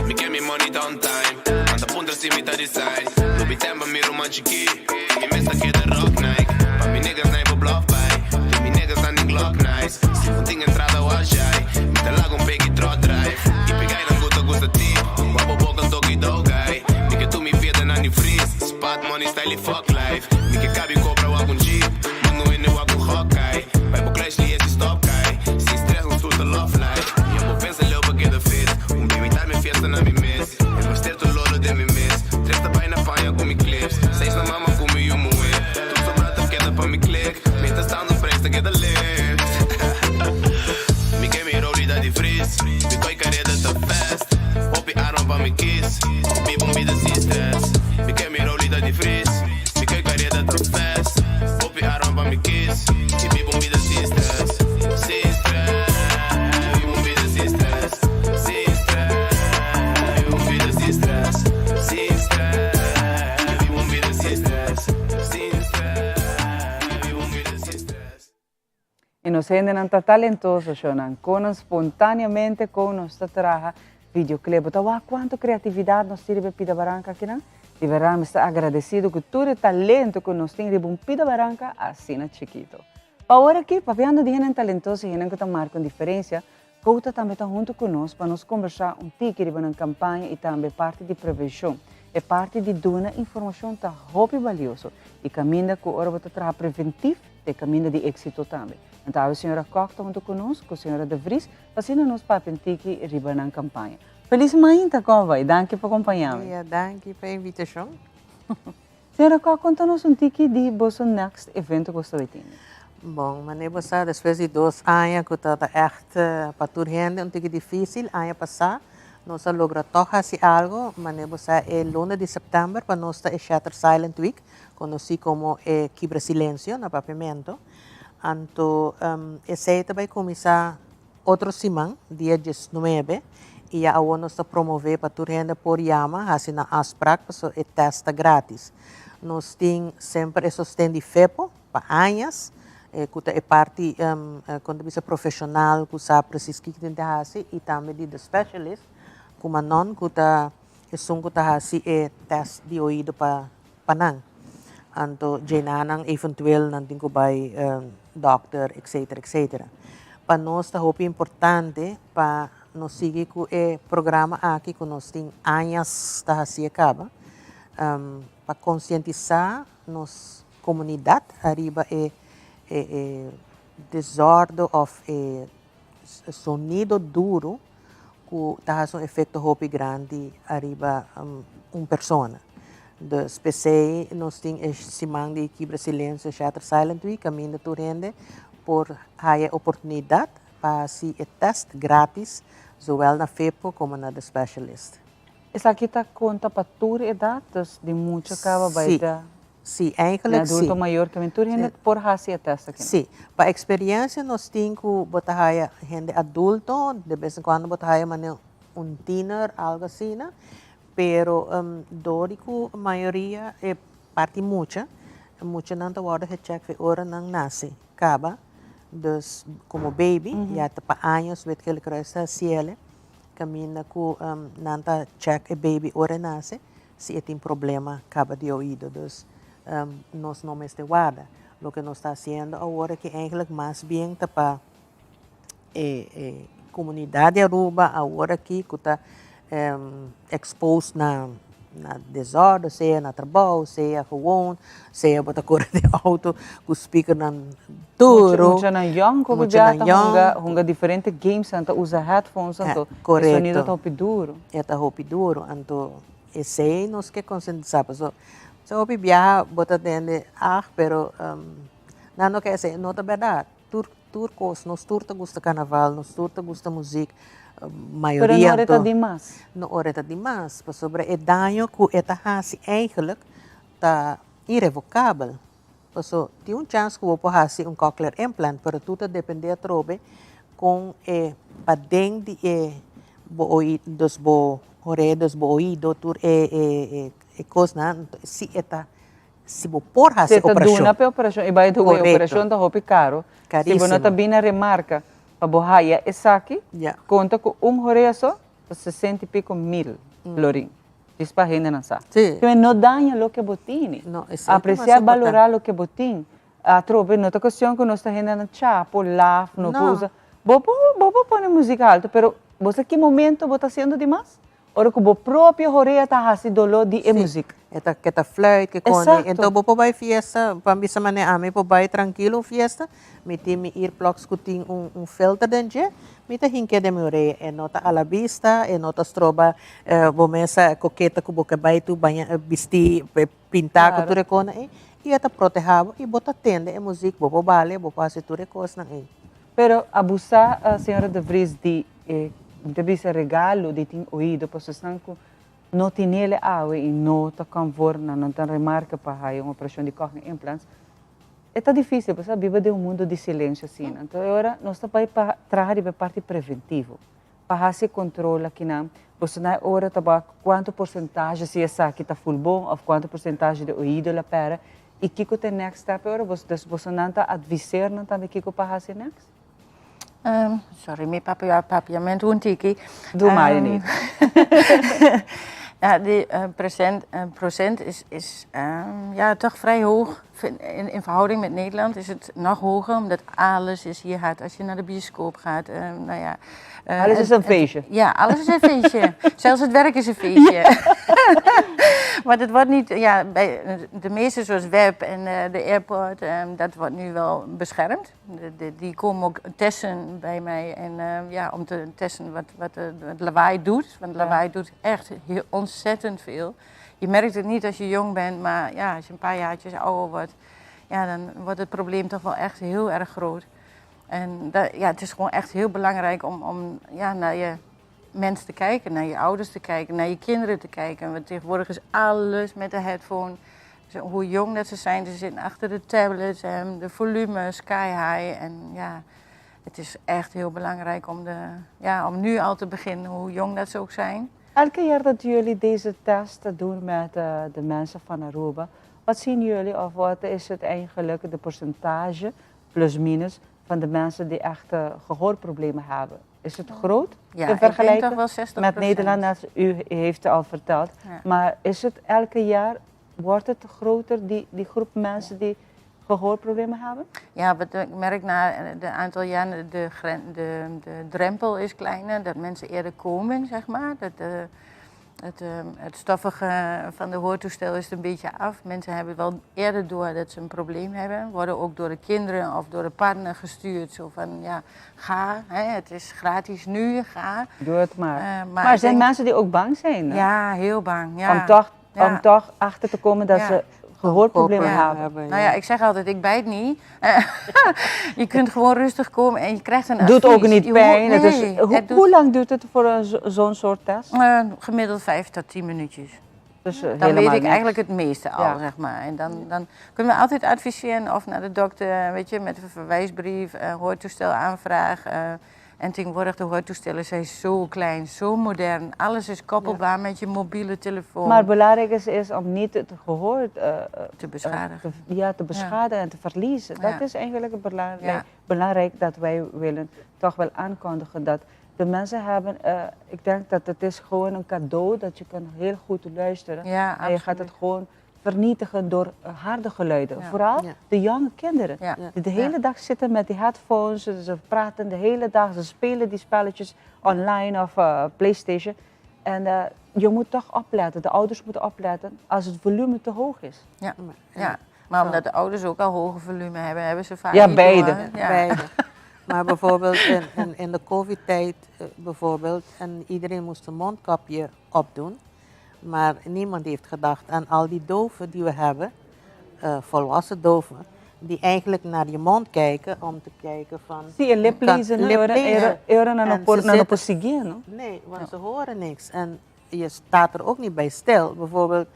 Mi ke mi money on time. Anda puntra si mi ta design. Lo mi temba mi ruman chiki. Mi mes ta keda rock Nike. Pa mi niggas na bo bluff by. Tin mi niggas na ni Glock nice. Si no tin entrada wa jai. Mi ta laga un pegi trot drive. I pegay nan gusta gusta tip. Wa bo boca toki dog guy. Mi ke tu mi vida na ni freeze. Spot money style fuck life. Mi ke kabi cobra wa un jeep. Mano ene wa un Hawkeye. Bij bo clash li esi stop guy. Sin stress un surta love life. Mi amo pensa leu pa keda fit. Un baby time mi fiesta na mi mes. E mester tu lolo den mi mes. Tres ta bai na paña ku mi clips. Seis na mama ku mi yu muhe. Tur sobra ta keda pa mi click. Mientras tanto prijs ta keda lit. Mi ke mi rolida di fris. Mi koi kareda ta fast. Hopi arma pa mi kies. Biba un bida sin stress. Mi ke mi rolida di fris. Mi koi kareda ta fast. Nos hendenan ta talentoso, shownan. Kon nan spontaneamente kon nos ta traha videoclip. Bo ta wak kuantu kreatividat nos tin riba e pida baranka akinan? Di bèrdat mi sta agradesido ku tur e talento ku nos tin riba un pida baranka asina chikito. Pa awor aki, papiando di hendenan talentoso y hendenan ku ta marka un diferensia, Kouta tambe ta huntu ku nos pa nos kombersá un tiki riba nan kampaña i tambe parti di prevenshon. E parti di duna informashon ta hopi balioso i kaminda ku ora bo ta traha preventiv ta e kaminda di éksito tambe. Anto awe señora Kok ta huntu ku nos ku señora De Vries pa asina nos papia un tiki riba nan kampaña. Felis mainta Kova i danki pa kompañá mi. Dia, danki pa e invitashon. Señora Kok, konta nos un tiki di boso next evento ku boso ta bai tene. Bon, manera bo sa despues di dos aña ku tabata ègt pa tur hende un tiki difísil, aña pasá nos a logra tòg hasi algu, manera bo sa e luna di sèptèmber pa nos ta e Shatter Silent Week, konosí komo e Kibra Silensio na Papiamento. Anto esei ta bai kuminsá Otro siman, dia diesnuebe, i ya awor nos ta promové pa tur hende por yama hasi nan afsprak pasobra e tèst ta grátis. Nos tin semper e sosten di FEPO pa añas, ku ta e parti kon ta bisa profeshonal ku sa presis kiko tin ta hasi i tambe di The Specialist ku Manon ku ta esun ku ta hasi e tèst di oido pa pa nan. Anto djenanan eventueel nan tin ku bai dòkter etcetera etcetera. Pa nos ta hopi importante pa nos sigui ku e programa aki ku nos tin añas ta hasié kaba pa konsientisá nos komunidat ariba e e desòrdu òf e sonido duru ku ta hasi un efekto hopi grandi ariba un persona. Dus p'esei nos tin e siman di Kibra Silensio, Shatter Silent Week, kaminda tur hende por haya e oportunidat pa hasi e tèst gratis, zowel na FEPO komo na The Specialist. Esaki ta konta pa tur edat, dus di mucha kaba bai ta. Sí, eigenlijk sí. Adulto mayor también. Tur hende por hasi e test aki? Sí. Pa experiencia nos tin cu bo ta haya hende adulto, de bes en cuando bo ta haya mane un tiener, algo asina, pero door di cu mayoria e parti mucha, e muchanan ta wordo gecheck fe ora nan nace caba, dus como baby, ya ta pa años Wit Gele Kruis ta haciele, caminda cu nan ta check e baby ora e nace. si e tin problema caba di oido. Dus nos no mester warda. Loke nos ta haciendo awor aki eigenlijk mas bien ta pa e e comunidad di Aruba awor aki cu ta exposed na na desorden, sea na trabao, sea gewoon, sea bo ta core den auto cu speakernan duro. Muchanan yong cu bia ta hunga hunga diferente games nan ta usa headphones anto e sonido ta hopi duro. E ta hopi duro anto esey nos ke konsientisá pasobra sa hopi biaha bo ta tende ah pero nan no ke esey no ta bèrdat tur tur kos nos tur ta gusta karnaval nos tur ta gusta muzik mayoria Pero no ora e ta dimas. No ora e ta dimas pasobra e daño ku e ta hasi eigenlijk ta irevokabel. Paso tin un chans ku bo por hasi un cochlear implant, pero tur ta depende atrobe kon e paden di e bo oi dus bo orea dus bo oido tur e e e kosnan si e ta si bo por hasi Si e ta operashon. duna pa e operashon i by the way operashon ta hopi karo si bo no ta bini a remarka pa bo haya esaki konta ku un horea so ta sesenta i piko mil florin. Dis pa hendenan sa. Sí. Keme no daña loke bo tini. No, esei ta mas Aprecia, importante. balora loke bo tin. Atrobe no ta cuestion cu nos ta hendenan chapo, laf, no por No. usa. Bo por, bo por pone musica alto, pero bo sa ki momento bo ta haciendo di mas? Ora cu bo propio horea ta haci dolor di e Sí. music. E ta ke ta fluit, ke kone. Exacto. Enton bo por bai fiesta, pa bisa manera ami por bai trankilo un fiesta, Mi tin mi earplugs ku tin un un filter den dje, mi ta hink'é den mi orea. E no ta a la bista, e no ta stroba bo mesa koketa ku bo ke bai tur baña bistí, pintá ku tur e kosnan ei. I e ta protehá bo i bo ta tende e muzik, bo por bale, bo por hasi tur e kosnan ei. Pero abusá, señora De Vries, di e, mi ta bisa regalo di tin oido, pasobra esnan ku no tinele awe i no ta konforme, nan no ta remarka pa haya un operashon di cochlear implants, E ta difícil, pasobra biba den un mundo di silencio asina. Anto e ora nos ta bai pa traha riba e parti preventivo, pa haci e control akinan. Boso na e ora ta wak cuanto porcentahe si esaki ta full bon of cuanto porcentahe di oido la pera y kico ta e next step e ora. Boso, dus bosonan ta adviseer nan tambe kico pa haci next? Sorry, mi papia papiamento un tiki. Doe maar niet. Ja, die procent is ja, toch vrij hoog. In verhouding met Nederland is het nog hoger, omdat alles is hier hard. Als je naar de bioscoop gaat, nou ja. Alles is een feestje. Ja, alles is een feestje. Zelfs het werk is een feestje. Maar dat wordt niet, ja, bij de meeste zoals WEB en de airport, dat wordt nu wel beschermd. Die komen ook testen bij mij en, ja, om te testen wat het lawaai doet. Want lawaai doet echt heel ontzettend veel. Je merkt het niet als je jong bent, maar ja, als je een paar jaartjes ouder wordt, ja, dan wordt het probleem toch wel echt heel erg groot. En dat, ja, het is gewoon echt heel belangrijk om, ja, naar je mens te kijken, naar je ouders te kijken, naar je kinderen te kijken. Want tegenwoordig is alles met de headphone. Hoe jong dat ze zijn, ze zitten achter de tablets en de volume sky high. En ja, het is echt heel belangrijk ja, om nu al te beginnen, hoe jong dat ze ook zijn. Elke jaar dat jullie deze test doen met de mensen van Aruba, wat zien jullie of wat is het eigenlijk de percentage, plus minus, van de mensen die echt gehoorproblemen hebben? Is het groot Ja, in ik denk vergelijking toch wel 60%. met Nederland? Net, u heeft het al verteld. Maar is het elke jaar, wordt het groter, die groep mensen die gehoorproblemen hebben? Ja, wat ik merk na de aantal jaren, de drempel is kleiner, dat mensen eerder komen, zeg maar. Dat het stoffige van de hoortoestel is een beetje af. Mensen hebben wel eerder door dat ze een probleem hebben. Worden ook door de kinderen of door de partner gestuurd. Zo van, ja, ga, hè, het is gratis nu, ga. Doe het maar. Maar Maar er ik zijn denk mensen die ook bang zijn, hè? Ja, heel bang. Ja. Om toch achter te komen dat ze gehoorproblemen hebben. Nou ja, ik zeg altijd, ik bijt niet. Je kunt gewoon rustig komen en je krijgt een Doet ook advies. niet pijn. Nee, het doet Hoe lang duurt het voor zo'n soort test? Gemiddeld 5 tot 10 minuutjes. Dus, Dan helemaal weet ik niks. eigenlijk het meeste al, zeg maar. En dan kunnen we altijd adviseren of naar de dokter, weet je, met een verwijsbrief, hoortoestelaanvraag. En tegenwoordig de hoortoestellen zijn zo klein, zo modern. Alles is koppelbaar met je mobiele telefoon. Maar belangrijk is om niet het gehoor te beschadigen. te beschadigen en te verliezen. Dat is eigenlijk het belangrijk dat wij willen toch wel aankondigen dat de mensen hebben, ik denk dat het is gewoon een cadeau dat je kan heel goed luisteren. En je gaat het gewoon vernietigen door harde geluiden. Vooral de jonge kinderen. Die de hele dag zitten met die headphones, ze praten de hele dag, ze spelen die spelletjes online of PlayStation. En je moet toch opletten, de ouders moeten opletten als het volume te hoog is. Ja, ja. Maar omdat de ouders ook al hoge volume hebben, hebben ze vaak Ja, niet beide. door, hè? Ja. Beide. Maar bijvoorbeeld in de COVID-tijd, bijvoorbeeld, en iedereen moest een mondkapje opdoen. Maar niemand heeft gedacht aan al die doven die we hebben, volwassen doven, die eigenlijk naar je mond kijken om te kijken van... Zie je lip kan lezen, lip lezen. Era En ze na no zitten perseguir, no? Nee, want ze horen niks. En je staat er ook niet bij stil. Bijvoorbeeld,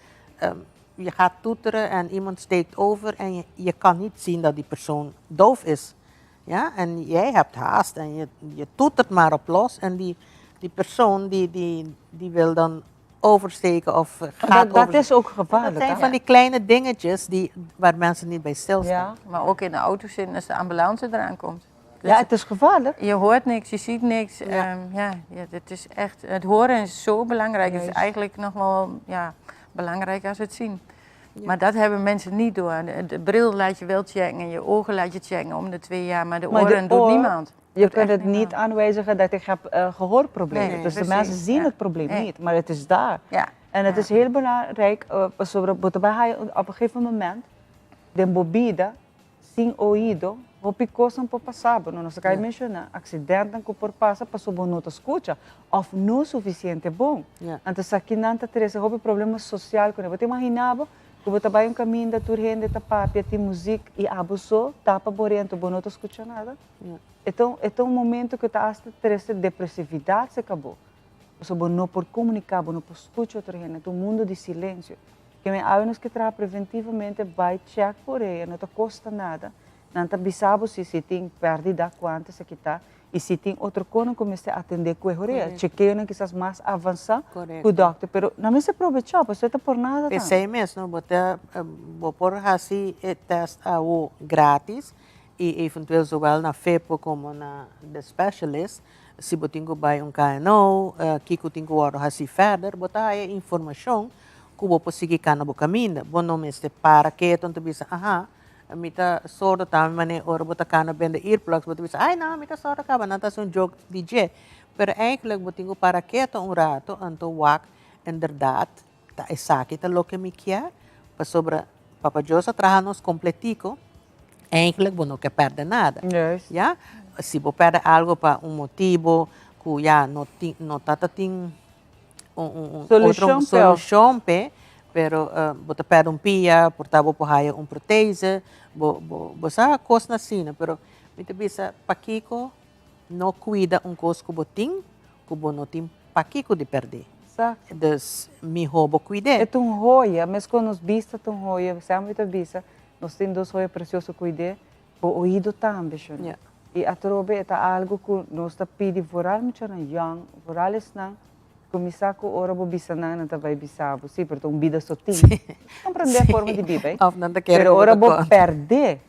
je gaat toeteren en iemand steekt over en je kan niet zien dat die persoon doof is. Ja? En jij hebt haast en je toetert maar op los. En die persoon die wil dan oversteken of gaat Dat over- is ook gevaarlijk, Dat zijn hè? van die kleine dingetjes waar mensen niet bij stilstaan. Ja. Maar ook in de auto zitten als de ambulance eraan komt. Dus Ja, het is gevaarlijk. Je hoort niks, je ziet niks. Ja, ja, het is echt, het horen is zo belangrijk. Het is eigenlijk nog wel, ja, belangrijker als het zien. Maar dat hebben mensen niet door. De bril laat je wel checken en je ogen laat je checken om de 2 jaar. Maar de Maar de oren doet oor, niemand. Je Doet kunt echt het niet niemand. aanwijzigen dat ik heb gehoorproblemen. Nee, dus de precies, mensen zien ja. het probleem niet, maar het is daar. En het is heel belangrijk, sobre op een gegeven moment, de bebida, sin oído, hopi cosa por passar, no nos acaba de mencionar, accidente que por passa, passou bom não escuta, of não suficiente bom. Então, aqui não está teresa, hopi problema social, quando você imaginava que você vai um caminho da turrende, da papia, tem música e abuso, tapa borento, bom não escuta nada. Então, é um momento que está hasta teresa depressividade se acabou. Você não por comunicar, não por escutar outra gente, é um mundo de silêncio. Que me há que trabalhar preventivamente, vai check por aí, não te custa nada. Não te bisabo se tem perda quanto se kita e se tem outro cono comece a atender com a orelha. Chequeio não quizás mais avançar com o doctor, pero não me se aproveitar, você está por nada. Pensei mesmo, vou por fazer teste ao grátis. Y eventueel zowel na FEPO como na de specialist, si bo tin cu bay un KNO, kico tin cu wordo haci verder, bo ta haya informacion cu bo por sigui cana bo caminda. Bo no mester para keto en ta bisa, aha, mi ta sordo tambe manera ora bo ta cana bende earplugs, bo ta bisa, ay no, mi ta sordo caba, nan ta haci un joke di dje. Pero eigenlijk bo tin cu para keto un rato, anto wak inderdaad Ta esaki ta loke mi kier, pasobra Papa Dios a traha nos completico, eigenlijk bo no ke perde nada. Ya, si bo perde algo pa un motibo cu ya no tin, no ta ta tin un un un otro solucion p'e, pero bo ta perde un pia, por ta bo por haya un prothese, bo bo bo sa cosnan asina, pero mi ta bisa pakico no cuida un cos cu bo tin cu bo no tin pakico di perde. Exacto. Dus miho bo cuid'é. E ta un hoya, mescos nos bista ta un hoya, semper mi ta bisa, nos tin dos hoya precioso cuid'é, bo oido tambe, shon. Ja. Y atrobe e ta algo cu nos ta pidi vooral muchanan young, vooral esnan cu mi sa cu ora bo bisa nan, nan ta bay bisa bo, si, pero ta un bida so tin. Comprende e forma di biba, Of nan ta kere Pero cu bo ora ta bo conta. perde,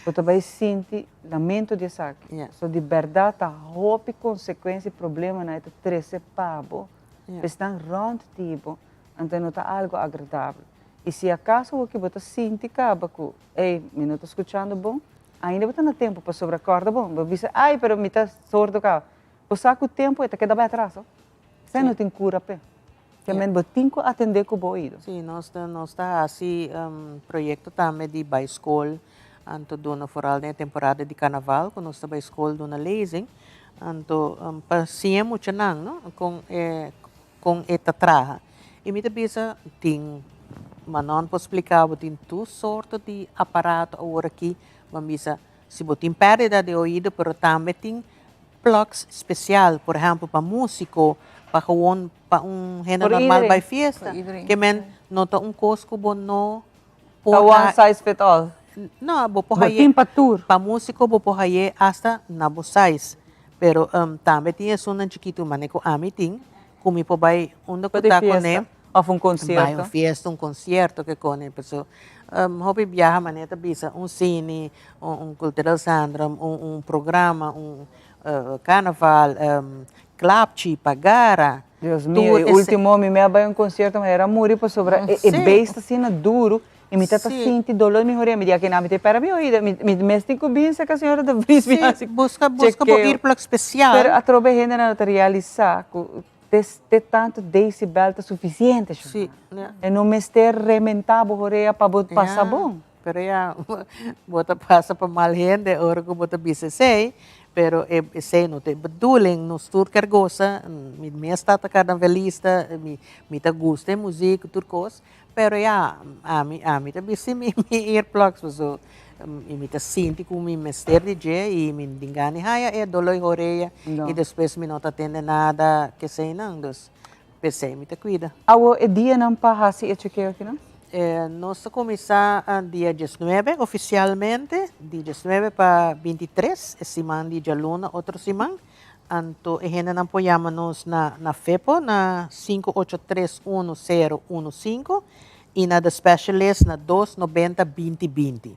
bo ta bay sinti lamento di esaki. Ja. So di berdad ta hopi consecuencia y problemanan e ta trece pa bo, Ja. esnan rond di bo, anto no ta algo agradabel. Y si acaso awor ki bo ta sinti caba cu, ey, mi no ta scuchando bon, ainda bo ta na tempo pasobra corda bon, bo bisa, ay, pero mi ta sordo caba. Bo sa cu tempo e ta keda bay atras, ho. Esei no tin cura p'e. Ke men bo tin cu atende cu bo oido. Sí, nos ta nos ta hasi proyecto tambe di bay scol, anto duna vooral den e temporada di carnaval cu nos ta bay scol duna lezing, anto pa siña muchanan no con e con e ta traha. Y mi ta bisa tin Manon por splica bo tin tur sorto di aparato awor aki, bo a bisa si bo tin perdida di oido pero tambe tin plugs special, por ehempel pa musico, pa gewoon pa un hende Por normal iedereen. bay fiesta. Por iedereen. Ke men no ta un cos cu bo no por Ta one ha- size fit all. No, bo por Bo haye tin pa tur. Pa musico bo por haye hasta na bo size. Pero tambe tin esunnan chikitu mane cu ami tin, cu mi por bay unda cu Pa di ta fiesta cone. of un concierto. Bay un fiesta, un concierto ke cone. Paso hopi biaha mane ta bisa un cine, un cultural centrum, un programa, un carnaval, klapchi, pagara. Dios mio, e ultimo mi me a bay un concierto mi a muri pasobra e beest asina duro y mi tata sinti dolor mi horea, mi di aki na mi ta pera mi oido, mi mes tin cu bin cerca señora de Vries mi haci Busca, busca bo earplug special. Pero atrobe hendenan no ta realisa cu te tanto decibel ta suficiente. E no mester rementa bo horea pa bo pasa bon. Pero ya, bo ta pasa pa mal hende ora ku bo ta bisa esei, pero e esei no ta e bedoeling. Nos tur ker gosa, mi mes tata karnavalista, mi mi ta gusta e muzik, tur kos, pero ya, ami ami ta bisti mi mi earplugs paso i mi ta sinti ku mi mester di dje i mi tin gana di haya e doló di horea i despues mi no ta tende nada keseinan, dus P'esei mi ta kuida. Awo e dianan pa hasi e chekeo akinan? Nos ta kuminsá dia diesnuebe ofisialmente, di diesnuebe pa bintitres, e siman di djaluna otro siman. Anto e hendenan por yama nos na na FEPO na sinku ocho tres unu sero unu sinku i na The Specialist na dos nobenta binti binti.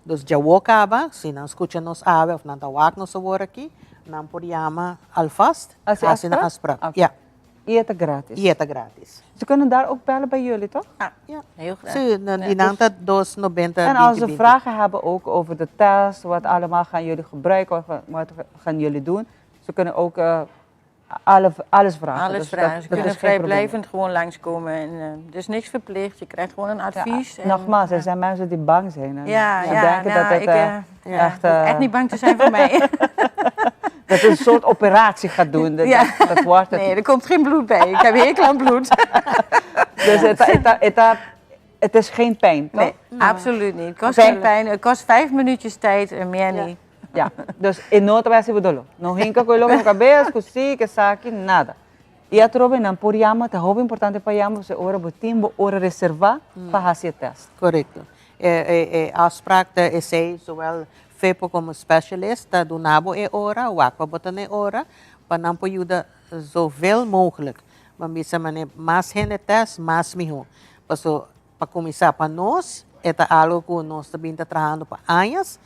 Dus djawo kaba, si nan skucha nos awe òf nan ta wak nos awor aki, nan por yama alvast, hasi nan afsprak. Ja. Y e ta gratis. Y e ta gratis. Ze kunnen daar ook bellen bij jullie, toch? Ja. Ja. Heel graag. Sí, die nan ta dos nobenta En als ze vragen hebben ook over de test, wat allemaal gaan jullie gebruiken, wat, wat gaan jullie doen, ze kunnen ook uh, alle, alles vragen. Alles dus vragen. Dat, ze dat kunnen is geen probleem. vrijblijvend gewoon langskomen. En, uh, er is niks verplicht, je krijgt gewoon een advies. Ja, en, nogmaals, er zijn mensen die bang zijn. Hè? Ja, Ze ja, denken nou, dat het ik, uh, ja, echt... Uh, echt niet bang te zijn voor mij. dat het een soort operatie gaat doen. Dat, ja. dat, dat wordt het. Nee, er komt geen bloed bij. Ik heb hekel aan bloed. dus het, het, het, het is geen pijn, toch? Nee, absoluut niet. Het kost geen pijn. Het kost vijf minuutjes tijd en meer niet. Ja, dus in no ta bay haci bo dolor. No hinca cu e loke no cabes, cu si, cu esaki, nada. Y atrobe nan por yama, ta hopi importante pa yama pasobra e ora bo tin bo ora reserva pa haci e test. Correcto. E, e, e afspraak ta esey, zowel FEPO como specialist ta duna bo e ora, wak pa bo ta na e ora, pa nan por yuda zoveel mogelijk. Bo bisa mane mas hende test, mas miho. Paso, pa cuminsa pa nos, e ta algo cu nos ta bin ta trahando pa añas.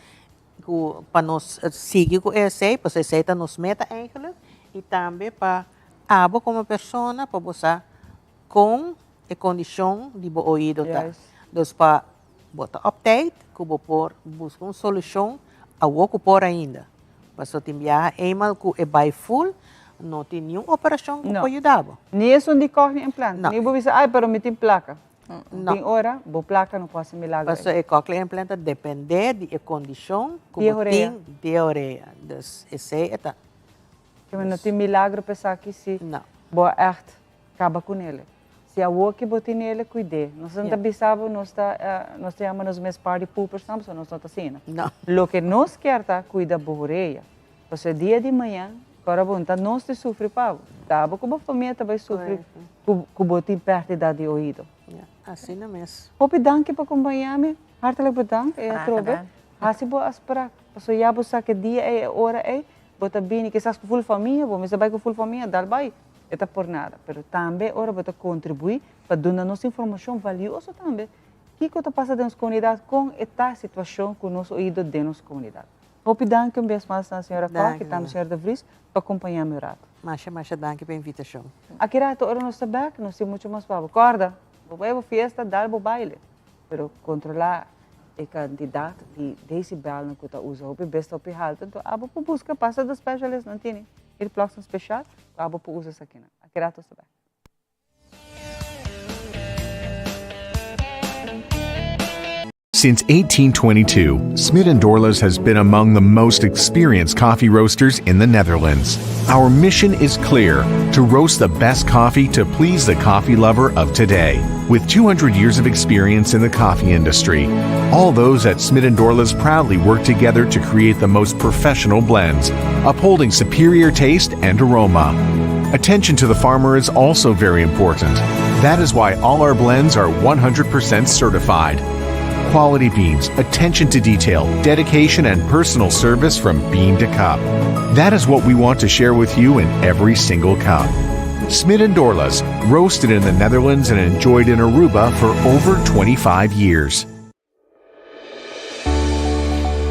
Ku pa nos sigui ku esei, pasobra esei ta nos meta eigenlijk, i tambe pa abo komo persona pa bo sa kon e kondishon di bo oido ta. Dus pa bo ta op tijd ku bo por buska un solushon awor ku por ainda. Pasobra tin biaha eenmaal ku e bai ful no tin niun operashon ku por yuda bo. Ni esun di cochlear implant. No. Ni bo bisa ay pero mi tin plaka. No. Tin ora bo plaka no por hasi milagro Pasobra e cochlear implant ta depende di e kondishon ku Di e bo horea. tin di e horea. Dus esei e ta. Ke men no tin milagro pa esaki si No. bo a ègt kaba ku nele. Si awor ki bo tin nele kuid'é. Nos no ta bisa bo nos ta nos ta yama nos mes party poopers no pasobra nos no ta asina. No. Loke nos kier ta kuida bo horea. Pasobra e dia di mañan ku ora bo no ta nos di sufri pa bo. Ta abo ku bo famia ta bai sufri ku bo tin pèrdida di oido. Ya, asina mes. Hopi danki pa kompañá mi. Hartelijk bedankt e atrobe. Hasi bo afsprak. Pasobra ya bo sa ku e dia ei, e ora ei, bo ta bini kisas ku ful famia, bo mester bai ku ful famia, dal bai. E ta por nada. Pero tambe ora bo ta kontribuí pa duna nos informashon valioso tambe, kiko ta pasa den nos komunidat, kon e ta situashon ku nos oido den nos komunidat. Hopi danki un bes mas na señora Kok i tambe señora De Vries pa kompañá mi un rato. Masha masha danki pa e invitashon. Aki rato ora nos ta bek nos tin mucho mas pa bo. Kòrda, bo bai bo fiesta, dal bo baile, pero kontrolá e kantidat di decibelnan ku ta usa. Hopi bes ta hopi haltu, enton abo por buska pasa de specialist nan tene earplugsnan speshal ku abo por usa esakinan. Aki rato nos ta bek. Since 1822, Smit & Dorlas has been among the most experienced coffee roasters in the Netherlands. Our mission is clear to roast the best coffee to please the coffee lover of today. With 200 years of experience in the coffee industry, all those at Smit & Dorlas proudly work together to create the most professional blends, upholding superior taste and aroma. Attention to the farmer is also very important. That is why all our blends are 100% certified. Quality beans, attention to detail, dedication, and personal service from bean to cup. That is what we want to share with you in every single cup. Smit and Dorlas, roasted in the Netherlands and enjoyed in Aruba for over 25 years.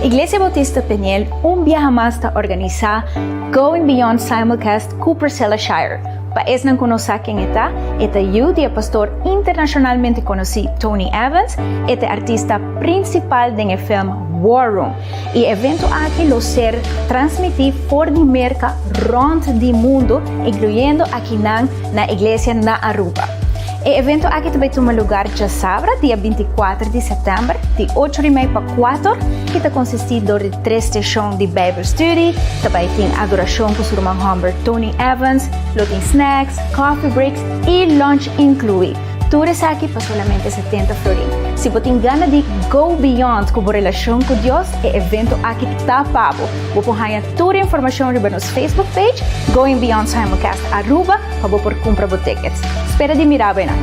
Iglesia Bautista Peniel un biaha mas ta organisá Going Beyond Simulcast ku Priscilla Shirer. Pa esnan ku no sa ken e ta, e ta yu di e pastor internashonalmente konosí Tony Evans, e ta e artista prinsipal den e film War Room. E evento aki lo ser transmití for di Merka rònt di mundu, inkluyendo akinan na iglesia na Aruba. E evento aki ta bai tuma lugar djasabra, dia 24 di sèptèmber, di ocho di mei pa kuator, i ta konsistí dor di tres seshon di Bijbelstudie, ta bai tin adorashon ku su ruman hòmber Tony Evans, lo tin snacks, coffee breaks i lunch inkluí. Tur esaki pa solamente 70 florin. Si bo tin gana di go beyond ku bo relashon ku Dios, e evento aki ta pa bo. Bo por haña tur informashon riba nos Facebook page, Going Beyond Simulcast Aruba, pa bo por kumpra bo tickets. Spera di mira bo einan.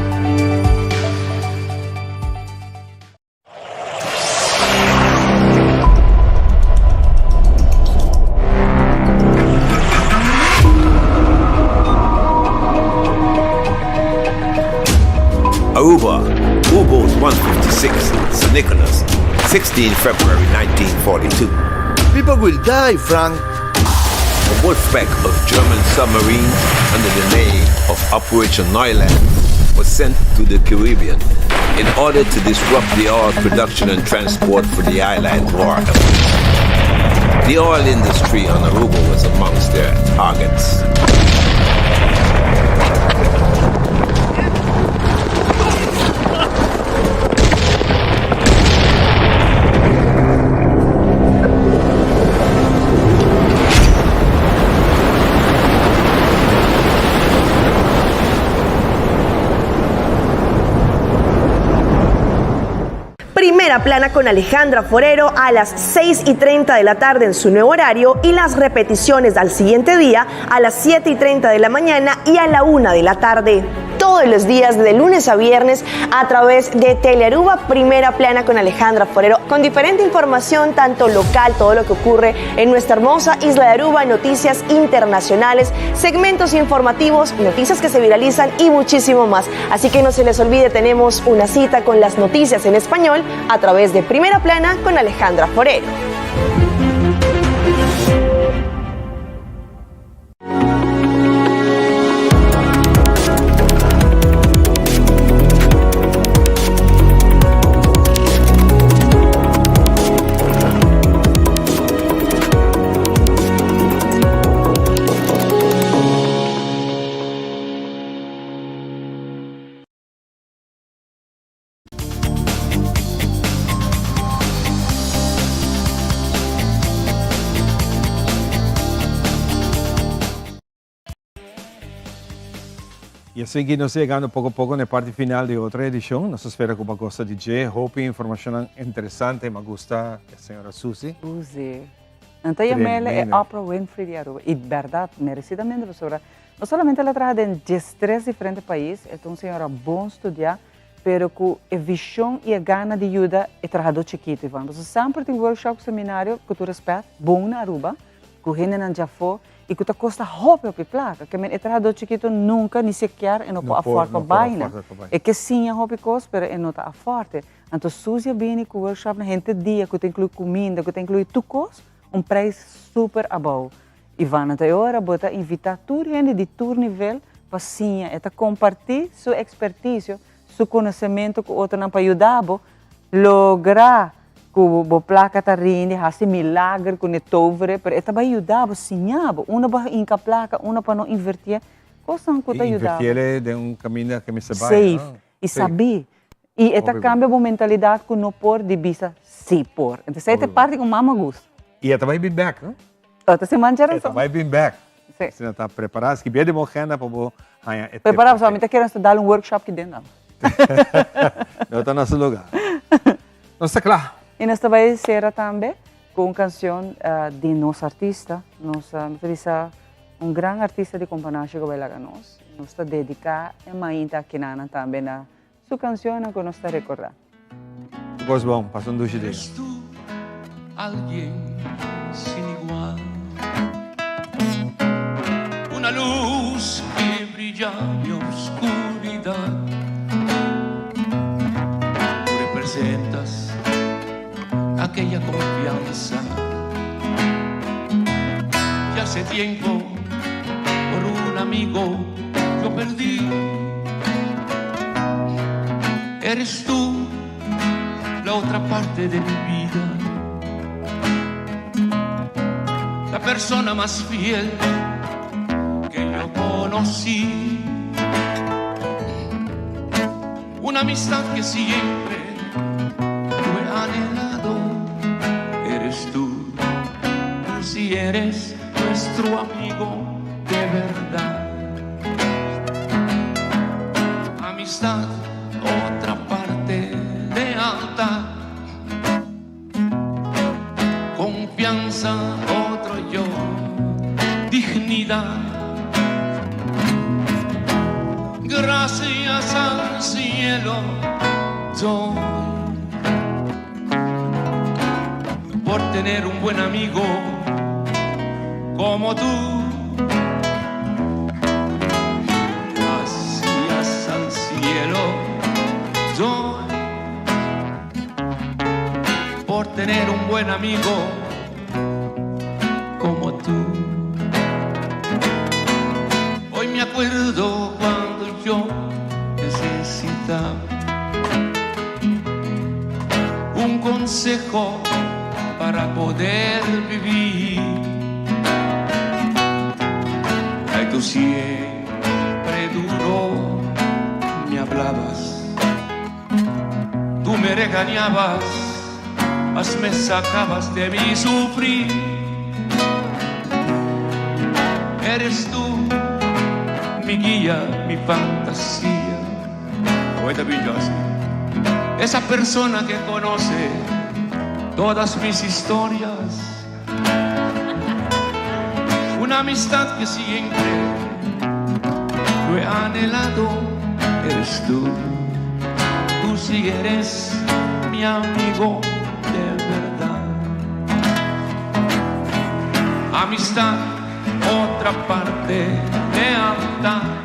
Aruba, U-Boat 156, San Nicolas, 16 February 1942. People will die, Frank. A wolf pack of German submarines under the name of Operation Neuland was sent to the Caribbean in order to disrupt the oil production and transport for the island war effort. The oil industry on Aruba was amongst their targets. Primera plana con Alejandra Forero a las 6 y 30 de la tarde en su nuevo horario y las repeticiones al siguiente día a las 7 y 30 de la mañana y a la 1 de la tarde. Todos los días de lunes a viernes a través de Telearuba Primera Plana con Alejandra Forero, con diferente información, tanto local, todo lo que ocurre en nuestra hermosa isla de Aruba, noticias internacionales, segmentos informativos, noticias que se viralizan y muchísimo más. Así que no se les olvide, tenemos una cita con las noticias en español a través de Primera Plana con Alejandra Forero. Y asina ki nos ta yegando poco poco na e parti final di otro edicion. Nos ta spera cu bo a gosta di dje. Hopi informacionnan interesante. Mi a gusta e señora Susie. Susie. Nan ta yam'el e Oprah Winfrey di Aruba. Y berdad, merecidamente pasobra no solamente el a traha den diestres diferente pais, e ta un señora bon studia, pero cu e vision y e gana di yuda e trahador chikito, Ivonne. Pasobra semper tin workshop, seminario, cu tur respet, bon na Aruba, cu hendenan djafó y cu ta costa hopi hopi placa. Ke men e trahador chikito nunca ni sikier e no por afford pa bay nan. E ke siña hopi cos pero e no ta afford. Anto Suzy a bini cu workshopnan henter dia cu ta inclui cuminda, cu ta inclui tur cos, un prijs super abao. Ivana ta e ora bo ta invita tur hende di tur nivel pa siña. E ta comparti su experticio, su conocemento cu otronan pa yuda bo logra cu bo placa ta rindi, haci milager cu ne tovere, pero e ta bay yuda bo, siña bo unda bo hinca placa, unda pa no invertié, cosnan cu ta yuda bo. Y invertiele den un caminda cu mester bay, Safe y sabi. Y e ta cambia bo mentalidad cu no por di bisa si por. Entonces esey ta e parti cu mama gusta. Y e ta bay bin bek, no? Ota siman dje razon. E ta bay bin bek. Si. Asina ta prepara, skibia den bo agenda pa bo haña e tip. Prepara pasobra mi ta kere nos ta dal un workshop ki den nan. No ta na su lugar. Nos ta kla. Y nos ta bay cera tambe cu un cancion di nos artista. Nos mi ta bisa un gran artista di Companashi cu a bay laga nos. Nos ta dedica e mainta akinanan tambe na Su cancionnan cu nos ta recorda. Cos bon, pasa un dushi dia. Eres tú alguien sin igual Una luz que brilla en mi oscuridad Tú representas aquella confianza Que hace tiempo por un amigo yo perdí Eres tú la otra parte de mi vida La persona más fiel que yo conocí Una amistad que siempre yo he anhelado Eres tú, tú sí eres nuestro amigo de verdad Amistad, otra parte de alta Confianza, otro yo, dignidad Gracias al cielo doy Por tener un buen amigo como tú Gracias al cielo doy Por tener un buen amigo como tú. Hoy me acuerdo cuando yo necesitaba un consejo para poder vivir. Ay, tú siempre duro me hablabas, tú me regañabas, mas me sacabas de mi sufrir. Eres tú mi guía, mi fantasía. Poeta Villasi. Esa persona que conoce todas mis historias. Una amistad que siempre lo he anhelado. Eres tú, tú sí eres mi amigo de verdad. Amistad, otra parte lealtad.